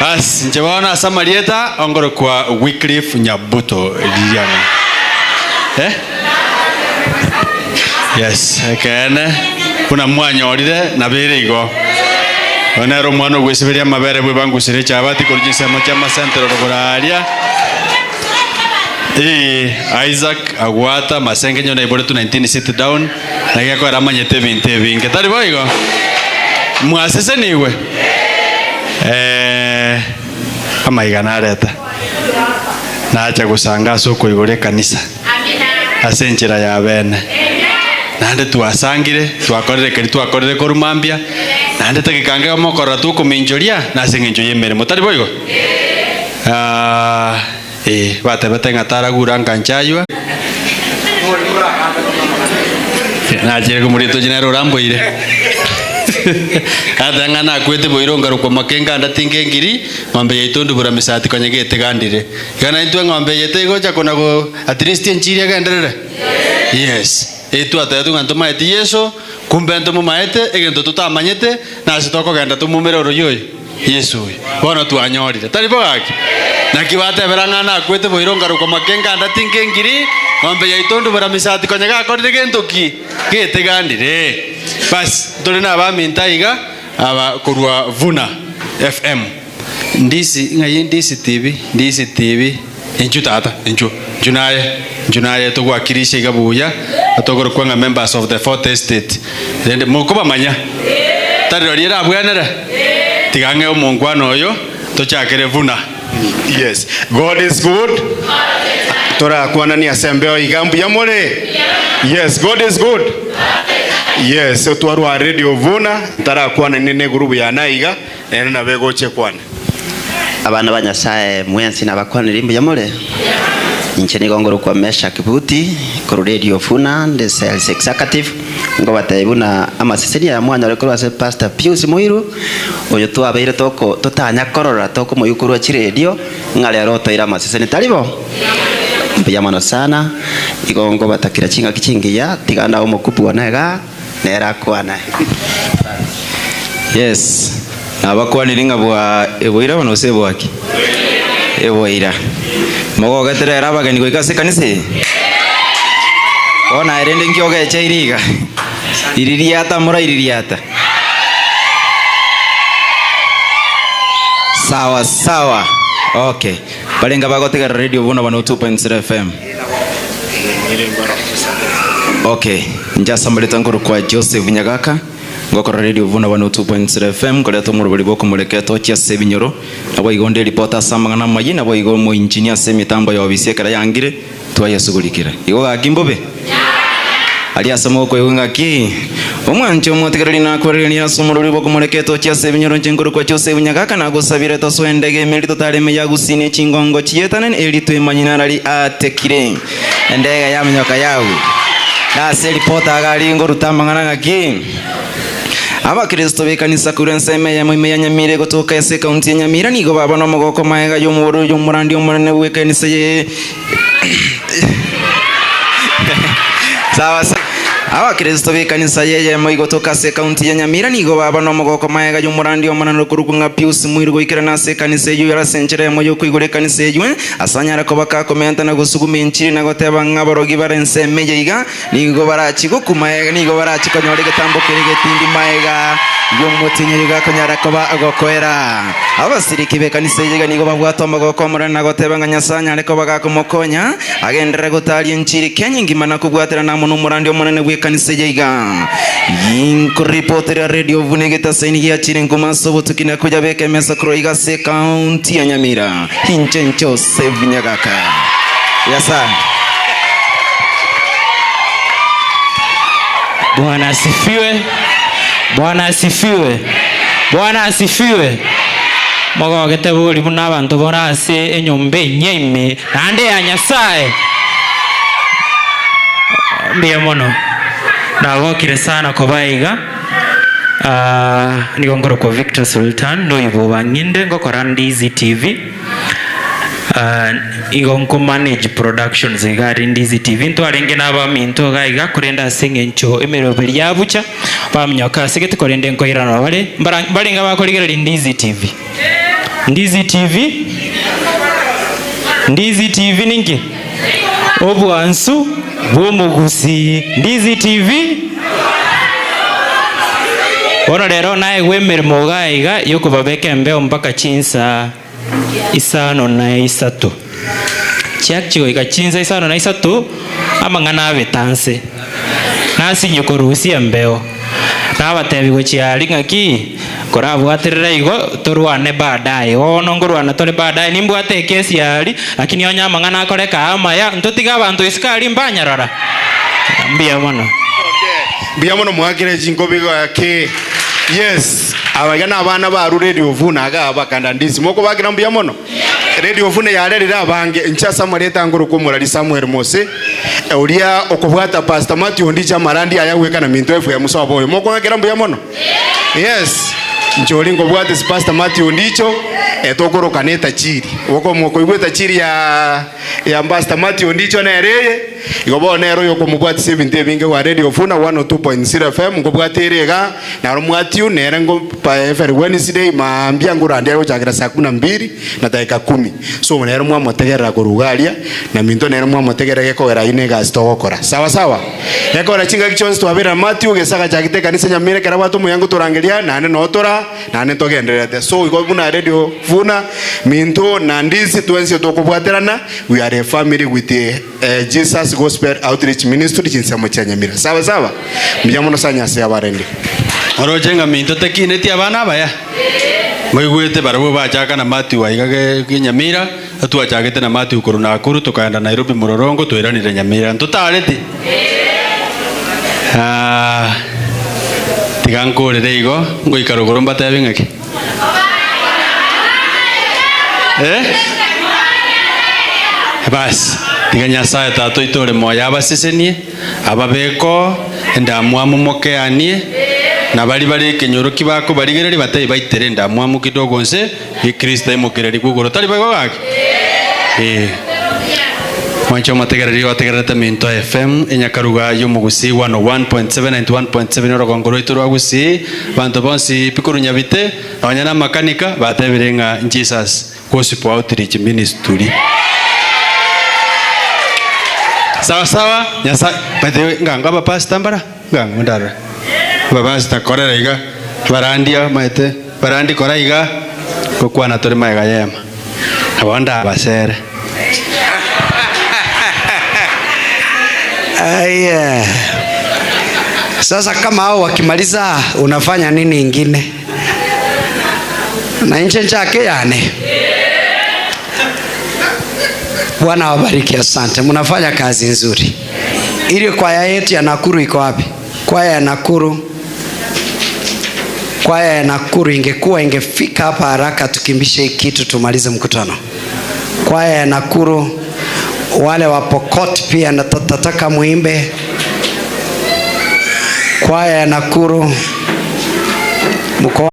Bas njewaona Samarieta ongoro kwa Wycliffe Nyabuto Liliana. Yes, kene kuna mwanyorire na birigo. Onero mwana gwesiberia mabere bwe bangusire chabati kurujisemo chama central ruguraria. Isaac Agwata Masenge nyona iboretu 19 sit down na geko aramanyete binte binge. Tari boigo. Mwasese niwe. Amaigana areta. Nacha gusanga soko igore kanisa. Ase enchera ya bene. Nande twasangire, twakorere keri twakorere korumambia. Nande tegekanga mokora tukuminjoria nase ng'encho yemeremo. Tari boigo. Batebete ng'ataragura nkanchaywa. Nachire kumurito jinero ramboire. Ata ng'ana akwete boiro ngarukwa makenga ndatinge ngiri ng'ombe yaitu ndubura misati konyegete gandire. Gana intwe ng'ombe yete igocha kona go at least enchiri agenderere. Yes. Etu atatu ng'anto maeti Yesu kumbe nto mumaete egento tutamanyete nase tokogenda tumumere oroyo Yesu oyo. Bono twanyorire. Tari bogaki. Naki batebera ng'ana akwete boiro ngarukwa makenga ndatinge ngiri ng'ombe yaitu ndubura misati konyega akorire gento ki gete gandire. Bas tuli na abaminta iga aba kurwa Vuna FM. Ndisi ngaye ndisi TV, ndisi TV. Enchu tata, enchu. Njunaye tugwakirisha iga buya atogoro kwanga members of the fourth estate. Rende mukuba manya. Tari riera abwanere. Tigange omongwana oyo tochakere Vuna. Yes. God is good. Tora kwanani asembeo igambu yamore. Yes, God is good. Yes, twarwa Radio Vuna ntara kwana nene gurubu ya naiga ene na begoche kwana. Abana ba Nyasaye mwensi nabakwanira imbu yamore. Inche nigongoro kwa Mesha Kibuti ku Radio Vuna the sales executive ngo batebuna amasesenia ya mwanya rekoro ase Pastor Pius Muiru oyo twabeire toko totanya korora toko muyukuru chi radio ngale roto ira amaseseni taribo. Mbiyamano sana igongo batakira chinga kichingiya tiganda omukupu wanega nera kwana. Yes, nabakwanire bwa eboira bano se bwaki eboira mogogeterera abageni goika ase kanisa ona erende nkiogeche iriga iririata mura iririata sawa sawa. Okay, balenga bagotegera Radio Vuna 102.0 FM. Okay, njasambaleta nkuru kwa Joseph Nyagaka ngokora Radio Vuna 102.0 FM koria tomurubari boko mureketo chia sebinyoro nabo igonde reporter samangana mayi nabo igo mo engineer semitambo ya ofisi ekera yangire twayasugurikira igo gakimbobe aliasoma ko ngaki omwancho omotegereri nakwereri asomorori boko mureketo chia sebinyoro nchenkuru kwa Joseph Nyagaka nagosabire toswendege emeri totareme yagusine chingongo chietanen eri twemanyina rari atekire endege yamenyoka yawe nase ripota agari ngorutamangana ngaki Abakristo bekanisa kure nseme ya mwime ya Nyamira gotoka ese kaunti ya Nyamira nigo baba no mogoko maega yomuboro yomurandi omunene wekanisa ye sawa sawa. Abakristo bekanisa yeye moigotoka se kaunti ya Nyamira nigo baba no mogoko maega yomurandi omunene kurukunga Pius Muiru goikera nase kanisa eyo yarasenchere moyo kuigure kanisa eyo asanyara ko bakakomenta na gusuguma inchiri na goteba ng'aborogi barenseme yeiga nigo barachigo kumaega nigo barachikonyore getambo kere getindi maega yomotinye gakonyara koba agokoera abasiriki bekanisa yeiga nigo babwata omogoko omonene na goteba ng'a Nyasaye areko bagakomokonya agendere gotaria enchiri Kenya ngima na kobwatera namo nomorandi omonene bw'ekanisa yeiga inkuripotera Radio Vuna getasaini giachire nkomaso botukina kuja beke mesa kuroiga se kaunti ya Nyamira Hinchen Joseph Nyagaka. Yes sir. Bwana asifiwe. Bwana asifiwe. Bwana asifiwe. Mogogete bori buna abanto borase enyomba enyeime naende ya Nyasaye. Mbuya mono. Nagokire sana kobaiga. Nigo ngorokwa Victor Sultan ndoibo bang'inde ngokora Ndizi TV. Igo nko manage productions iga ari Ndizi TV ntwarenge n'abaminto iga iga korenda ase eng'encho emeroberi yabucha baminyoka ase gete korende nkoirana bare mbarenga bakorigereria Ndizi TV. Ndizi TV Ndizi TV ninki obwansu bw'omugusi Ndizi TV. Bono rero naye gwemeremo iga iga yokobabeka embeo mpaka chinsa 53 chiachigoika chinsa 53 amang'ana abetanse nasinye korusia embeo nabatebi gochiari ng'aki korabwaterera igo torwane baadaye bono ngorwana tore baadaye nimbwate ekesi yari lakini onya amang'ana akoreka amaya ntotiga abanto isikari mbanyarora mbuya mono. Mbuya mono mwakire chinkobi gake. Yes, abagana abana ba Radio Vuna aga bakanda Ndizi moko bakira mbuya mono. Radio Vuna yarerera abange ncha Samuel etanguru kumurari Samuel Mose uria okobwata Pastor Matthew Ndicha marandi ayaweka na minto efu ya musa boyo moko bakira mbuya mono. Yes, nchori ngobwate Pastor Matthew Ndicho etokoroka neta chiri woko moko igweta chiri ya Pastor Matthew Ndicho nereye igobo nero yokomubwati 70 binge wa Radio Vuna 102.0 FM ngobwate rega na rumwati nere ngo pa every Wednesday maambia ngurandi ayo chagira saa 12 na dakika 10 so nero mwamotegerera kurugaria na minto nero mwamotegerera gekogera ine gas togokora sawa sawa gekora chinga kichonse twabera Matthew gesaga chagite kanisa nyamire kera watu muyango turangeria nane notora nane togenderete so igo buna Radio Vuna minto na Ndizi twensi tokobwaterana we are a family with the Jesus Gospel Outreach Ministry chinsamo cha Nyamira sawa sawa mjamono sanya se abarende orojenga minto tekineti abana baya mwigwete barabo bachaka na Matthew aigage Nyamira atwachagete na Matthew kuru Nakuru tukaenda Nairobi Murorongo twiranire Nyamira ntutareti tigankorere igo ngoikara ruguru mbatebe ng'aki basi tiga Nyasaye tatu itore moya abasesenie ababeko ndamwamu mokeanie na bari bari kenyoroki bako barigereri batai baitere ndamwamu kidogo nse Kristo imukereri kugoro tari bago gaki mwancho mategereri wategererete Minto FM enyakaruga yomugusi 101.7 91.7 orogongoro itoro agusi bantu bonsi pikuru nyabite abanyana makanika bateberenga Jesus Gospel Outreach Ministry sawa sawa nyasa by the way nganga ba pastor mbara nganga ndara ba pastor korera iga barandia maete barandi kora iga kokwana tore maega yema abanda basere. Aya. Sasa kama hao wakimaliza unafanya nini ingine? Na nche nchake yane. Bwana awabariki, asante. Mnafanya kazi nzuri. Ile kwaya yetu ya Nakuru iko wapi? Kwaya ya Nakuru. Kwaya ya Nakuru ingekuwa ingefika hapa haraka tukimbishe kitu tumalize mkutano. Kwaya ya Nakuru, wale wa Pokot pia nataka muimbe. Kwaya ya Nakuru mko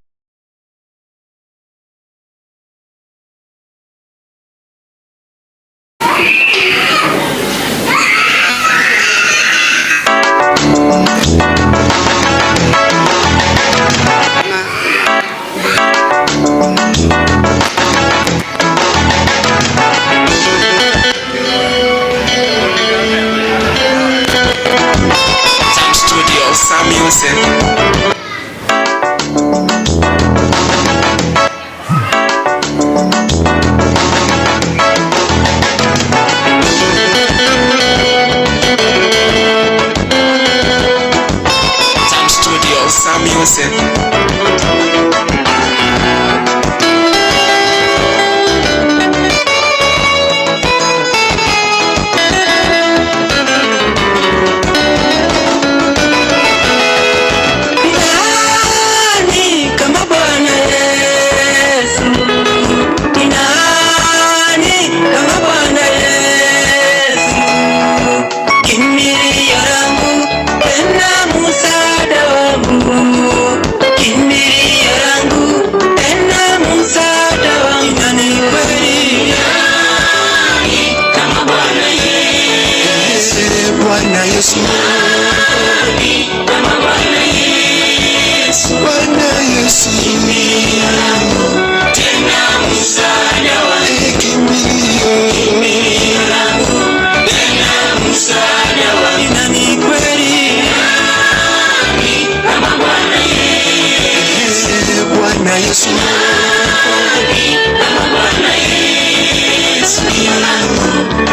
Kimbilio langu tena msaada wangu. Nani kweli kama Bwana Yesu? Bwana Yesu. Kama Bwana Yesu. Bwana Yesu. Kimbilio langu tena msaada wangu. Kimbilio. Kimbilio langu tena msaada wangu. Nani kweli kama Bwana Yesu? Bwana Yesu. Kama Bwana Yesu.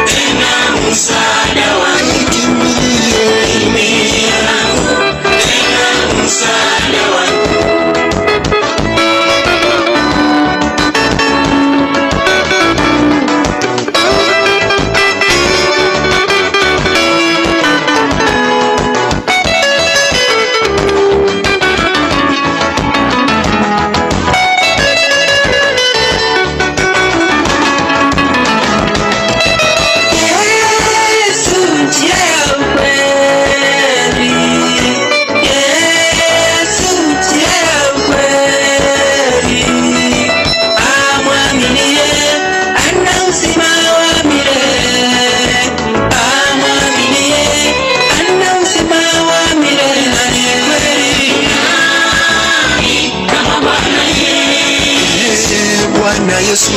Tena msaada wangu. Kimbilio. Kimbilio langu tena msaada wangu. Yesu njia ya ukweli. Yesu njia ya ukweli. Amwaminie ana uzima wa milele. Amwaminie ana uzima wa milele. Nani kweli kama Bwana Yesu? Bwana Yesu.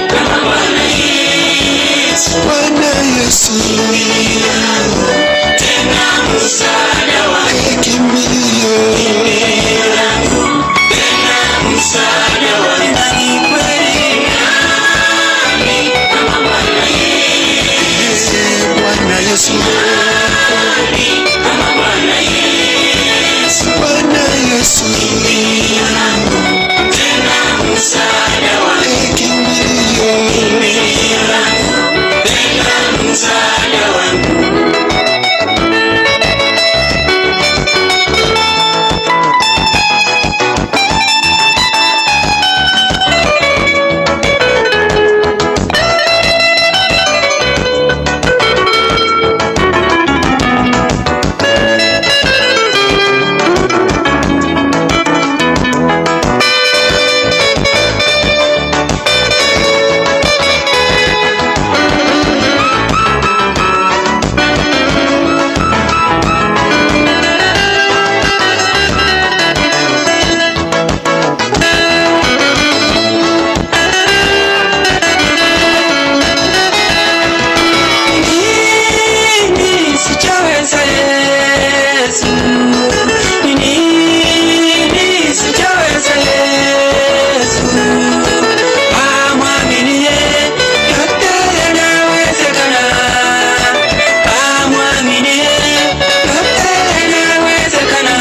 Kama Bwana Yesu. Bwana Yesu. Tena msaada wangu. Kimbilio. Kimbilio langu. Tena msaada wangu. Nani kweli kama Bwana Yesu? Bwana Yesu. Kama Bwana Yesu. Bwana Yesu. Kimbilio langu. Tena msaada wangu. Kimbilio. Kimbilio langu. Tena msaada wangu. Nini sichoweza Yesu? Nini sichoweza Yesu? Amwaminie yote yanawezekana. Amwaminie yote yanawezekana.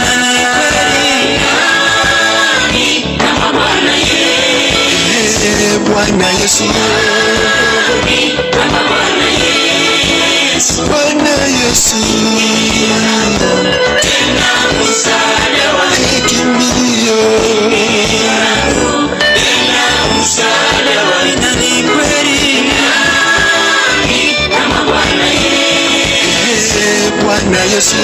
Kama Bwana Yesu. Bwana Yesu. Kama Bwana Yesu. Bwana Yesu. Tena msaada wangu. Kimbilio. Kimbilio langu. Tena msaada wangu. Nani kweli kama Bwana Yesu? Bwana Yesu.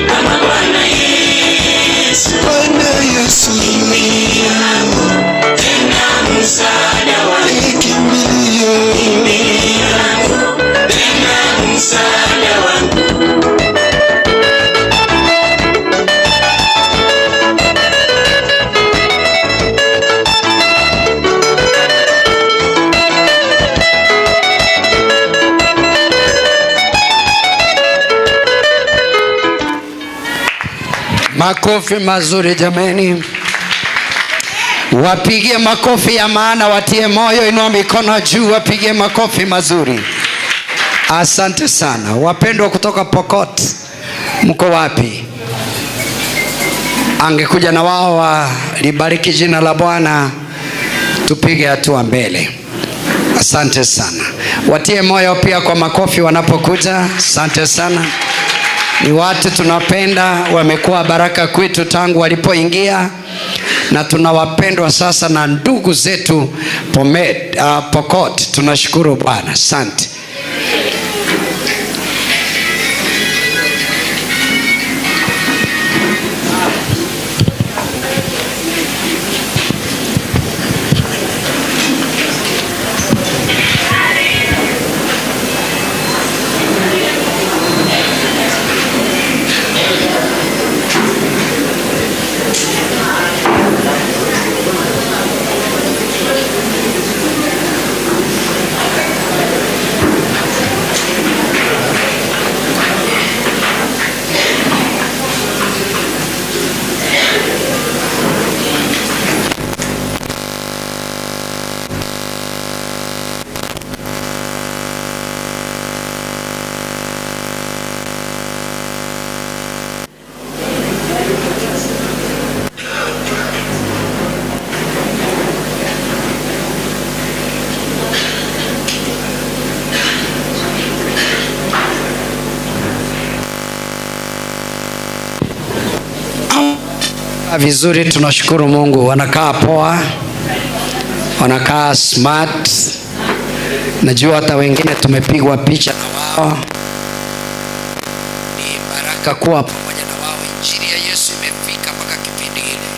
Kama Bwana Yesu. Bwana Yesu. Kimbilio langu. Tena msaada wangu. Kimbilio. Kimbilio langu. Tena msaada wangu. Makofi mazuri jameni, wapigie makofi ya maana, watie moyo, inua mikono juu, wapigie makofi mazuri. Asante sana wapendwa kutoka Pokot, mko wapi? Angekuja na wao walibariki jina la Bwana, tupige hatua mbele. Asante sana, watie moyo pia kwa makofi wanapokuja. Asante sana. Ni watu tunapenda, wamekuwa baraka kwetu tangu walipoingia, na tunawapendwa sasa na ndugu zetu Bomet, Pokot. Tunashukuru Bwana, asante. Vizuri, tunashukuru Mungu, wanakaa poa, wanakaa smart. Najua hata wengine tumepigwa picha na wao. Ni baraka kuwa pamoja na wao. Injili ya Yesu imefika mpaka kipindi kile.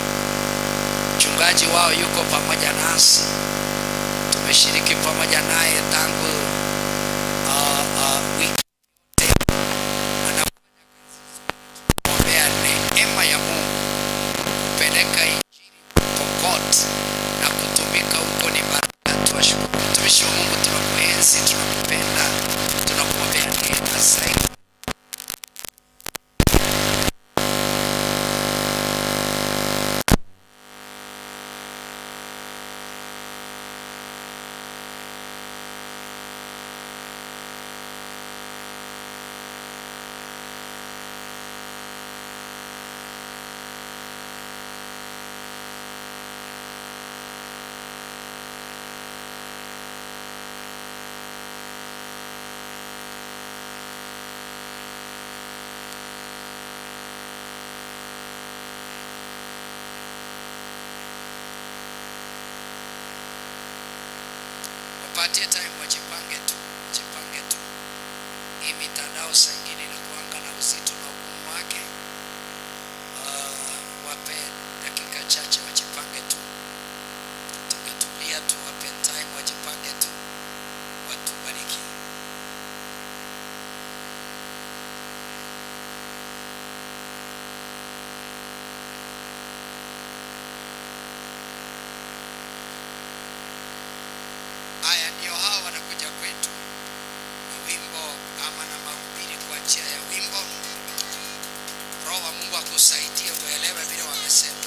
Mchungaji wao yuko pamoja nasi, tumeshiriki pamoja naye tangu wiki yote. Anafanya kazi, kuombea neema ya Mungu kupeleka injili Pokot na kutumika huko ni baraka. Tuwashukuru mtumishi wa Mungu, tunakuenzi, tunakupenda, tunakuombea neema zaidi. Wapatie time, wajipange tu, wajipange tu. Hii mitandao saa ingine inakuanga na uzito na ugumu wake. Wape dakika chache wajipange tu, tungetulia tu, wape time wajipange tu, watubariki. Haya, ndio hao wanakuja kwetu na wimbo ama na mahubiri kwa njia ya wimbo. Roho wa Mungu akusaidie uelewe vile wamesema.